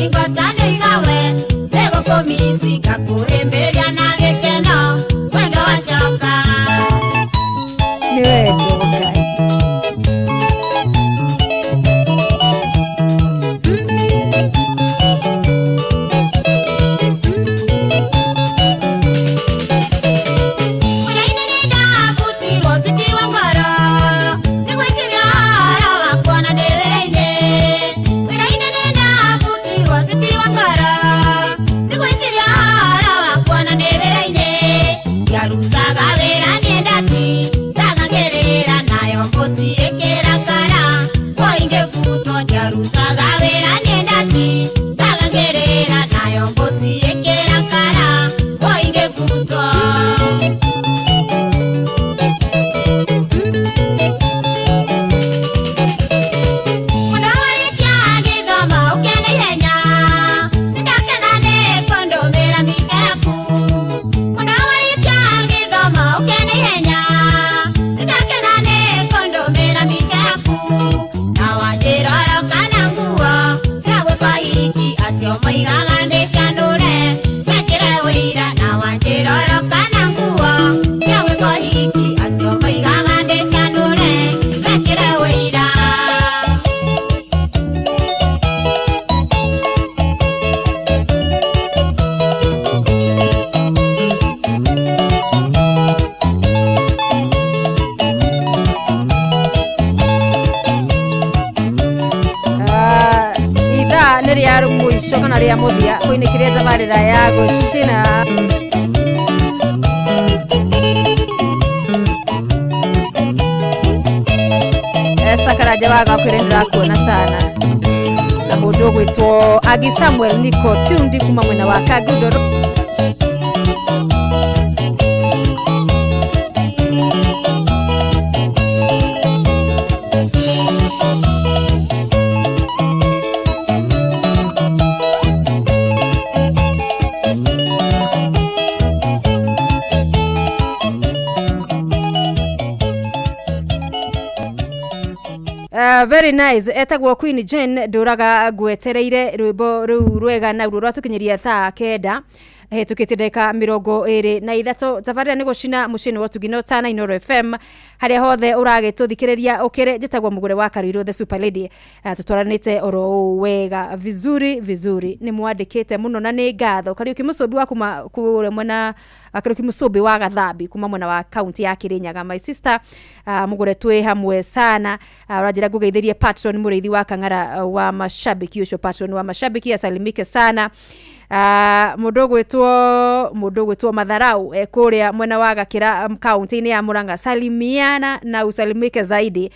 Ngwatanĩire we nĩgũkũmici ngakũrĩmĩria na gĩkeno wendo wacoka. Nĩ wendo Ngai. Mũrĩa-inĩ nĩndabutirwo citiwa ngoro nĩgwĩciria ũhoro wakwa na ndĩ wĩra-inĩ. Wĩra-inĩ nĩndabutirwo citiwa ngoro nĩgwĩciria ũhoro wakwa na ndĩ wĩra-inĩ. Ndiarutaga wĩra niĩ ndati ndagangĩrĩra nayo mbũci ĩkĩrakara ngũi ngĩbutwo. Ndiarutaga wĩra niĩ ndati ndagangĩrĩra nayo mbũci ĩkĩrakara ngũi ngĩbutwo. Mũndũ warĩkia gĩthomo ũkĩe na ihenya nĩndakena nĩ kũndũmĩra mbica yaku. Mũndũ warĩkia gĩthomo ũkĩe na ihenya nĩndakena nĩ kũndũmĩra mbica yaku. Na wanjĩrora kana nguo cia gwĩkwo hiki acio moigaga ndĩcianũre mekĩre ũira. Na wanjĩrora kana nguo cia gwĩkwo hiki acio moigaga ndĩcianũre mekĩre ũira. Ah, ithaa nĩ rĩa mũico kana rĩa mũthia kũinĩkĩria tabarĩra ya gũcina. Esther Karanja wa Gakwĩre ndĩrakuona sana na mũndũ ũgwĩtwo Agi Samuel Nico Tundi kuma mwena wa Kangundo. Very nice etagwo Queen Jane ndũraga ngwetereire rwĩmbo rũu rwega na ruo rwatũkinyiria thaa 9 hetũkĩte ndagĩka 23. Tabarĩra nĩ gũcina mũciĩ-inĩ wa ũtugi no tana Inooro FM harĩa hothe ũragĩtũthikĩrĩria ũkĩrĩ njĩtagwo Mũgũre wa Karuirũ the super lady. Tũtwaranĩte oro ũũ wega vizuri vizuri nĩ mwandĩkĩte mũno na nĩ ngatho. Kariũki Mũcũmbi wa kuma kũrĩa mwena Kariũki Mũcũmbi wa Gathambi kuma mwena wa kaunti ya Kirinyaga my sister Mũgũre twĩ hamwe sana. Ũranjĩra ngũgeithĩrie patron mũrĩithi wa Kang'ara wa mashabiki ũcio patron wa mashabiki asalimike sana. Mũndũ ũgwĩtwo Matharau kũrĩa mwena wa Gakĩra kaunti-inĩ ya Murang'a salimiana na usalimike zaidi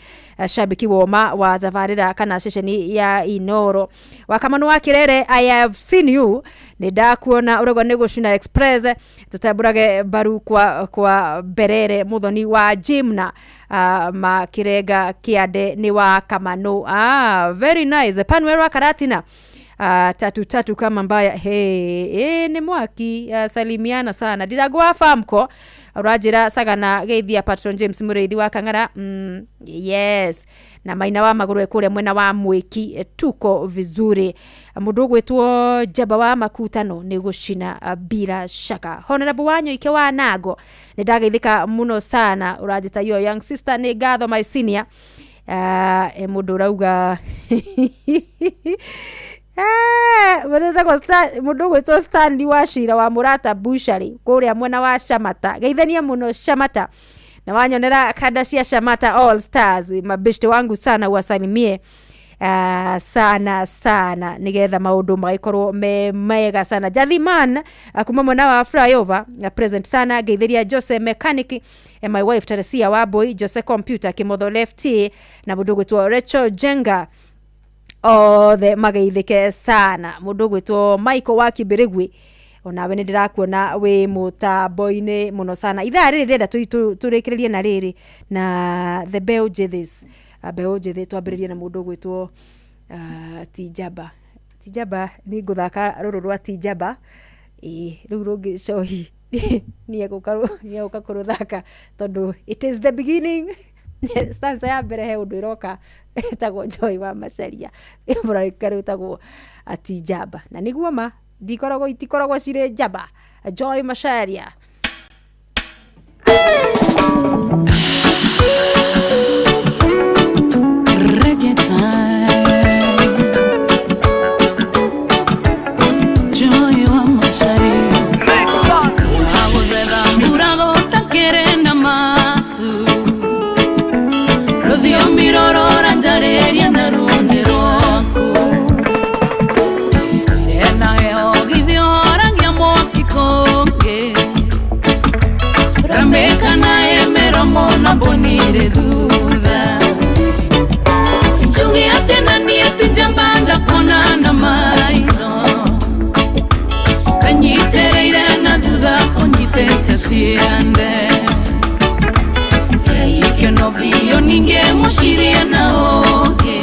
shabiki woma wa tabarĩra kana ceceni ya Inooro. Wakamanu wa Kirere I have seen you nĩ ndakuona ũrauga nĩ gũcina express tũtambũrage mbaru kwa Berere mũthoni wa Jimna makirenga kĩande nĩ wa Kamanu. Very nice Panuel wa Karatina tatu tatu kama mbaya hey, nĩ mwaki salimiana sana Ndirango wa Famco ũranjĩra sagana geithia patron James Mũrĩithi wa Kang'ara yes na maina wa magũrũ kũrĩa mwena wa Mwĩki tuko vizuri. Mũndũ ũgwĩtwo Njamba wa Makutano nĩ gũcina bila shaka. Honorable Wanyoike wa Nago nĩ ndageithĩka mũno sana ũranjĩta your young sister nĩ ngatho my senior. Mũndũ ũrauga mũndũ ũgwĩtwo Stanley wa Cira wa Mũrata Bushari kũrĩa mwena wa Shamata geithania mũno Shamata na wanyonera kanda cia Shamata All Stars mabeshte wangu sana wasalimie sana sana nigetha maundu magikorwo me mega sana. Jathiman kuma mwena wa flyover present sana geithiria Jose mechanic my wife Teresia Waboi Jose computer Kimotho left na mundu gwitwo Rachel Jenga othe mageithike sana. Mundu gwitwo Michael wa Kibirigwi onawe nĩ ndĩrakuona wĩ mũtambo-inĩ mũno sana. Ithaa rĩrĩ ndĩrenda tũrĩkĩrĩrie na rĩrĩ na the Bell Jethis. Bell Jethis twambĩrĩrie na mũndũ ũgwĩtwo Tijaba. Tijaba nĩ ngũthaka rũrũ rwa Tijaba ĩĩ rĩu rũngĩ cohi nĩ egũka kũrũthaka tondũ it is the beginning. Stanza ya mbere he ũndũ ĩroka ĩtagwo Joy wa Macharia, mũrarĩka rĩtagwo ati njamba, na nĩguo ma ndikoragwo itikoragwo cirĩ njamba. Joy Macharia. Reggae time. Joy wa Macharia. Agũthetha gũtakĩrĩ na matu. Rũthiomi rũrora njarĩria na ruo nĩ rwaku. Ire na heho githĩ ũhoragia mwaki kũngĩ. Ramĩka na ĩmĩromo na mbũni irĩ thutha. Njuge atĩ na niĩ ti njamba ndakuona na maitho. Kanyitĩrĩire na thutha kũnyitĩte ciande. Ikeno biũ ningĩ mũcirie na ũngĩ.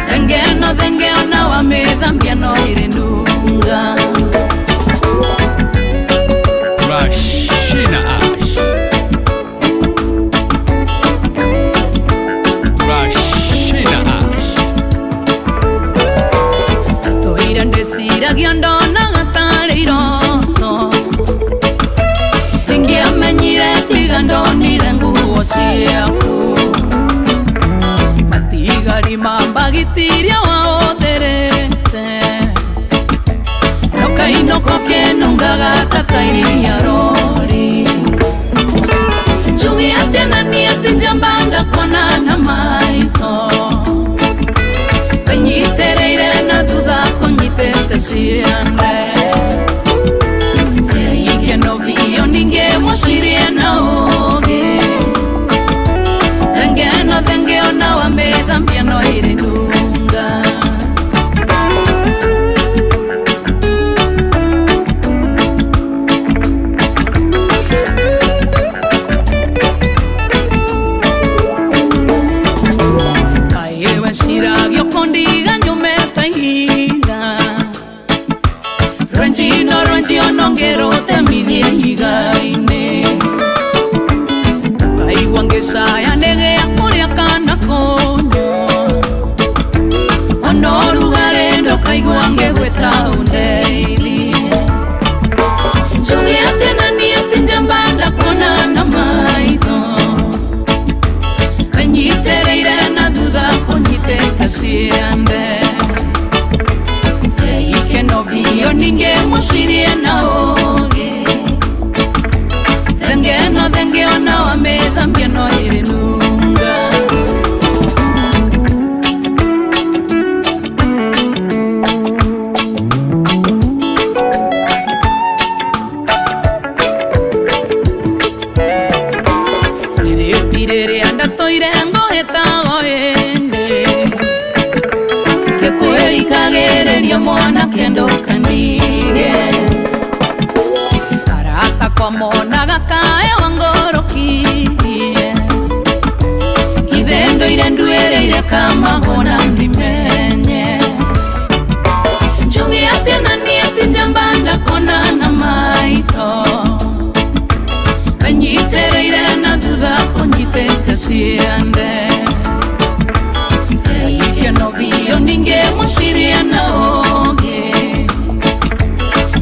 Thenge ĩno thenge ona wamĩthambia no ĩrĩ nunga. Rashina Ash. Rashina Ash. Tũire ndĩciragia ndonaga tarĩ iroto. Ndingĩamenyire tiga ndonire nguo ciaku. Matigari ma mbagitiria waũthĩrĩte. Nokainoko kĩnungaga ta kairia rori. Njuge atĩ na niĩ ti njamba ndakuona na maitho. Kanyitĩrĩire na thutha kũnyitĩte ciande. Ikeno biũ ningĩ mũcirie na ũũgĩ. Thenge ĩno thenge ona wamĩthambia no ĩrĩ nunga. Kaĩ weciragia ũkũndiga nyũme ta ihiga. Rwenjino rwenji ona ũngĩrũtemithie ihiga-inĩ. Ũkaigua ngĩcaya nĩgĩa kũrĩa kana kũnyua. Ona ũrugarĩ ndũkaigua ngĩgwĩta ũndeithie. Njuge atĩ na niĩ ti njamba ndakuona na maitho. Kanyitĩrĩire na thutha kũnyitĩte ciande. Ikeno biũ ningĩ mũcirie na ũũgĩ. Thenge ĩno thenge ona wamĩthambia no ĩrĩ nunga. Rĩrĩa ndatũire ngũhĩtago ĩndĩ. Ngĩkwĩrikagĩrĩria mwanake ndũkandige. Arata kwa monaga kaĩ wangũrũkirie. Githĩ ndũire nduĩrĩire kamahũna ndimenye. Njuge atĩ na niĩ ti njamba ndakuona na maitho. Kanyitĩrĩire na thutha kũnyitĩte ciande. Ikeno biũ ningĩ mũcirie na ũũgĩ.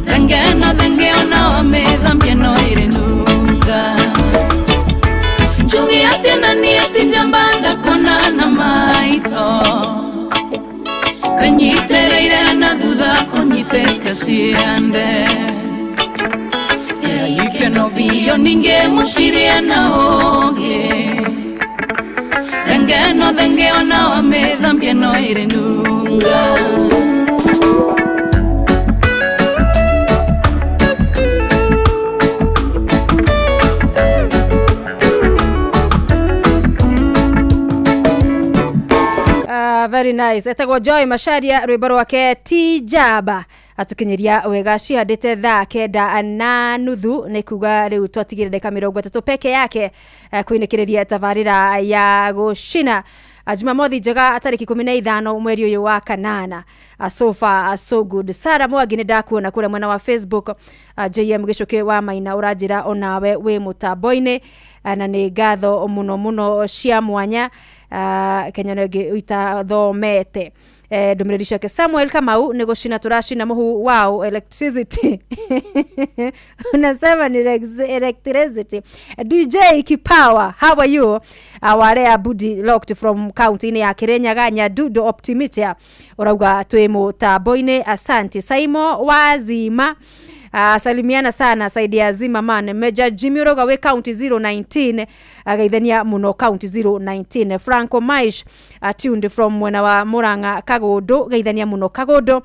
Thenge ĩno thenge ona wamĩthambia no ĩrĩ nunga. Njuge atĩ na niĩ ti njamba ndakuona na maitho. Kanyitĩrĩire na thutha kũnyitĩte ciande. Ikeno biũ ningĩ mũcirie na ũũgĩ. Thenge ĩno thenge ona wamĩthambia no ĩrĩ nunga. Very nice. Etagwo Joy Macharia rwĩmbo rwake ti njamba atukinyiria wega cihandĩte thaa 9:30 nĩ kuga rĩu twatigire ndagĩka 30 peke yake kuinĩkĩrĩria tabarĩra ya gũcina. Jumamothi njega tarĩki 15 mweri ũyũ wa kanana. So far so good. Sara Mwangi nĩ ndakuona kũrĩa mwena wa Facebook. JM Gĩcũkĩ wa Maina ũranjĩra onawe wĩ mũtambo-inĩ, na nĩ ngatho mũno mũno cia mwanya. Kenya nĩ ĩngĩ itathomete ndũmĩrĩri ciake. Samuel Kamau nĩ gũcina tũracina mũhu wao electricity unasema ni electricity. DJ Kipawa, how are you? Warea Budi locked from county ya Kirinyaga Nyadundo Optimitia urauga twi mutambo-inĩ. Asante Saimo Wazima. Salimiana sana saidi ya Zima man. Major Jimmy urauga we county 019, agaithania muno county 019. Franco Maish tuned from mwena wa Murang'a Kagondo, geithania muno Kagondo.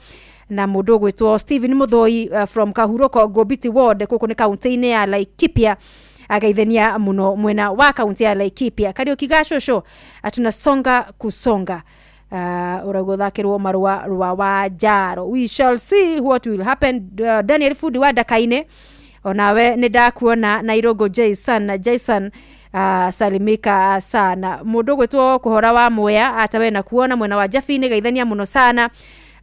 Na mundu gwitwo Steven Muthoi from Kahuroko Gobiti Ward kuku ni county-inĩ ya Laikipia, agaithania muno mwena wa county ya Laikipia. Kariuki Gacũcũ, tunasonga kusonga. Uraguthakirwo marua rwa wa Njaro. We shall see what will happen. Daniel Fudi wa Ndakaine, onawe nĩ ndakuona. Nairogo Jason na Jason, salimika sana. Mundu gwitwo kuhora wa Mwea atawe na kuona mwena wa Jafini, geithania muno sana.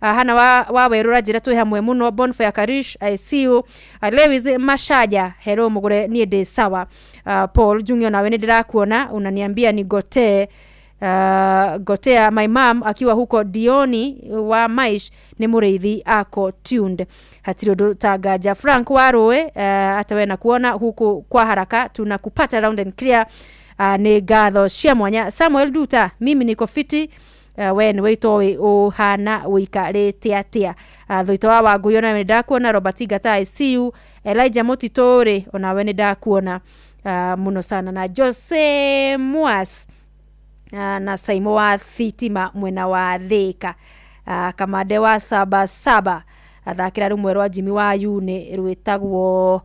Hana wa werura njira twi hamwe muno. Bonfire Karish, I see you. Lewis Mashaja, hello mugure, nie ndi sawa. Paul Junior nawe nĩ ndĩrakuona, unaniambia ni gote gotea my mom akiwa huko Dioni wa Maish ni mũrĩithi ako tuned. Hatirĩ ũndũ tangaja. Frank Warũe, atawe na kuona huku kwa haraka tunakupata round and clear. Nĩ ngatho cia mwanya. Samuel Duta, mimi niko fiti. We nĩ wĩtoĩ ũhana ũikarĩte atĩa. Thuito wa Wangũi onawe nĩ ndakuona. Robert Ngata, I see you. Elijah Mũtitũ onawe nĩ ndakuona mũno sana. Na Jose Muas na Saimo wa Thitima mwena wa Thika. Kamande wa Sabasaba athakĩra rũmwe rwa Jimmy wa Yune rwĩtagwo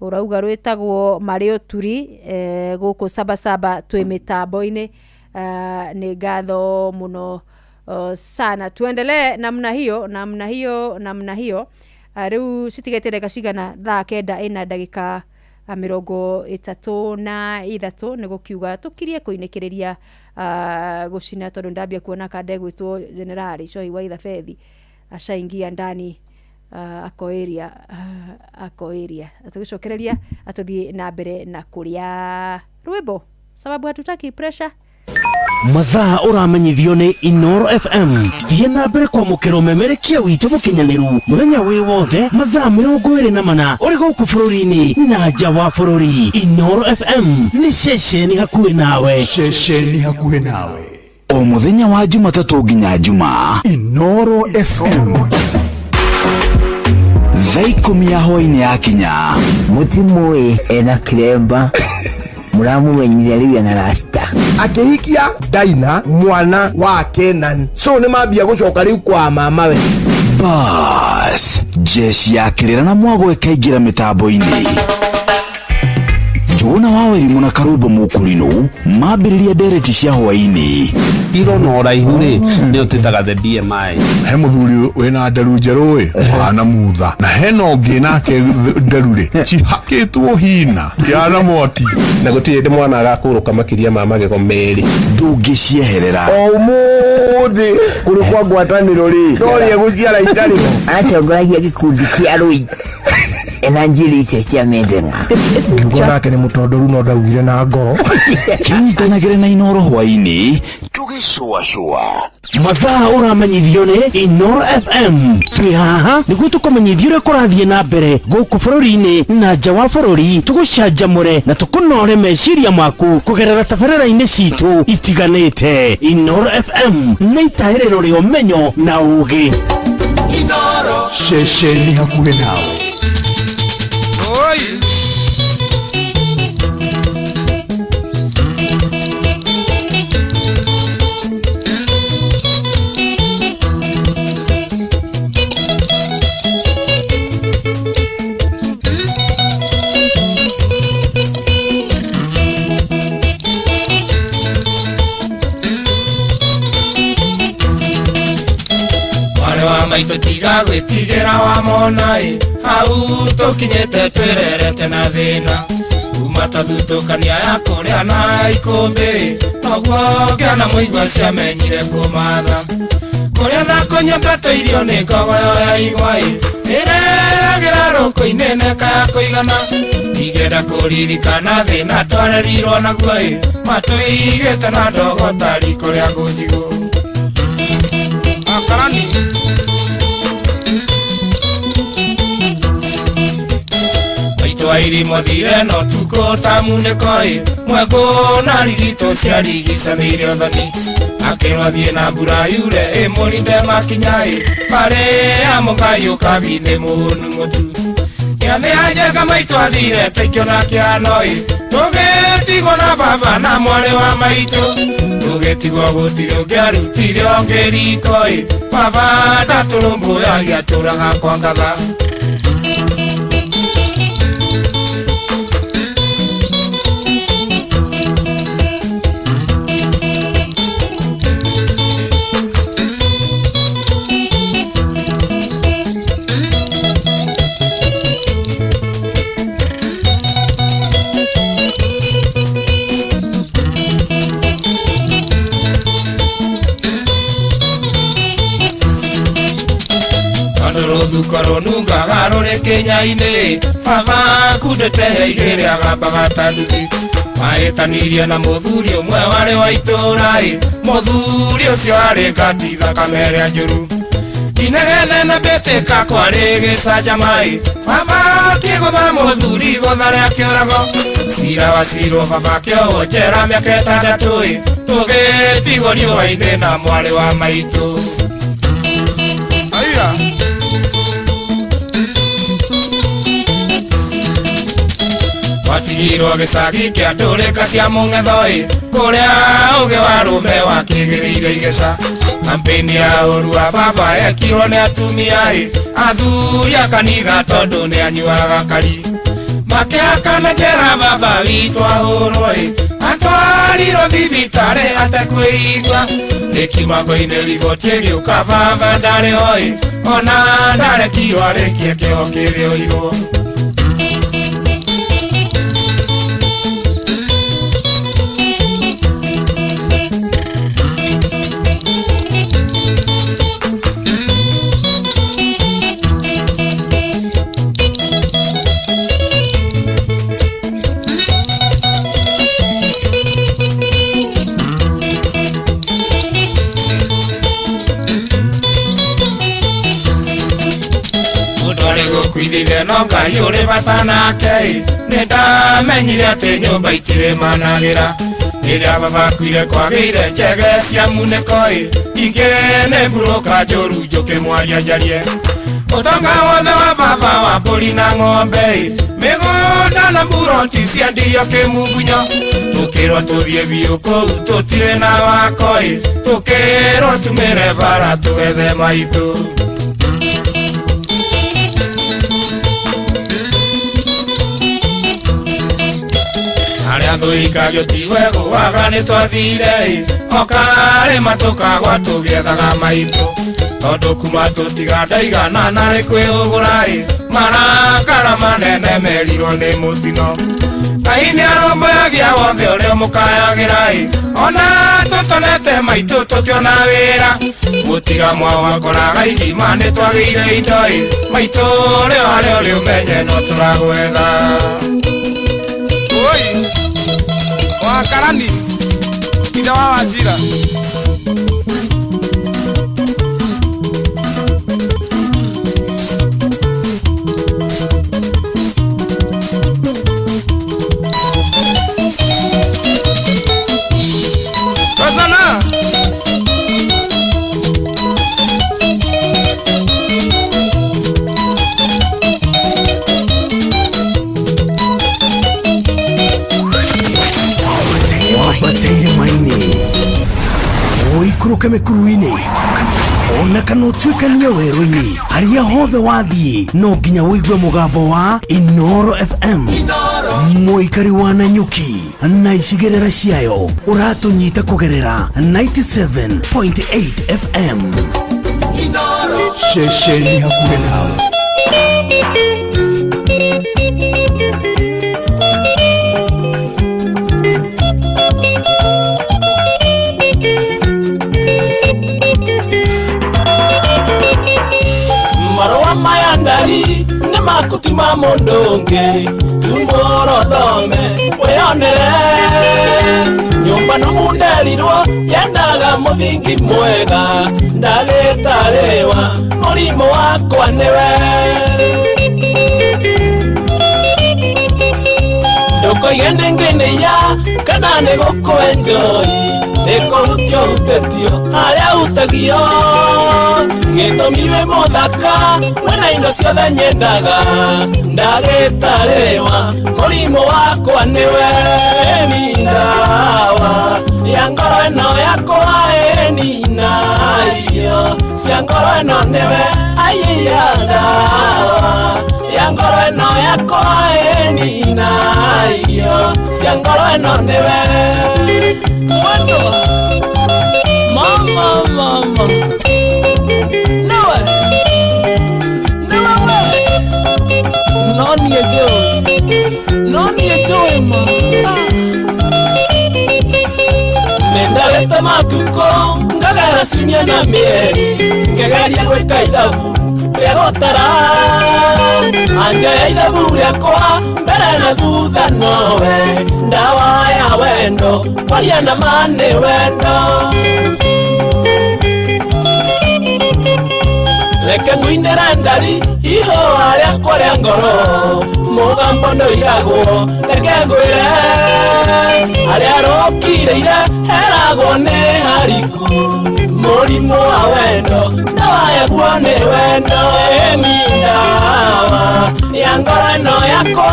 ũrauga rwĩtagwo Mario Turi, gũkũ Sabasaba twĩ mĩtambo-inĩ. Nĩ ngatho mũno sana. Tuendelee namna hiyo namna hiyo namna hiyo. Rĩu citigĩte ndagĩka cigana? Thaa 9 ĩna ndagĩka 33 nĩ gũkiuga tũkirie kũinĩkĩrĩria gũcina tondũ ndambia kuona kande gwĩtwo Generali Cohi wa Ithabethi ashaingia ndani, ako area, ako area. Tũgĩcokereria atũthiĩ na mbere na kũrĩa rwĩmbo sababu hatutaki pressure. Mathaa ũramenyithio nĩ Inoro FM. Thiĩ na mbere kwamũkĩra ũmemerekia witũ mũkinyanĩru mũthenya wĩ wothe mathaa 24 ũrĩ gũkũ bũrũri-inĩ na nja wa bũrũri. Inoro FM nĩ ceceni hakuhĩ nawe. Ceceni hakuhĩ nawe. O mũthenya wa Jumatatũ nginya Jumaa. Inoro FM. Thaa 10 ya hwaĩ-inĩ yakinya. Mũtimũĩ ena kĩremba mũramumenyithia rĩu ena rasta. Akĩhikia Daina mwana wa Kenan, so nĩ mambia gũcoka rĩu kwa mamawe. Bas, jeshi ya kĩrĩra na mwago ĩkaingĩra mĩtambo-inĩ. Njũgũna wa Wairimu na Karũmbo Mũkũrinũ mambĩrĩria ndereti cia hwaĩ-inĩ. Kiro na ũraihu rĩ nĩ ũtĩtaga the BMI. He mũthuri wĩna nderu njerũ ĩ hana mutha, na hena ũngĩ nake nderu rĩ cihakĩtwo hina yana mwaki, na gũtirĩ hĩndĩ mwana agakũrũka makĩria ma magego merĩ. Ndũngĩcieherera. O ũmũthĩ kũrĩ kwa ngwatanĩro rĩ ndorĩe gũciara itarĩ. Atongoragia gĩkundi kĩa rũi ena njiri icio cia metheng'a. Ngiugo nake nĩ mũtondoru no ndaugire na ngoro. Kĩnyitanagĩre na Inoro hwaĩ-inĩ tũgĩcũacũa. Mathaa ũramenyithio nĩ Inoro FM. Twĩ haha nĩguo tũkũmenyithie ũrĩa kũrathiĩ na mbere gũkũ bũrũri-inĩ na nja wa bũrũri, tũgũcanjamũre na tũkũnore meciria maku kũgerera tabarĩra-inĩ citũ itiganĩte. Inoro FM nĩ itaĩrĩro rĩa ũmenyo na ũũgĩ. Inoro ceceni hakuhĩ nawe. Oi. Maitũ tiga gwĩtigĩra wa mona ĩ hau tũkinyĩte twĩrerete na thĩna. Kuma twathutũkania ya kũrĩa na ikũmbĩ noguo ngĩona mũigua ciamenyire kũmatha kũrĩa na kũnyua twatũirio nĩ ngogoyo ya igwa-ĩ ĩreragĩra rũkũ-inĩ neka ya kũigana ingĩenda kũririkana thĩna twarerirwo naguo-ĩ matũigĩte na ndogo ta riko rĩa ngũnjigũ. Akarani maitũ thire no tukũ ta munĩko-ĩ mwekũ na rigito ciarigicanĩire ũthoni akĩrwo athiĩ na mbura yure ĩmũrinde makinya-ĩ barĩ ya mũgai ũkabi nĩ mũnu mũtu gĩathĩ ya njenga maitũ athire taikĩona kĩhano-ĩ tũgĩtigwo na baba na mwarĩ wa maitũ tũgĩtigwo gũtirĩ ũngĩarutire ũngĩ riko-ĩ baba ndatũrũmbũyagia atũraga kwa ngatha. Rũthuko rũnungaga rũrĩ kĩnya-inĩ baba kundĩte igĩrĩ agambaga ta nduthi mahĩtanirie na mũthuri ũmwe warĩ wa itũũra-ĩ mũthuri ũcio arĩ ngati thakame ĩrĩa njũru inegene na mbĩtĩka kwarĩ gĩcanjama-ĩ baba akĩgũtha mũthuri igũtha rĩa kĩũrago cira wacirwo baba akĩohwo njera mĩaka ĩtandatũ-ĩ tũgĩtigwo riũa-inĩ na mwarĩ wa maitũ. Aiya. Twatigirwo gĩcagi kĩa ndũrĩka cia mũng'etho-ĩ kũrĩa ũgĩ wa rũme wakĩgĩrĩire igeca kampeni ya ũru wa baba yekirwo nĩ atumia-ĩ athuri a kanitha tondũ nĩ anyuaga kari makĩhakana njera baba witũ ahũrwo-ĩ atwarirwo thibitarĩ atekwĩigua rĩkiuma-ngo-inĩ riboti ĩgĩũka baba ndarĩ ho-ĩ ona ndarekirwo arĩkie kĩoho kĩrĩa oirwo. Gũkuithithia no Ngai ũrĩ bata nake-ĩ nĩ ndamenyire atĩ nyũmba itirĩ managĩra rĩrĩa baba akuire kwagĩire njege cia munĩko-ĩ ingĩ nĩ mburũka njũru njũkĩ mwaria njarie ũtonga wothe wa baba wa mbũri na ng'ombe-ĩ mĩgũnda na mburoti ciendirio kĩmungunyo tũkĩrwo tũthiĩ biũ kũu tũtirĩ na wako-ĩ tũkĩrwo tumĩre bara tũgethe maitũ. Arĩa thũikagio ti wegũaga nĩ twathire-ĩ okarĩma tũkagwa tũgĩethaga maitũ tondũ kuma tũtiga ndaigana narĩ kwĩhũgũra-ĩ marakara manene merirwo nĩ mũtino Ngai nĩ arũmbũyagia wothe ũrĩa ũmũkayagĩra-ĩ ona tũtonete maitũ tũkĩona wĩra gũtiga mwaũ akoraga irima nĩ twagĩire indo-ĩ maitũ rĩo harĩa ũrĩ ũmenye no tũragwetha. Oi Wakarani ithe wa Wachira. Rosana. Wambateire maini ũikũrũke mĩkuru-inĩ ona kana ũtuĩkanie werũ-inĩ harĩa hothe wathiĩ no nginya ũigue mũgambo wa Inooro FM mũikari wa Nanyuki na icigĩrĩra ciayo ũratũnyita kũgerera 97.8 FM. Ceceni hakuhĩ nawe. Maku ti ma mũndũ ũngĩ tumũro thome wĩonere nyũmba nũmu nderirwo yendaga mũthingi mwega ndagĩtarĩwa mũrimũ wakwa nĩwe ndũkoige ndĩngĩnĩya kana nĩ gũkwenjoi nĩkũhutio hutĩtio harĩa hutagio gĩtũmi wĩ mũthaka wĩna indo ciothe nyendaga ndagĩtarĩwa mũrimũ wakwa nĩwe ni ndawa ya ngoro ĩno yakwa ĩnina irio cia ngoro ĩno nĩwe aiya ndawa ya ngoro ĩno yakwa ĩnina irio cia ngoro ĩno nĩwe mwendo mama mama niwe niwe we no niĩ njũĩ no niĩ njũĩ ma nĩndarĩte matukũ ngagera ciumia na mĩeri ngĩgeria gwĩka ithabu rĩa gũtara anja ya ithabu rĩakwa mbere na thutha nowe ndawa ya wendo kwaria na ma nĩ wendo reke ngũinĩre ndari ihũa rĩakwa rĩa ngoro mũgambo ndũiragwo reke ngwĩre harĩa rũkirĩire heragwo nĩ hariku mũrimũ wa wendo ndawa yaguo nĩ wendo ĩni ndawa ya ngoro ĩno yakwa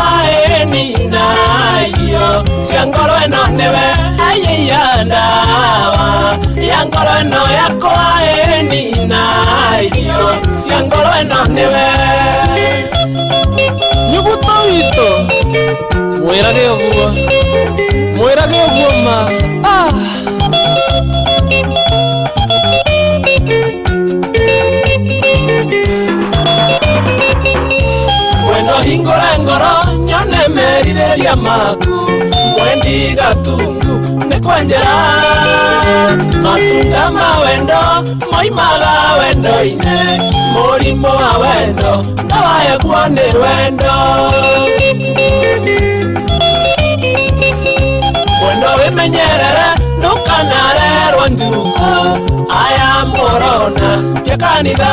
ĩni irio cia ngoro ĩno nĩwe aiya ndawa ya ngoro ĩno yakwa ĩni irio cia ngoro ĩno nĩwe nyuguto witũ mwĩrage ũguo mwĩrage ũguo ma ah. Wendo hingũra ngoro nyone merirĩria maku mwendi gatungu nĩ kwenjera matunda ma wendo moimaga wendo-inĩ mũrimũ wa wendo ndawa yaguo nĩ wendo wendo wĩmenyerere ndũkanarerwo njuku aya mũrona tia kanitha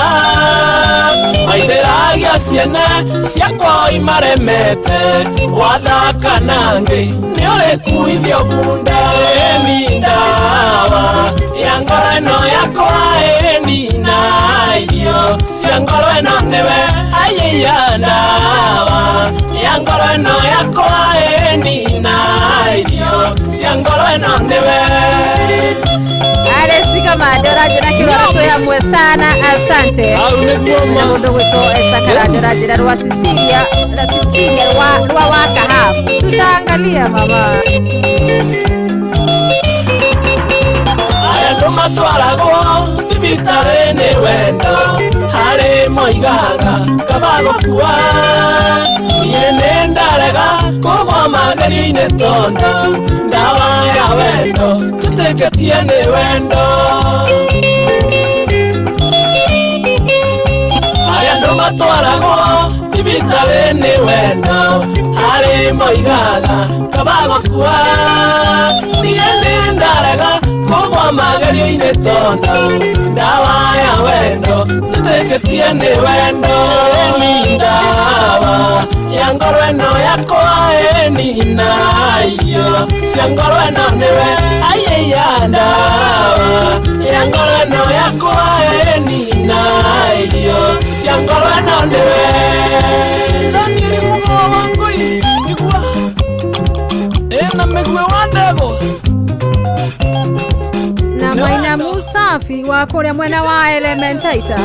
maithĩragia ciene ciakwa imaremete wathaka nangĩ nĩ ũrĩkuithio bunda ĩni ndawa ya ngoro ĩno yakwa ĩni na irio cia ngoro ĩno nĩwe aiya ndawa ya ngoro ĩno yakwa ĩni na irio cia ngoro ĩno nĩwe Aresika madora jira kirora toya mwe sana asante. Na mundu gwitwo Esther Karandora jira rwa Cecilia na Cecilia rwa waka hapo. Tutaangalia mama. Aya ndo matwaragwo thibitarĩ nĩ wendo harĩ moigaga kaba gũkua niĩ nĩ ndarega kũgwa magerio-inĩ tondũ ndawa ya wendo tũtĩkĩtie nĩ wendo arĩa andũ matwaragwo thibitarĩ nĩ wendo harĩ moigaga kaba gũkua niĩ nĩ ndarega kũgwa magerio-inĩ tondũ ndawa ya wendo tũtĩkĩtie nĩ wendo ĩni ndawa ya ngoro ĩno yakwa ĩni na irio cia ngoro ĩno nĩwe aiya ndawa ya ngoro ĩno yakwa ĩni na irio cia ngoro ĩno nĩwe Danieli mũgũa wa ngũi igua ĩna mĩguĩ wa ndegwa na Maina Musafi wa kũrĩa mwena wa Elementaita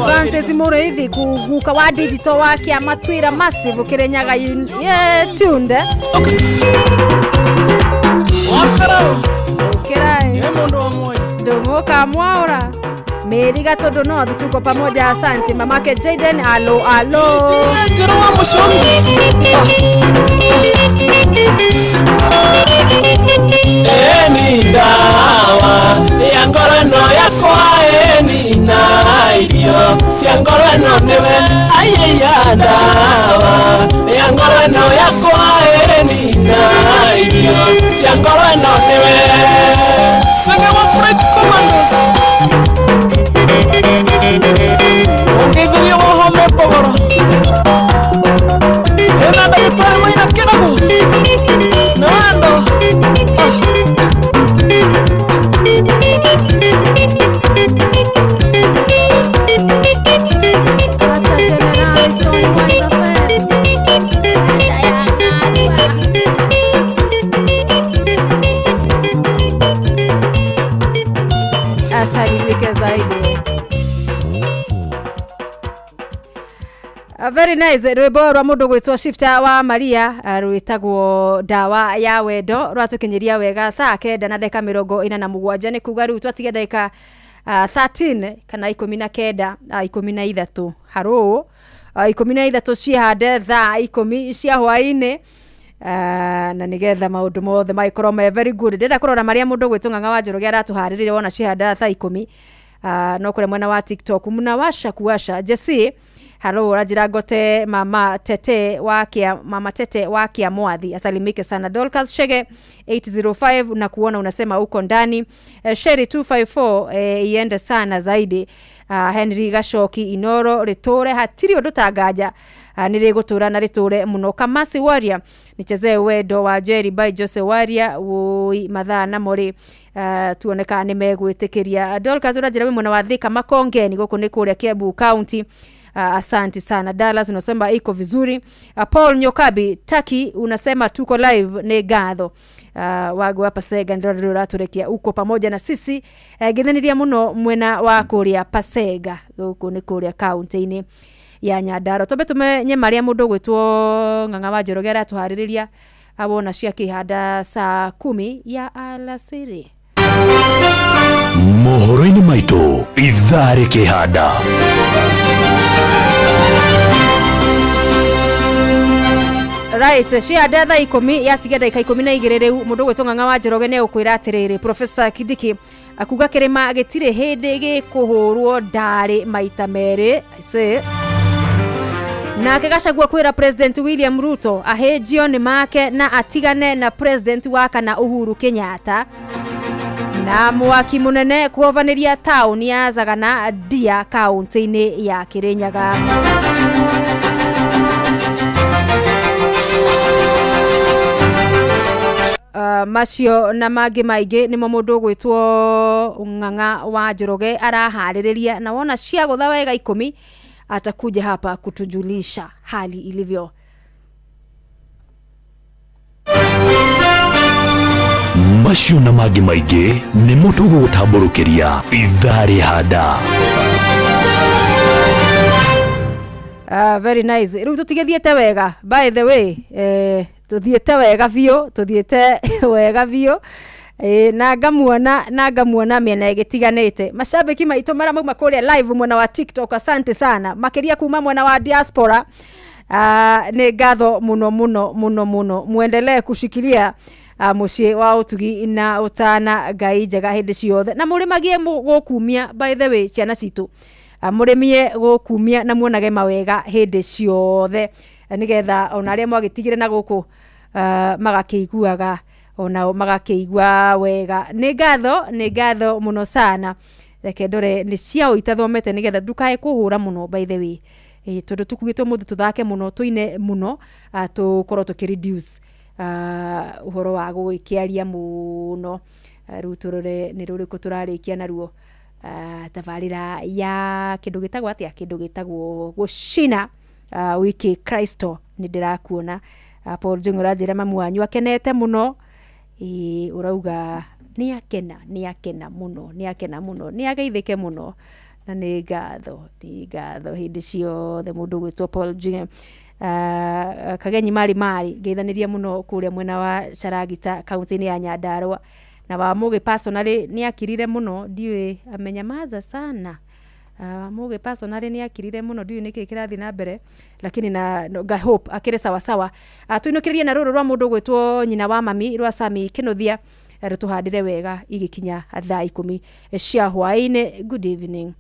Francis Mũrĩithi kuguka wa digital wa kĩama Twira Massive Kirinyaga tunde Kirai Ndung'uka Mwaura Meri Gatondo North tuko pamoja asante mamake Jaden alo alo Eni ndawa ya ngoro ĩno yakwa ĩni na irio Cia ngoro ĩno nĩwe aiya ndawa ya ngoro ĩno yakwa ĩnina irio cia ngoro ĩno nĩwe. Senge wa Fred Commandos ũngĩthirie wohome mbogoro ĩna ndagĩtarĩ maina kĩragu na wendo. Asalimike zaidi. Very nice rwimbo rwa mundu gwitwo Shifter wa Maria, rwitagwo ndawa ya wendo, rwatukinyiria wega thaa 9 na ndagika 47. Ni kuga riu twatiga ndagika 13 kana 19, 13 haro 13 cihande thaa 10 cia hwaini, na nigetha maundu mothe magikorwo me very good. Ndĩrenda kũrora marĩa mũndũ gwĩtwo Ng'ang'a wa Njoroge aratuharĩrĩria wona cihanda thaa 10. No kũrĩa mwena wa TikTok mnawasha kuwasha Jesse halo ũranjĩra ngote mama tete wa kia mama tete wa kia mwathi asalimike sana. Dorcas Shege 805 na kuona unasema uko ndani. Sherry 254, iende sana zaidi. Henry Gashoki Inoro ritore hatiri undu tangaja, nĩ rĩgũtũra na rĩtũre mũno. Kamasi Warrior nichezee wendo wa Jerry by Jose Warrior woi mathaa namo rĩ, tuone kana nĩ megwĩtĩkĩria. Dorcas ũranjĩra wĩ mwena wa Thika Makongeni, gũkũ nĩ kũrĩa Kiambu County. Asante sana. Dallas unasema iko vizuri. Paul Nyokabi Taki unasema tuko live nĩ ngatho. Wago wa Pasega ndio ndio ũratũrekia uko pamoja na sisi. Githaniria mũno mwena wa kũrĩa Pasega, gũkũ nĩ kũrĩa kaunti-inĩ ya Nyandarua. Twambe tumenye marĩa mũndũ gwĩtwo Ng'ang'a wa Njoroge aratuharĩrĩria awona cia kĩhanda saa 10 ya alasiri. Mohoro-inĩ maitũ ithaa rĩkĩhanda. Right, cianda thaa 10 yatiga ndagika 12 rĩu mũndũ gwĩtwo Ng'ang'a wa Njoroge nĩ egũkwĩra atĩrĩrĩ, Professor Kindiki akuga kĩrĩma gĩtirĩ hĩndĩ gĩkũhũrwo ndarĩ maita merĩ. I say. Nake Gachagua kwĩra President William Ruto ahĩnjio nĩ make na atigane na President wa kana Uhuru Kenyatta. Na mwaki munene kuovanĩria taũni ya Sagana Ndia kaunti-inĩ ya Kirinyaga. Macio na mangĩ maingĩ nĩmo mũndũ ũgwĩtwo Ng'ang'a wa Njoroge araharĩrĩria, na wona ciagũtha wega 10 atakuja hapa kutujulisha hali ilivyo. Macio na mangĩ maingĩ nĩmo tũgũgũtambũrũkĩria ithaa rĩhanda. Very nice. Rĩu tũtigĩthiĩte wega by the way, tuthiĩte wega biũ, tuthiĩte wega biũ. Na ngamuona, na ngamuona mĩena ĩgĩtiganĩte. Mashabiki maitũ marĩa mauma kũrĩa live mwena wa TikTok, asante sana makĩria kuma mwena wa diaspora. Nĩ ngatho mũno mũno mũno mũno, muendelee kushikilia mũciĩ wa ũtugi na ũtana Ngai njega hĩndĩ ciothe, na mũrĩmagie gũkumia by the way ciana citũ, mũrĩmie gũkumia na muonage mawega hĩndĩ ciothe, nĩgetha ona arĩa mwagĩtigire na gũkũ magakĩiguaga onao magakĩigua wega. Nĩ ngatho, nĩ ngatho mũno sana. Reke ndore nĩ ciao itathomete nĩgetha ndukae kũhũra mũno by the way, tondũ tukugĩtwo mũthĩ tũthake mũno tũine mũno, tũkorwo tũkĩ reduce ũhoro wa gũgĩkĩaria mũno. Rĩu tũrore nĩ rũrĩkũ tũrarĩkia naruo. Tabarĩra ya kĩndũ gĩtagwo atĩa, kĩndũ gĩtagwo gũcina, wiki Kristo nĩ ndĩrakuona. Paul Njung'u ũranjĩra mamu wanyu akenete mũno. Ũrauga nĩ akena, nĩ akena mũno, nĩ akena mũno, nĩ ageithĩke mũno, na nĩ ngatho, nĩ ngatho hĩndĩ ciothe mũndũ ũgwĩtwo Paul Njung'e. Kagenyi mari mari ngeithanĩria mũno kũrĩa mwena wa Caragita kaunti-inĩ ya Nyandarua. Na wa Mũgĩ personally nĩ akirire mũno, ndiũĩ amenyamaza sana. Mũgĩ personally nĩ akirire mũno, ndiũĩ nĩkĩĩ kĩrathiĩ na mbere, lakini na no, nga hope akĩrĩ sawasawa. Tũinũkĩrĩrie na rũrũ rwa mũndũ ũgwĩtwo nyina wa mami rwa Sami Kĩnuthia, rũtũhandĩre wega igĩkinya thaa 10 cia hwaĩ-inĩ. Good evening.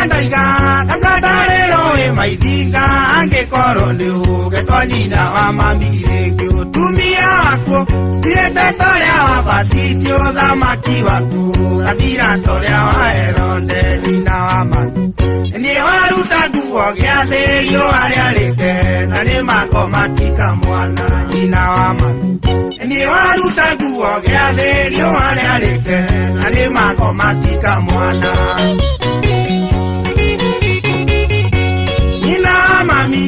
Ndaiga tangadarero maithinga angikorwo nĩ ũgetwo nyina wa mami rĩngĩ ũtumia waku tirete torĩa wa Vashiti ũthamaki waku gathira torĩa wa Herode nyina wa mami niĩ waruta nguo gĩathĩ riũa rĩarĩte na nĩ makoma tika mwana nyina wa mami niĩ waruta nguo gĩathĩ riũa rĩarĩte na nĩ makoma tika mwana mami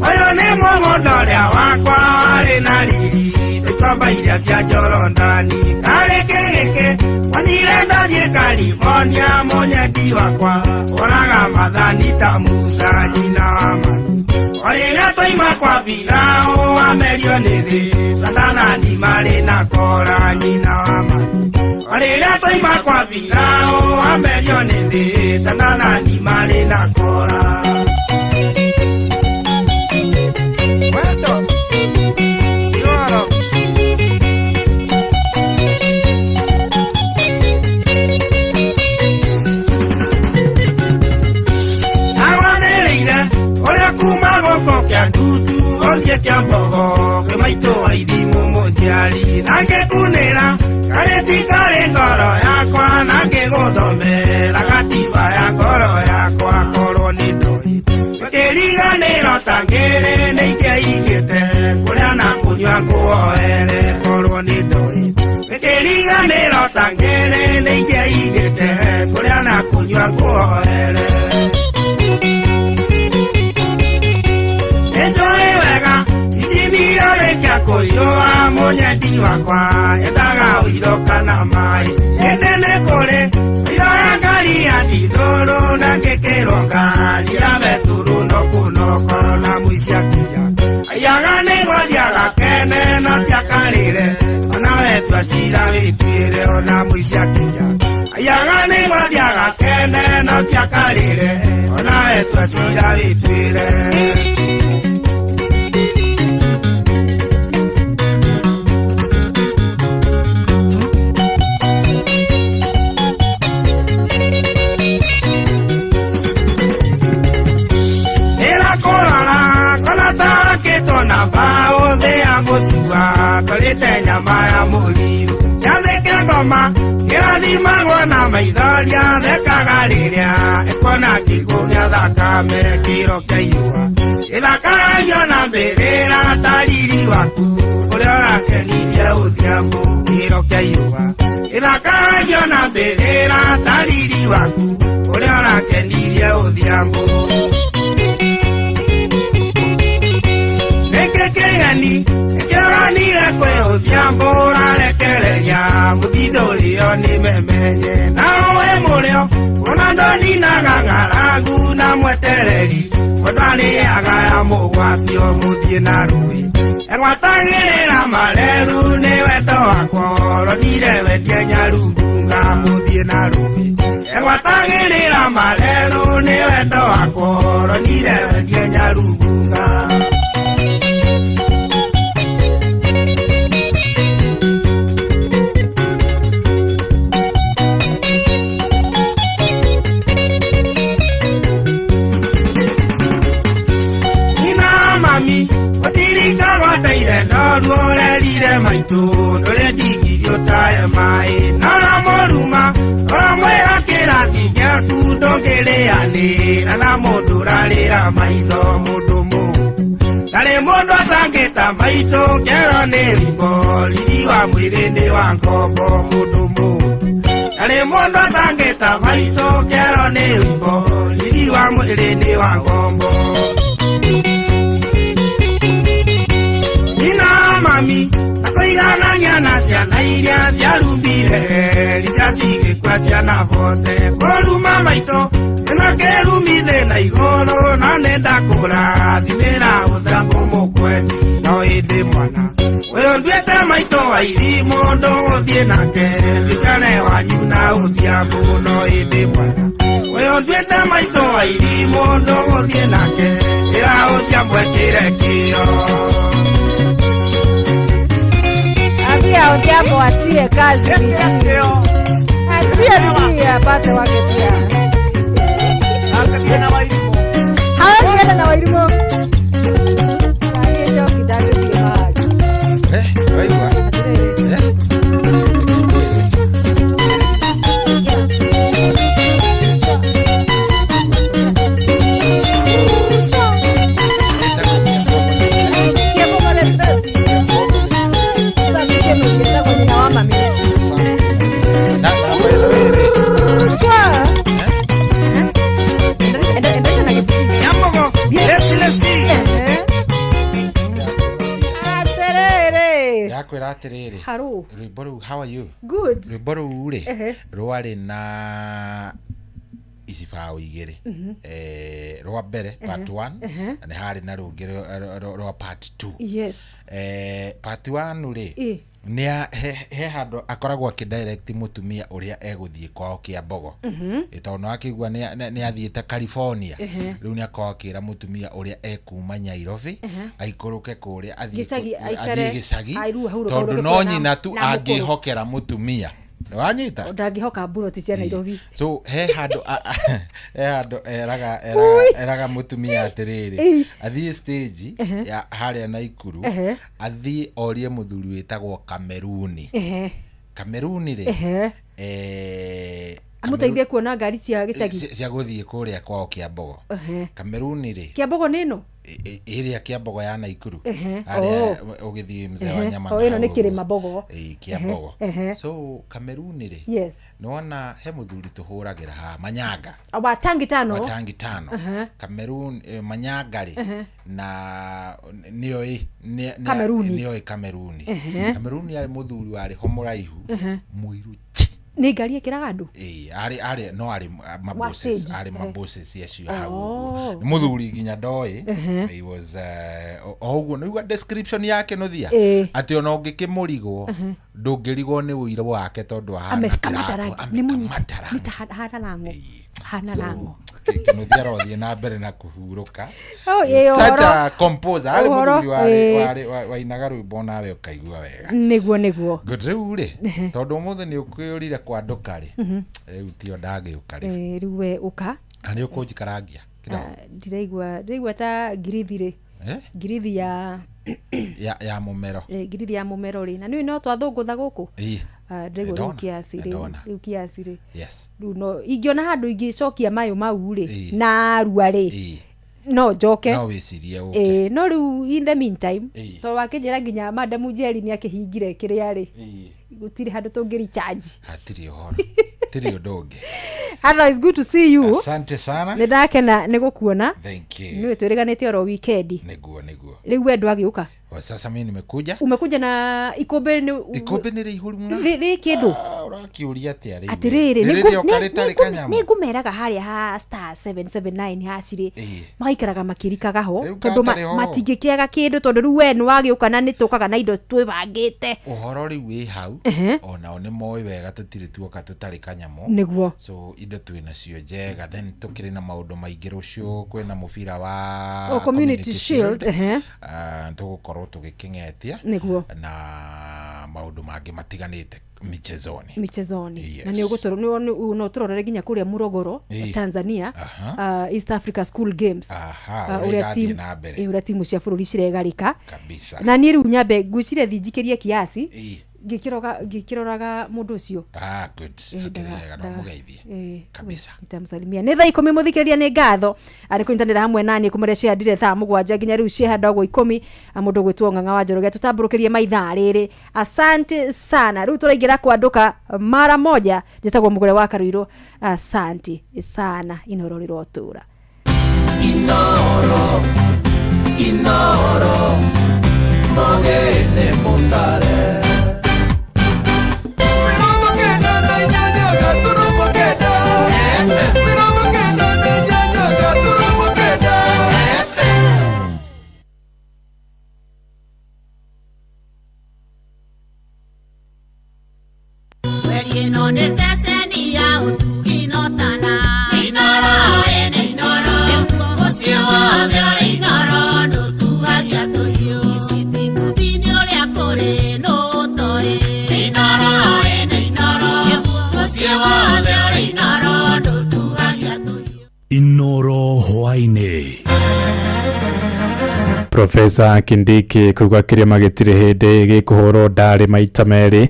oyo nĩ mũgũnda ũrĩa wakwa warĩ na riri ikomba iria cia Jorodani karĩ kĩgĩkĩ wonire ndathiĩ California mũnyendi wakwa ũraga mathani ta Musa nyina wa mami o rĩrĩa twaima kwa Firaũ amerio nĩ thĩ Satanani marĩ na kora nyina wa mami o rĩrĩa twaima kwa Firaũ amerio nĩ thĩ Satanani marĩ na kora. Ndutu ondie kia mbogo kĩmaitũ wa ithimũ mũnjiari na ngĩkunĩra karĩti karĩ ngoro yakwa na ngĩgũthomera gatiba ya ngoro yakwa korwo nĩ ndoĩ kĩriganĩro ta ngĩrĩ nĩ ingĩaigĩte kũrĩa na kũnyua ngũoere korwo nĩ ndoĩ kĩriganĩro ta ngĩrĩ nĩ ingĩaigĩte kũrĩa na kũnyua ngũoere. Nĩnjũĩ wega itinio rĩkia kũiyũa mũnyendi wakwa endaga ũiro kana maĩ ĩndĩ nĩ kũrĩ ũiro ya ngari ya ndithũrũ na ngĩkĩrwo ngari ya betũrũ nokunoko na mũici akinya aiyaga nĩgwathiaga kene no tiakarĩre ona wetua cira wĩtuĩre ona mũici akinya aiyaga nĩgwathiaga kene no tiakarĩre ona wetua cira wĩtuĩre. Bao thĩ ya mũcua tũrĩte nyama ya mũrirũ gĩathĩ kĩa ngoma kĩrathimagwo na maithoria thekaga rĩrĩa ĩkuona kĩguũ gĩa thakame kĩro kĩa iũa gĩthakaragio na mbĩrĩra ta riri waku ũrĩa ũrakenirie ũthiamũ kĩro kĩa iũa gĩthakaragio na mbĩrĩra ta riri waku ũrĩa ũrakenirie ũthiamũ. Kĩgeni kĩoranire kwĩ ũthiambo ũrarekereria mũthithũ ũrĩo nĩ memenye na ũĩ mũrĩo ona ndoninaga ng'aragu na mwetereri mũndũ arĩaga ya mũgwatio mũthiĩ na rũĩ egwatagĩrĩra mareru nĩ wendo wakwa ronire wendie nyarungunga mũthiĩ na rũĩ egwatagĩrĩra mareru nĩ wendo wakwa ronire wendie nyarungunga. Ndorerire maitũ ndũrĩ ndigiri ũtae maĩ na ũramũruma ũramwĩra kĩrathi gĩaku ndũngĩrĩanĩra na mũndũ ũrarĩra maitho mũndũ mũũru ndarĩ mũndũ atangĩta maitũ kĩero nĩ rimbo riri wa mwĩrĩ nĩ wa ngombo mũndũ mũũru ndarĩ mũndũ atangĩta maitũ kĩero nĩ rimbo riri wa mwĩrĩ nĩ wa ngombo. Mami akũiganania na ciana iria ciarumire ricacigĩkua ciana bote kũruma maitũ ĩno kĩrumi thĩna igũrũ no nĩndakũrathimĩra ũthambo mũkwendi no ĩndĩ mwana ũyũ nduĩte Maitũ wa irimũ ndũgũthiĩ nake Thicare wanyu na ũthiambu no ĩndĩ mwana Ũyũ nduĩte maitũ wa irimũ ndũgũthiĩ nake Ĩra ũthiambu ekĩre kĩo. Ambia Odhiambo atie kazi bidii. Atie bidii apate wake pia. Hawezi enda na Wairimu. Nani njoki ndangĩthiĩ mahali. Waigua? Kiambogo Express. Sasa keno gĩtagwo nyina wa mami. Chwa. Endelea na gĩbuti. Nyambogo, lesi lesi. Atĩrĩrĩ. Ndakwĩra atĩrĩrĩ. Haru. Rwĩmbo rũu how are you? Good. Rwĩmbo rũu rĩ Ehe. rwarĩ na icibaũ igĩrĩ. Rwa mbere part 1 Ehe. na nĩ harĩ na rũngĩ rwa part 2. Yes. Part 1 rĩ Ĩ. nĩ he handũ akoragwo akĩdirect mũtumia ũrĩa egũthiĩ kwao Kĩambogo. Tondũ nĩ wakĩigua nĩ athiĩte California. Rĩu nĩ akoragwo akĩra mũtumia ũrĩa ekuma Nairobi aikũrũke kũrĩa athiĩ Gĩcagi, athiĩ aikare, gĩcagi airu ahurũka tondũ hurũke no kũrĩa na- nyina tu na mũkũrũ. angĩhokera mũtumia. Nĩwanyita? Ndangĩhoka mburoti cia Nairobi. So he handũ he handũ eraga Ui. eraga mũtumia atĩrĩrĩ Ĩ. athiĩ stage ya harĩa Naikuru Ehe. athiĩ orie mũthuri wĩtagwo Kameruni. Ehe. Kameruni rĩ Ehe. Amũteithie kuona ngari cia gĩcagi. Cia gũthiĩ kũrĩa kwao Kĩambogo. Ehe. Kameruni rĩ Kĩambogo nĩ ĩno? Ĩrĩa Kĩambogo ya Naikuru Ehe. harĩa Oh. ũgĩthiĩ mzee wa Ehe. nyama O na ĩno hau nĩ ũguo. kĩrĩma mbogo. Ĩĩ, Kĩambogo. Ehe. So Kameruni rĩ Yes. nĩwona he mũthuri tũhũragĩra haha Manyanga Wa tangi tano. wa tangi tano. Ehe. Kamerun Manyanga rĩ Ehe. na nĩoĩ Kameruni. nĩoĩ Kameruni. Ehe. Kameruni arĩ mũthuri warĩ ho mũraihu Ehe. mũirũ. Nĩ ngari ĩkĩraga andũ? Ĩĩ, arĩ no arĩ mabosses stage. arĩ Ehe. mabosses acio hau Oh. ũguo. Nĩ mũthuri nginya ndoĩ. Ehe. He was o ũguo nĩigua description yake nũthia Ĩĩ. atĩ ona ũngĩkĩmũrigwo ndũngĩrigwo nĩ ũirũ wake tondũ ahana Amekamata kĩratũ, rangi. Nĩ mũnyite. Nĩ ta hana lang'o. Hana So, lang'o. Kĩnuthia arothiĩ na mbere na kũhurũka. Oh, ĩĩ, Such ũhoro. a composer arĩ Ũhoro, mũthuri warĩ ĩĩ. warĩ wainaga rwĩmbo nawe ũkaigua wega. Nĩguo nĩguo. Good rĩu rĩ tondũ ũmũthĩ nĩ ũkwĩũrire kwandũka rĩ rĩu tio ndagĩũka rĩ Ĩĩ, rĩu we ũka. na nĩ ũkũnjikarangia kidogo. Ndĩraigua ta ngirithi rĩ. Eh? Ngirithi ya ya mũmero. Ngirithi ya mũmero rĩ. Na nĩũĩ no twathũngũtha gũkũ. Ĩĩ. Ndĩraigua rĩu Nĩndona, kiasi rĩ. nĩndona. Rĩu kiasi rĩ. Yes. Rĩu no ingĩona handũ ingĩcokia mayũ mau rĩ Ĩĩ. na arua rĩ Ĩĩ. no njoke. No wĩcirie ũke. Ĩĩ, no rĩu in the meantime Ĩĩ. tondũ wakĩnjĩra nginya Madam Njeri nĩ akĩhingire kĩrĩa rĩ Ĩĩ. gũtirĩ handũ tũngĩ recharge. Hatirĩ ũhoro. Hatirĩ ũndũ ũngĩ. Otherwise good to see you. Asante sana. Nĩ ndakena nĩ gũkuona. Thank you. Nĩwe twĩrĩganĩte oro weekend. Nĩguo nĩguo. Rĩu we ndwagĩũka. Kwa sasa mimi nimekuja. Umekuja na ikũmbĩ nĩ Ikũmbĩ nĩ rĩihũru mũno. Rĩ kĩndũ. Ũrakĩũria atĩa rĩu? Atĩrĩrĩ Nĩ rĩrĩoka rĩtarĩ kanyamũ. nĩ ngũmeraga harĩa ha star 779 hash rĩ Ĩĩ. magaikaraga makĩrikaga ho Rĩu tondũ gatarĩ ho. matingĩkĩaga kĩndũ tondũ rĩu we nĩ wagĩũka na nĩ tũkaga na indo twĩbangĩte. Ũhoro rĩu wĩ hau Ehe. onao nĩ moĩ wega tũtirĩ tuoka tũtarĩ kanyamũ. Nĩguo. So indo twĩ nacio njega then tũkĩrĩ na maũndũ maingĩ rũciũ kwĩna mũbira wa Oh, Community Shield, ehe. Tũgũkorwo tũgĩkĩng'etia Nĩguo. na maũndũ mangĩ matiganĩte michezoni. Michezoni. Yes. Na nĩ no tũrorere nginya kũrĩa Morogoro Ĩĩ. Tanzania Aha. East Africa School Games. Aha, ũrĩa irathiĩ na mbere. Ũrĩa timu cia bũrũri ciregarĩka. Kabisa. Na niĩ rĩu nyambe ngwĩciria thiĩ njikĩrie kiasi Ĩĩ. ngĩkĩroraga mũndũ ũcio. Ah, good. Hakĩrĩ wega, no mũgeithie. Kabisa. Nitamsalimia. Nĩ thaa 10 mũthikĩrĩria nĩ ngatho arĩ kũnyitanĩra hamwe naniĩ kũmũrĩa ciandire thaa 7 nginya rĩu ciĩ handũ 10 mũndũ ũgwĩtwo Ng'ang'a wa Njoroge tũtambũrũkĩrie maithaa rĩrĩ. Asante sana. Rĩu tũraingĩra kwandũka mara moja. Njĩtagwo Mũgũre wa Karuirũ. Asante sana. Inoro rĩrotũra. Inoro, inoro, mogene mutare. Nĩ ceceni ya ũtugi no tana. Inooro ĩ nĩ Inooro. Mũciĩ wothe ũrĩ Inooro ndũtuagia tũhiũ. Ici mbuthi-inĩ ũrĩa kũrĩ nũ ũtoĩ. Inooro ĩ nĩ Inooro. Mũciĩ wothe ũrĩ Inooro ndũtuagia tũhiũ. Inooro hwaĩ-inĩ. Profesa Kindiki kuga kĩrĩma gĩtirĩ hĩndĩ gĩkũhũrwo ndarĩ maita merĩ.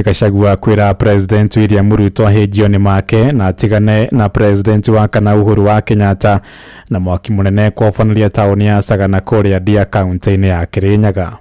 Gachagua kwĩra President William Ruto ahĩnjio nĩ make na atigane na President wa kana Uhuru wa Kenyatta. Na mwaki mũnene kwoboneria taũni ya Sagana kũrĩa Ndia kaunti-inĩ ya Kirinyaga.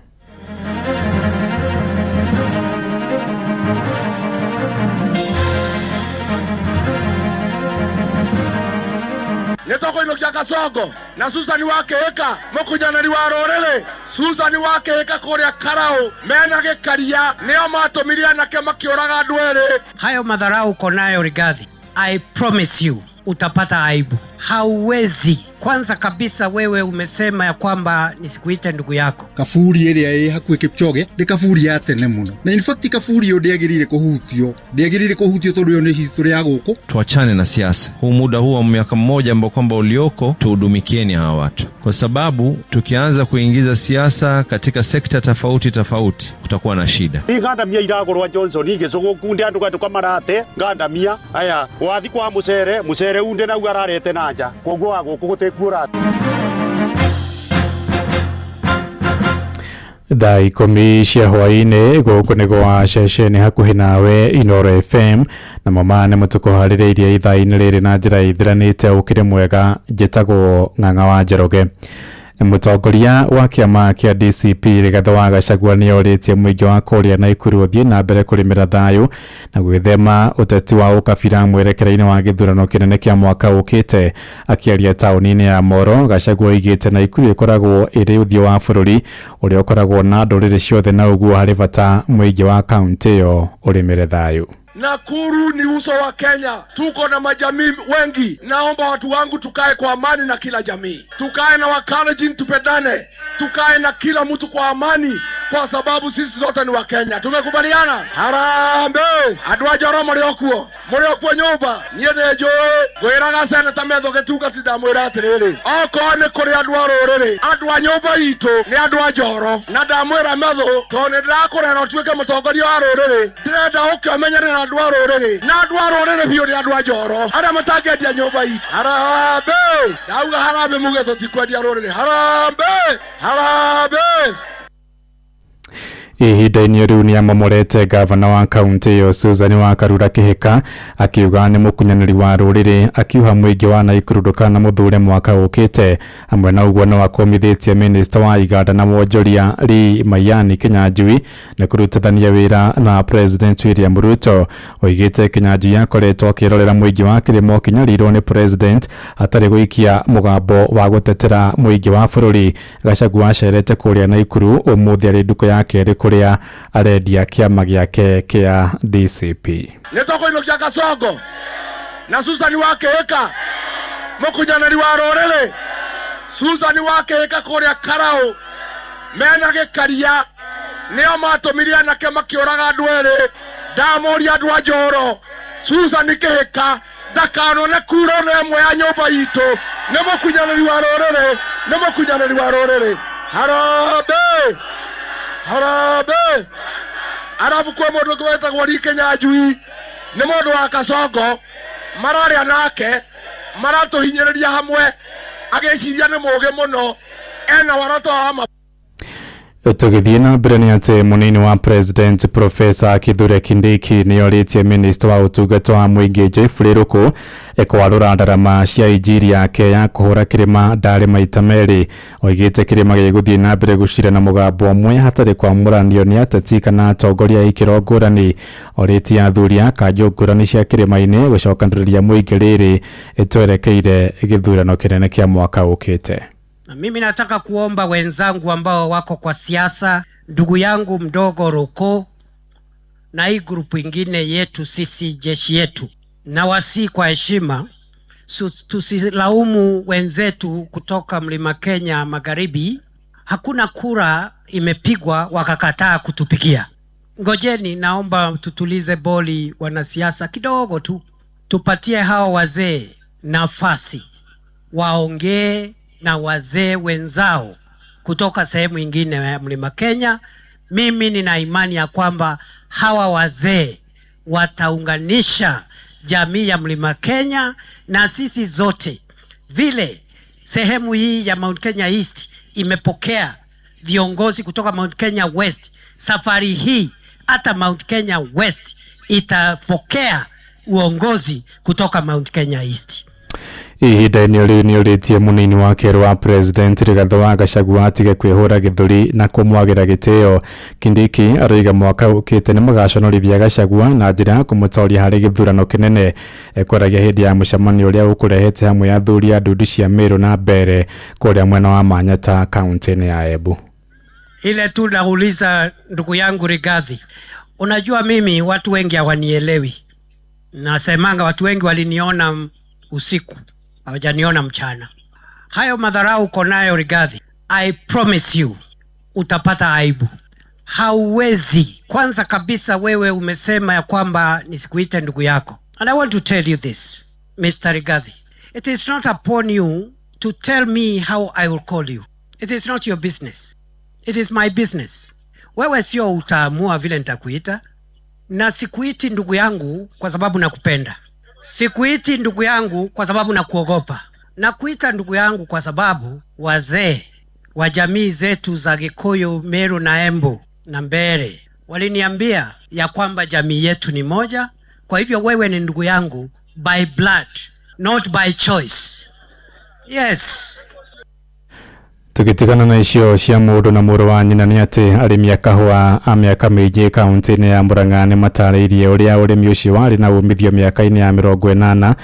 Nĩ tũkũinũkia Kasongo na Susan wa Kĩhĩka mũkunyanĩri wa rũrĩrĩ. Susan wa Kĩhĩka kũrĩa Karau mena gĩkaria nĩo matũmire anake makĩũraga andũ erĩ. Hayo madharau uko nayo Rigathi, I promise you utapata aibu. Hauwezi. Kwanza kabisa wewe umesema ya kwamba nisikuite ndugu yako. Kaburi ĩrĩa ĩ hakuhĩ Kipchoge nĩ kaburi ya tene mũno, na in fact kaburi ĩyo ndĩagĩrĩire kũhutio, ndĩagĩrĩire kũhutio tondũ ĩyo nĩ history ya gũkũ. Tuachane na siasa. Huu muda huu wa miaka mmoja ambao kwamba ulioko, tuhudumikieni hawa watu, kwa sababu tukianza kuingiza siasa katika sekta tofauti tofauti kutakuwa na shida. Ngandamia iragũrwa Johnson igĩcũgũkunde andũ gatuka marate ngandamia aya wathi kwa mucere mucere unde nau ararete na nja koguo wa gũkũ gũtikuura. Thaa 10 cia hwaĩ-inĩ gũkũ nĩ gwa ceceni hakuhĩ nawe Inooro FM, na mama nĩ mũtũkũharĩrĩirie ithaa-inĩ rĩrĩ na njĩra ithiranĩte. Ũkĩrĩ mwega, njĩtagwo Ng'ang'a wa Njoroge. Mũtongoria wa kĩama kĩa DCP Rigathĩ wa Gachagua nĩ orĩtie mũingĩ wa kũrĩa Naikuru ũthiĩ na mbere kũrĩmĩra thayũ na gwĩthema ũteti wa ũkabira mwerekera-inĩ wa gĩthurano kĩnene kĩa mwaka ũkĩte. Akĩaria taũni-inĩ ya Moro, Gachagua oigĩte Naikuru ĩkoragwo ĩrĩ ũthiũ wa bũrũri ũrĩa ũkoragwo na ndũrĩrĩ ciothe, na ũguo harĩ bata mũingĩ wa kaũntĩ ĩyo ũrĩmĩre thayũ. Nakuru ni uso wa Kenya. Tuko na majamii wengi. Naomba watu wangu tukae kwa amani na kila jamii. Tukae na Wakalenjin, tupendane. Tukae na kila mtu kwa amani, kwa sababu sisi zote ni wa Kenya. Tumekubaliana? Harambee! Andũ a Njoro mũrĩ o kuo? Mũrĩ o kuo nyũmba? Niĩ nĩ njũĩ ngwĩraga seneta Methu Gĩtunga ndamwĩra atĩrĩrĩ, okorwo nĩ kũrĩ andũ a rũrĩrĩ, andũ a nyũmba itũ nĩ andũ a Njoro, na ndamwĩra Methu tondũ nĩ ndĩrakũrera ũtuĩke mũtongoria wa rũrĩrĩ, ndĩrenda ũke ũmenyerere andũ a rũrĩrĩ, na andũ a rũrĩrĩ biũ nĩ andũ a Njoro arĩa matangĩendia nyũmba itũ. Harambee! Ndauga harambee muge tũtikwendia rũrĩrĩ. Harambee! Harambee! Ihinda-inĩ rĩu nĩ amomorete gavana wa kaunti ĩyo Susan wa Karura Kĩhĩka, akiuga nĩ mũkunyanĩri wa rũrĩrĩ, akiuha mũingĩ wa Naikuru ndũkanamũthure mwaka ũkĩte. Hamwe na ũguo no akomithĩtie minista wa iganda na wonjoria Lee Mayani Kinyanjui nĩ kũrutithania wĩra na President William Ruto. Oigĩte Kinyanjui akoretwo akĩrorera mũingĩ wa kĩrĩma ũkĩnyarirwo nĩ President hatarĩ gũikia mũgambo wa gũtetera mũingĩ wa bũrũri. Gachagua acerete kũrĩa Naikuru ũmũthĩ arĩ ndukũ ya kerĩ kũrĩa arendia kĩama gĩake kĩa DCP. Nĩ tũkũinũkia Kasongo na Susan wa Kĩhĩka mũkunyanĩri wa rũrĩrĩ. Susan wa Kĩhĩka kũrĩa Karau mena gĩkaria nĩo matũmire anake makĩũraga andũ erĩ. Ndamũria andũ a Njoro, Susan Kĩhĩka ndakanone kura ona ĩmwe ya nyũmba itũ, nĩ mũkunyanĩri wa rũrĩrĩ, nĩ mũkunyanĩri wa rũrĩrĩ. Harambee! Harambee! Arabu kwĩ mũndũ ũngĩ wetagwo Lee Kinyanjui, nĩ mũndũ wa Kasongo, mararĩa nake maratũhinyĩrĩria hamwe, agĩciria nĩ mũũgĩ mũno, ena warata wa ma. Tũgĩthiĩ na mbere nĩ atĩ mũnini wa President Profesa Kithure Kindiki nĩ orĩtie minista wa ũtungata wa mũingĩ Geoffrey Ruku kwarũra ndarama cia injiri yake ya kũhũra kĩrĩma ndarĩ maita merĩ. Oigĩte kĩrĩma gĩgũthiĩ na mbere gũcira na mũgambo ũmwe hatarĩ kwamũranio nĩ ateti kana atongoria a ikĩro ngũrani. Orĩtie athuri a kanjũ ngũrani cia kĩrĩma-inĩ gũcokanĩrĩria mũingĩ rĩrĩ ĩtwerekeire gĩthurano kĩnene kĩa mwaka ũkĩte. Na mimi nataka kuomba wenzangu ambao wako kwa siasa, ndugu yangu mdogo Ruku na hii grupu ingine yetu sisi jeshi yetu, na wasi kwa heshima, tusilaumu wenzetu kutoka Mlima Kenya Magharibi. Hakuna kura imepigwa wakakataa kutupigia. Ngojeni, naomba tutulize boli wanasiasa kidogo tu, tupatie hawa wazee nafasi waongee na wazee wenzao kutoka sehemu ingine ya Mlima Kenya. Mimi nina imani ya kwamba hawa wazee wataunganisha jamii ya Mlima Kenya na sisi zote, vile sehemu hii ya Mount Kenya East imepokea viongozi kutoka Mount Kenya West, safari hii hata Mount Kenya West itapokea uongozi kutoka Mount Kenya East. Ihinda-inĩ rĩu nĩũrĩtie mũnini wa kerĩ wa president Rigathĩ wa Gachagua atige kwĩhũra gĩthũri na kũmwagĩra gĩtĩo. Kindiki aroiga mwaka ũkĩte nĩmagaconorithia Gachagua na njĩra ya kũmũtoria harĩ gĩthurano kĩnene. Ekwaragia hĩndĩ ya mũcemanio ũrĩa ũkũrehete hamwe athuri a ndundu cia Meru na Mbeere kũrĩa mwena wa Manyata kaunti-inĩ ya Embu. Ile tu nauliza ndugu yangu Rigathi, unajua mimi watu wengi hawanielewi. Nasemanga watu wengi waliniona usiku, hawajaniona mchana. Hayo madharau uko nayo Rigathi, I promise you utapata aibu. Hauwezi. Kwanza kabisa wewe umesema ya kwamba nisikuite ndugu yako. And I want to tell you this, Mr. Rigathi. It is not upon you to tell me how I will call you. It is not your business. It is my business. Wewe sio utaamua vile nitakuita. Na sikuiti ndugu yangu kwa sababu nakupenda. Sikuiti ndugu yangu kwa sababu nakuogopa. Nakuita ndugu yangu kwa sababu wazee wa jamii zetu za Gikuyu, Meru na Embu na Mbeere waliniambia ya kwamba jamii yetu ni moja. Kwa hivyo wewe ni ndugu yangu by blood, not by choice. Yes. Tugitigana na icio cia mũndũ na mũrũ wa nyina nĩ atĩ arĩmi a kahũa a mĩaka mĩingĩ kaunti-inĩ ya Murang'a nĩ matarĩirie ũrĩa ũrĩmi ũcio warĩ na umithio mĩaka-inĩ ya 80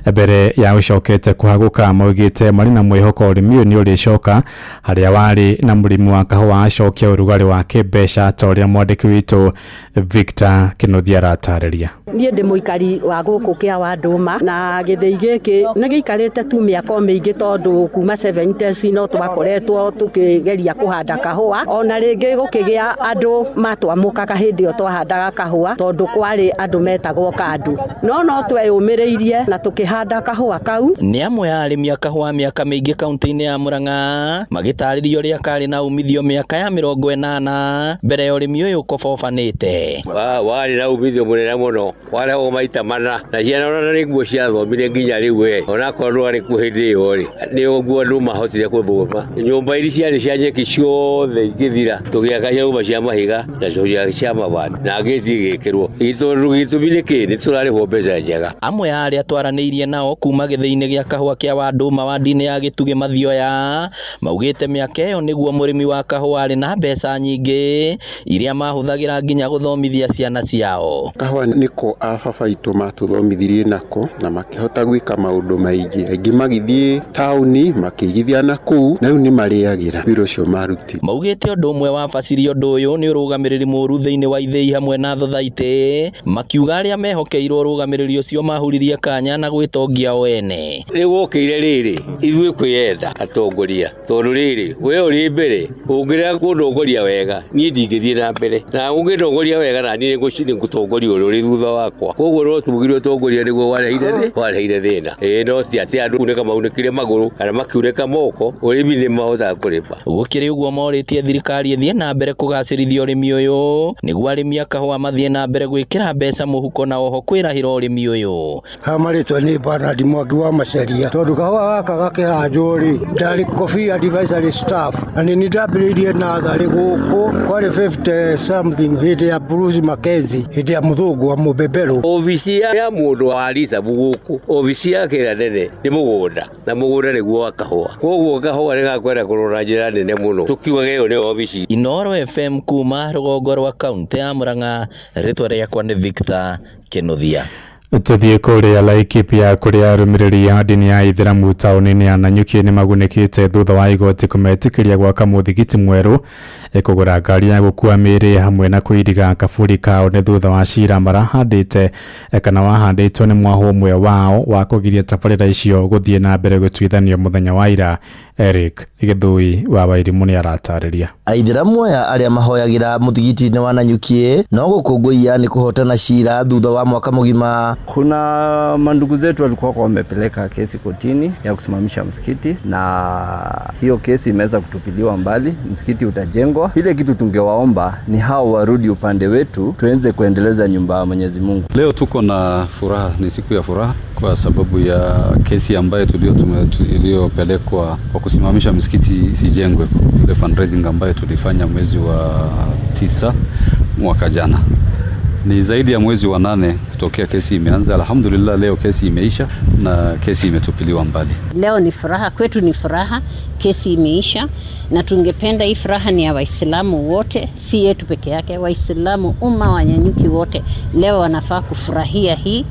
mbere ya ũcokete kũhagũka. Maugĩte marĩ na mwĩhoko ũrĩmi ũyũ nĩ ũrĩcoka harĩa warĩ na mũrĩmi wa kahũa acokia ũrugarĩ wa kĩmbeca ta ũrĩa mwandĩki witũ Victor Kĩnuthia aratarĩria. Niĩ ndĩ mũikari wa gũkũ kĩa wa Ndũma na gĩthĩi gĩkĩ nĩ gĩikarĩte tu mĩaka mĩingĩ tondũ kuma 70s no twakoretwo tukigeria kuhanda kahũa ona rĩngĩ gũkĩgĩa andũ matwamũkaga hĩndĩ ĩyo twahandaga kahũa tondũ kwarĩ andũ metagwo kandu no tweyũmĩrĩirie na tũkĩhanda kahũa kau. Nĩ amwe a arĩmi a kahũa mĩaka mĩingĩ kaunti-inĩ ya Murang'a magĩtarĩria ũrĩa karĩ na umithio mĩaka ya 80 mbere ya ũrĩmi ũyũ ũkobobanĩte. Warĩ na umithio mũnene mũno, warehagwo maita mana na ciana ona nĩ nguo ciathomire nginya rĩu we onakorwo ndwarĩ kuo hĩndĩ ĩyo rĩ nĩ ũguo andũ mahotire gũthoma. Nyũmba iria ciarĩ cia nyeki ciothe igĩthira tũgĩaka nyũmba cia mahiga na cia mabati na ngĩti igĩkĩrwo. Gĩtũmi nĩ kĩ? Nĩ tũrarĩhwo mbeca njega. Amwe a arĩa twaranĩirie nao kuma gĩthĩi-inĩ gĩa kahũa kĩa Wandũma wandi-inĩ ya Gĩtugĩ Mathioya maugĩte mĩaka ĩyo nĩguo mũrĩmi wa kahũa arĩ na mbeca nyingĩ iria mahũthagĩra nginya gũthomithia ciana ciao. Kahũa nĩko a baba itũ matũthomithirie nako na makĩhota gwĩka maũndũ maingĩ, aingĩ magĩthiĩ taũni makĩigithia na kũu na rĩu nĩ marĩagĩra wĩra ũcio maruti. Maugĩte ũndũ ũmwe wa baciri ũndũ ũyũ nĩ ũrũgamĩrĩri mũũru thĩinĩ wa ithĩi hamwe na thothaitĩ, makiuga arĩa mehokeirwo ũrũgamĩrĩri ũcio mahuririe kanya na gwĩtongia o ene. Rĩu wokĩire rĩrĩ ithuĩ kwĩyenda atongoria tondũ rĩrĩ we ũrĩ mbere ũngĩrega kũndongoria wega niĩ ndingĩthiĩ na mbere na ũngĩndongoria wega na niĩ nĩngũtongoria ũrĩa ũrĩ thutha wakwa, koguo no tugire ũtongoria nĩguo wareheire thĩna. Ĩĩ no ti atĩ andũ kunĩka maunĩkire magũrũ kana makiunĩka moko, ũrĩmi nĩ mahotaga kũrĩma. Gũkĩrĩ ũguo morĩtie thirikari ĩthiĩ na mbere kũgacĩrithia ũrĩmi ũyũ nĩguo arĩmi a kahũa mathiĩ na mbere gwĩkĩra mbeca mũhuko na oho kwĩrahĩra ũrĩmi ũyũ. Ha marĩtwa nĩ Bernard Mwangi wa Macharia tondũ kahũa gaka gakĩhandwo rĩ ndarĩ Coffee Advisory Staff na nĩ ndambĩrĩirie natharĩ gũkũ kwarĩ 50 something hĩndĩ ya Bruce Mackenzie hĩndĩ ya mũthũngũ wa mũbeberũ. Obici ya mũndũ wa ricabu gũkũ obici yake ĩrĩa nene nĩ mũgũnda na mũgũnda nĩguo wa kahũa, koguo kahũa nĩ gakwenda kũrora njĩra nene mũno tũkiugaga ĩyo nĩ obici. Inooro FM kuma rũgongo rwa kaunti ya Murang'a, rĩtwa rĩakwa nĩ Victor Kĩnuthia. Tũthiĩ kũrĩa Laikipia kũrĩa arũmĩrĩri a ndini ya Ithĩramu taũni-inĩ ya Nanyuki nĩmagunĩkĩte thutha wa igoti kũmetĩkĩria gwaka mũthigiti mwerũ, kũgũra ngari ya gũkua mĩĩrĩ hamwe na kũiriga kaburi kao nĩ thutha wa cira marahandĩte kana wahandĩtwo nĩ mwahũ ũmwe wao wa kũgiria tabarĩra icio gũthiĩ na mbere gũtuithanio mũthenya wa ira. Eric Gĩthũi wa Wairimũ nĩ aratarĩria. Aithĩramu aya arĩa mahoyagĩra mũthigiti-inĩ wa Nanyuki no gũkũngũiya nĩ kũhotana cira thutha wa mwaka mũgima. Kuna mandugu zetu walikuwa wamepeleka kesi kotini ya kusimamisha msikiti, na hiyo kesi imeweza kutupiliwa mbali, msikiti utajengwa. Ile kitu tungewaomba ni hao warudi upande wetu, tuenze kuendeleza nyumba ya Mwenyezi Mungu. Leo tuko na furaha, ni siku ya furaha kwa sababu ya kesi ambayo iliyopelekwa kwa kusimamisha msikiti isijengwe, ile fundraising ambayo tulifanya mwezi wa 9 mwaka jana. Ni zaidi ya mwezi wa 8 kutokea kesi imeanza. Alhamdulillah, leo kesi imeisha na kesi imetupiliwa mbali. Leo ni furaha kwetu, ni furaha, kesi imeisha, na tungependa hii furaha ni ya Waislamu wote, si yetu peke yake. Waislamu umma wa Nanyuki wote leo wanafaa kufurahia hii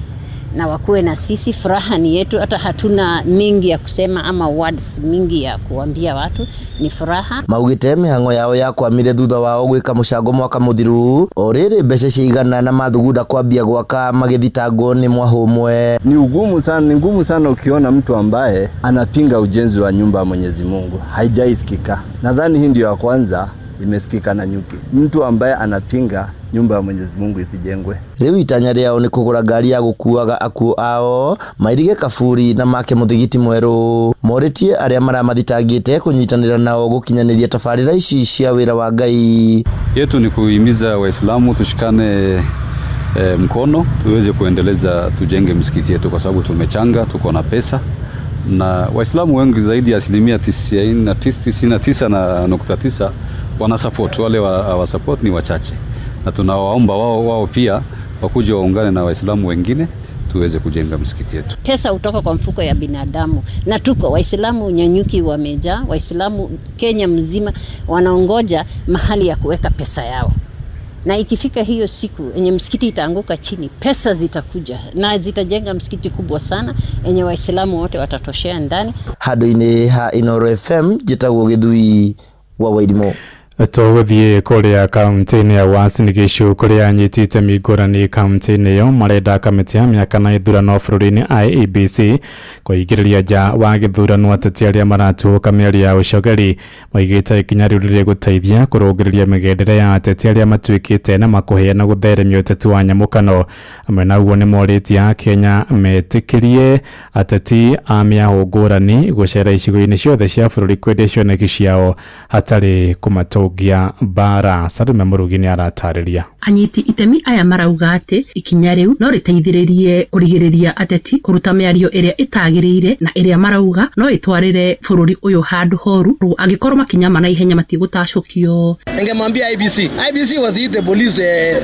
na wakuwe na sisi. Furaha ni yetu, hata hatuna mingi ya kusema ama words mingi ya kuambia watu, ni furaha. Maugite mihango yao yakwamire thutha wao gwika mucango mwaka muthiru o riri mbeca ciigana na mathugunda kwambia gwaka magithitangwo ni mwahũ ũmwe. Ni ugumu sana, ni ngumu sana ukiona mtu ambaye anapinga ujenzi wa nyumba ya Mwenyezi Mungu. Haijaisikika. Nadhani hii ndio ya kwanza imesikika Nanyuki. Mtu ambaye anapinga nyumba ya Mwenyezi Mungu isijengwe. Riu itanya rĩao nĩ kũgũra ngari ya gũkuaga akuũ ao mairige kaburi na make mũthigiti mwerũ. Morĩtie arĩa maramathitangĩte kũnyitanĩra nao gũkinyanĩria tabarĩra ici cia wĩra wa Ngai. Yetu ni kuhimiza Waislamu tushikane mkono tuweze kuendeleza, tujenge msikiti yetu kwa sababu tumechanga, tuko na pesa na Waislamu wengi zaidi ya 99.9% wana support, wale wa support ni wachache, na tunawaomba wao pia wakuje waungane na Waislamu wengine tuweze kujenga msikiti yetu. Pesa hutoka kwa mfuko ya binadamu, na tuko Waislamu Nanyuki wamejaa, Waislamu Kenya mzima wanaongoja mahali ya kuweka pesa yao. Na ikifika hiyo siku yenye msikiti itaanguka chini, pesa zitakuja na zitajenga msikiti kubwa sana yenye Waislamu wote watatoshea ndani. Handũ-inĩ ha Inooro FM njĩtagwo Gĩthui wa Wairimũ. Tũgũthiĩ kũrĩa kaunti-inĩ ya Uasin Gishu kũrĩa anyiti itemi ngũrani kaunti-inĩ ĩyo marenda kamĩtĩ ya mĩaka na ithurano bũrũri-inĩ IEBC kũingĩrĩria nja wa gĩthurano ateti arĩa maratuũka mĩario ya ũcogeri. Maigĩte ikinya rĩu rĩrĩ kũrũngĩrĩria mĩgendere ya ateti arĩa matuĩkĩte na makũheana gũtheremia ũteti wa nyamũkano. Hamwe na ũguo nĩmorĩtie Akenya metĩkĩrie ateti a mĩahũ ngũrani gũcera icigo-inĩ ciothe cia bũrũri kwendia cioneki ciao hatarĩ kũmatũngia bara. Salume Murugi nĩ aratarĩria. Anyiti itemi aya marauga atĩ ikinya rĩu no rĩteithĩrĩrie kũrigĩrĩria ateti kũruta mĩario ĩrĩa ĩtagĩrĩire na ĩrĩa marauga no ĩtwarĩre bũrũri ũyũ handũ horu angĩkorwo makinya ma naihenya matigũtacũkio. Ningemwambia IBC wasiite polisi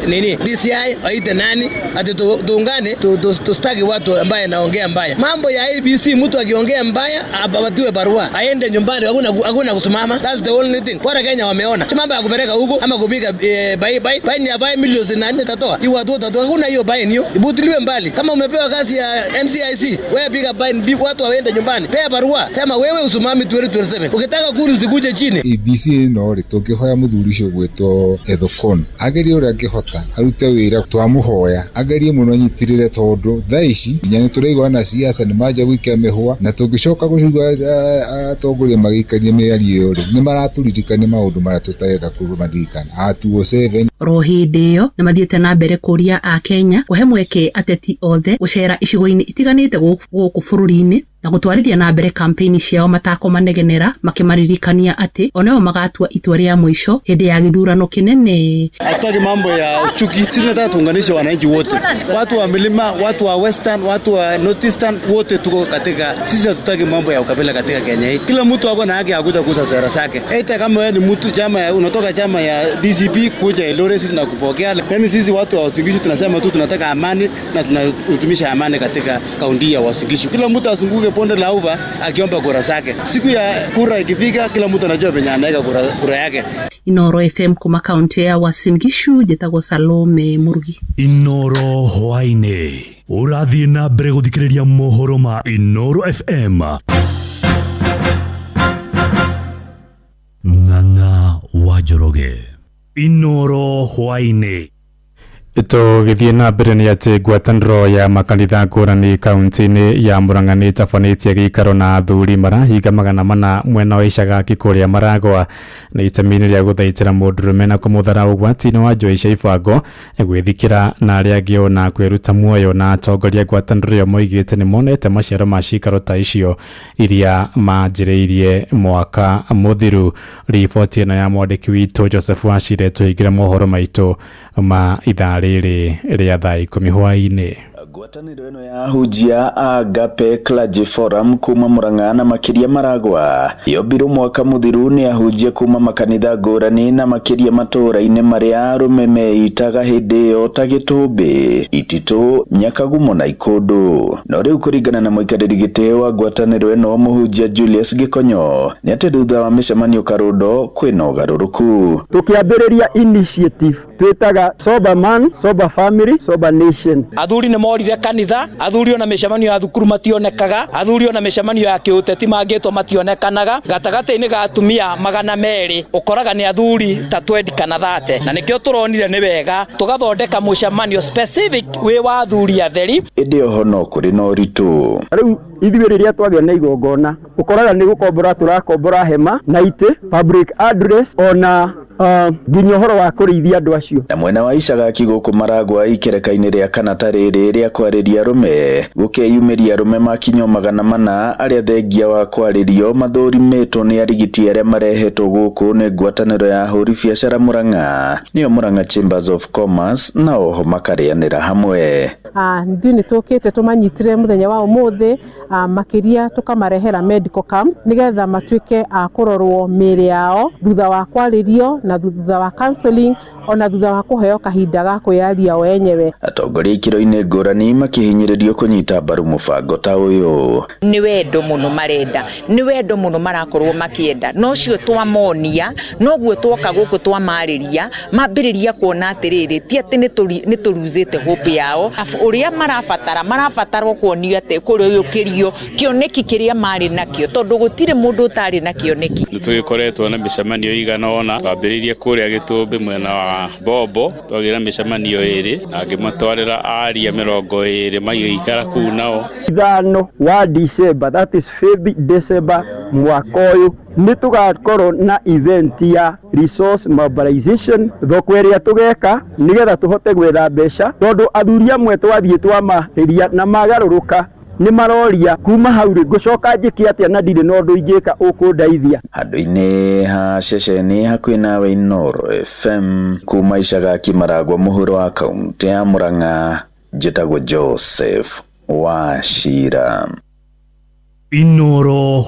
nini DCI waite nani ati tuungane tustaki watu ambaye naongea mbaya. Mambo ya IBC, mtu akiongea mbaya apatiwe barua aende nyumbani, hakuna kusimama. That's the only thing. Kwa Kenya wameona si mambo ya kupeleka huko ama kupiga bye bye ya 5 million na nne tatoa. Hiyo watu watatoa, hakuna hiyo bain hiyo. Ibutiliwe mbali. Kama umepewa kazi ya NCIC, wewe piga bain, watu waende nyumbani. Pea barua, sema wewe usimami 2027. Ukitaka kuru zikuje chini. ABC no ri tungihoya muthuri ucio gwitwo Ethekon agerie uria angihota arute wira, twamuhoya agerie muno anyitirire tondu thaa ici nginya nituraigua na siasa ni manja gwikia mihua, na tungicoka gucigua atongoria magĩikania mĩario ĩyo rĩ, nĩ maraturirikania maũndũ marĩa tũtarenda kũmaririkana. A 207 Oro hĩndĩ ĩyo nĩ mathiĩte na mbere kũria a Kenya kũhe mweke ateti othe gũcera icigo-inĩ itiganĩte gũkũ bũrũri-inĩ na gũtwarithia na mbere kampeni ciao matakũmanegenera, makĩmaririkania atĩ onao magatua itua rĩa mũico hĩndĩ ya gĩthurano kĩnene. Hatutaki mambo ya chuki, sisi tunataka tuunganishe wananchi wote, watu wa milima, watu wa western, watu wa northeastern, wote tuko katika. Sisi hatutaki mambo ya ukabila katika Kenya hii. Kila mtu ako na haki ya kuja kuuza sera zake. Hata kama wewe ni mtu chama ya, unatoka chama ya DCP kuja Eldoret tunakupokea. Yaani sisi watu wa Uasin Gishu tunasema tu tunataka amani na tunatumisha amani katika kaunti ya Uasin Gishu. Kila mtu azunguke bonde la ufa akiomba kura zake. Siku ya kura ikifika, kila mtu anajua penye anaweka kura yake. Inooro FM kuma kaunti ya Uasin Gishu, njĩtagwo Salome Murugi. Inooro hwaĩ-inĩ Ũrathiĩ na mbere gũthikĩrĩria mohoro ma Inooro FM. Ng'ang'a wa Njoroge. Inooro hwaĩ-inĩ. Tũgĩthiĩ na mbere nĩ atĩ ngwatanĩro ya makanitha ngũrani kaunti-inĩ ya Murang'a nĩ ĩtabanĩtie gĩikaro na athuri marahinga 400 mwena wa Icagaki kũrĩa Maragwa na itemi-inĩ rĩa gũthaitĩra mũndũrũme na kũmũthara ũgwati-inĩ wa njohi cia ibango, gwĩthikĩra na arĩa angĩ ona kwĩruta muoyo. Na atongoria ngwatanĩro ĩyo moigĩte nĩ monete maciaro ma cikaro ta icio iria manjĩrĩirie mwaka mũthiru. Riboti ĩno ya mwandĩki witũ Joseph Wachire tũhingĩre mohoro maitũ ma ithaa rĩrĩ rĩa thaa 10 hwaĩ-inĩ. Ngwatanĩro ĩno ya ahunjia a Agape Clergy Forum kuma Murang'a na makĩria Maragwa yombirwo mwaka mũthiru nĩ ahunjia kuma makanitha ngũrani na makĩria matũũra-inĩ marĩa arũme meitaga hĩndĩ ĩyo ta Gĩtũmbĩ, Ititũ, Nyakagumo na Ikũndũ. No rĩu kũringana na mũikarĩri gĩtĩ wa ngwatanĩro ĩno mũhunjia Julius Gĩkonyo nĩ atĩ thutha wa mĩcemanio Karũndo kwĩna ũgarũrũku. Tũkĩambĩrĩria initiative twĩtaga Sober Man, Sober Family, Sober Nation. Athuri nĩ morire kanitha, athuri ona mĩcemanio ya thukuru mationekaga, athuri ona mĩcemanio ya kĩũteti mangĩtwo mationekanaga. Gatagatĩ-inĩ ga atumia 200 ũkoraga nĩ athuri ta 20 kana 30, na nĩkĩo tũronire nĩ wega tũgathondeka mũcemanio specific wĩ wa athuri atheri. Ĩndĩ oho no kũrĩ na ũritũ. Rĩu ithuĩ rĩrĩa twagĩa na igongona ũkoraga nĩ gũkombora tũrakombora hema na itĩ, public address, ona nginya ũhoro wa kũrĩithia andũ acio. Na mwena wa Icagaki gũkũ Maragwa ikereka-inĩ rĩa kana ta rĩrĩ rĩa kwarĩria arũme gũkeyumĩria arũme makinyo 400 arĩa thengia wa kwarĩrio mathũrimĩtwo nĩ arigiti arĩa marehetwo gũkũ nĩ ngwatanĩro ya ahũri biacara Murang'a nĩyo Murang'a Chambers of Commerce, na oho makarĩanĩra hamwe. Ithuĩ nĩ tũkĩte tũmanyitire mũthenya wa ũmũthĩ, makĩria tũkamarehera medical camp nĩgetha matuĩke a kũrorwo mĩĩrĩ yao thutha wa kwarĩrio na thutha wa counseling ona thutha wa kũheo kahinda ga kwĩyaria o enyewe. Atongoria ikĩro-inĩ ngũrani makĩhinyĩrĩrio kũnyita mbaru mũbango ta ũyũ. Nĩ wendo mũno marenda, nĩ wendo mũno marakorwo makĩenda, no ũcio twamonia noguo twoka gũkũ twamarĩria mambĩrĩria kuona atĩrĩrĩ ti atĩ nĩ tũruzĩte hope yao. Ũrĩa marabatarwo kuonio atĩ kũrĩũkĩrio kĩoneki kĩrĩa marĩ nakĩo, tondũ gũtirĩ mũndũ ũtarĩ na kĩoneki. Nĩ tũgĩkoretwo na mĩcemanio ĩigana ũna, twambĩrĩirie kũrĩa Gĩtũmbĩ mwena wa Bombo, twagĩra mĩcemanio ĩrĩ na ngĩmatwarĩra aria 20 magĩikara kũu nao. 5 wa December, that is 5 December mwaka ũyũ nĩ tũgakorwo na event ya resource mobilization, thoko ĩrĩa tũgeka nĩgetha tũhote gwetha mbeca, tondũ athuri amwe twathiĩ twamarĩria na magarũrũka nĩ maroria kuma hau rĩ ngũcoka njĩke atĩa na ndirĩ na ũndũ ingĩka ũkũndeithia. Handũ-inĩ ha ceceni hakuhĩ nawe Inooro FM kuma Icagaki Maragwa mũhuro wa kaunti ya Murang'a, njĩtagwo Joseph Wachira. Inooro.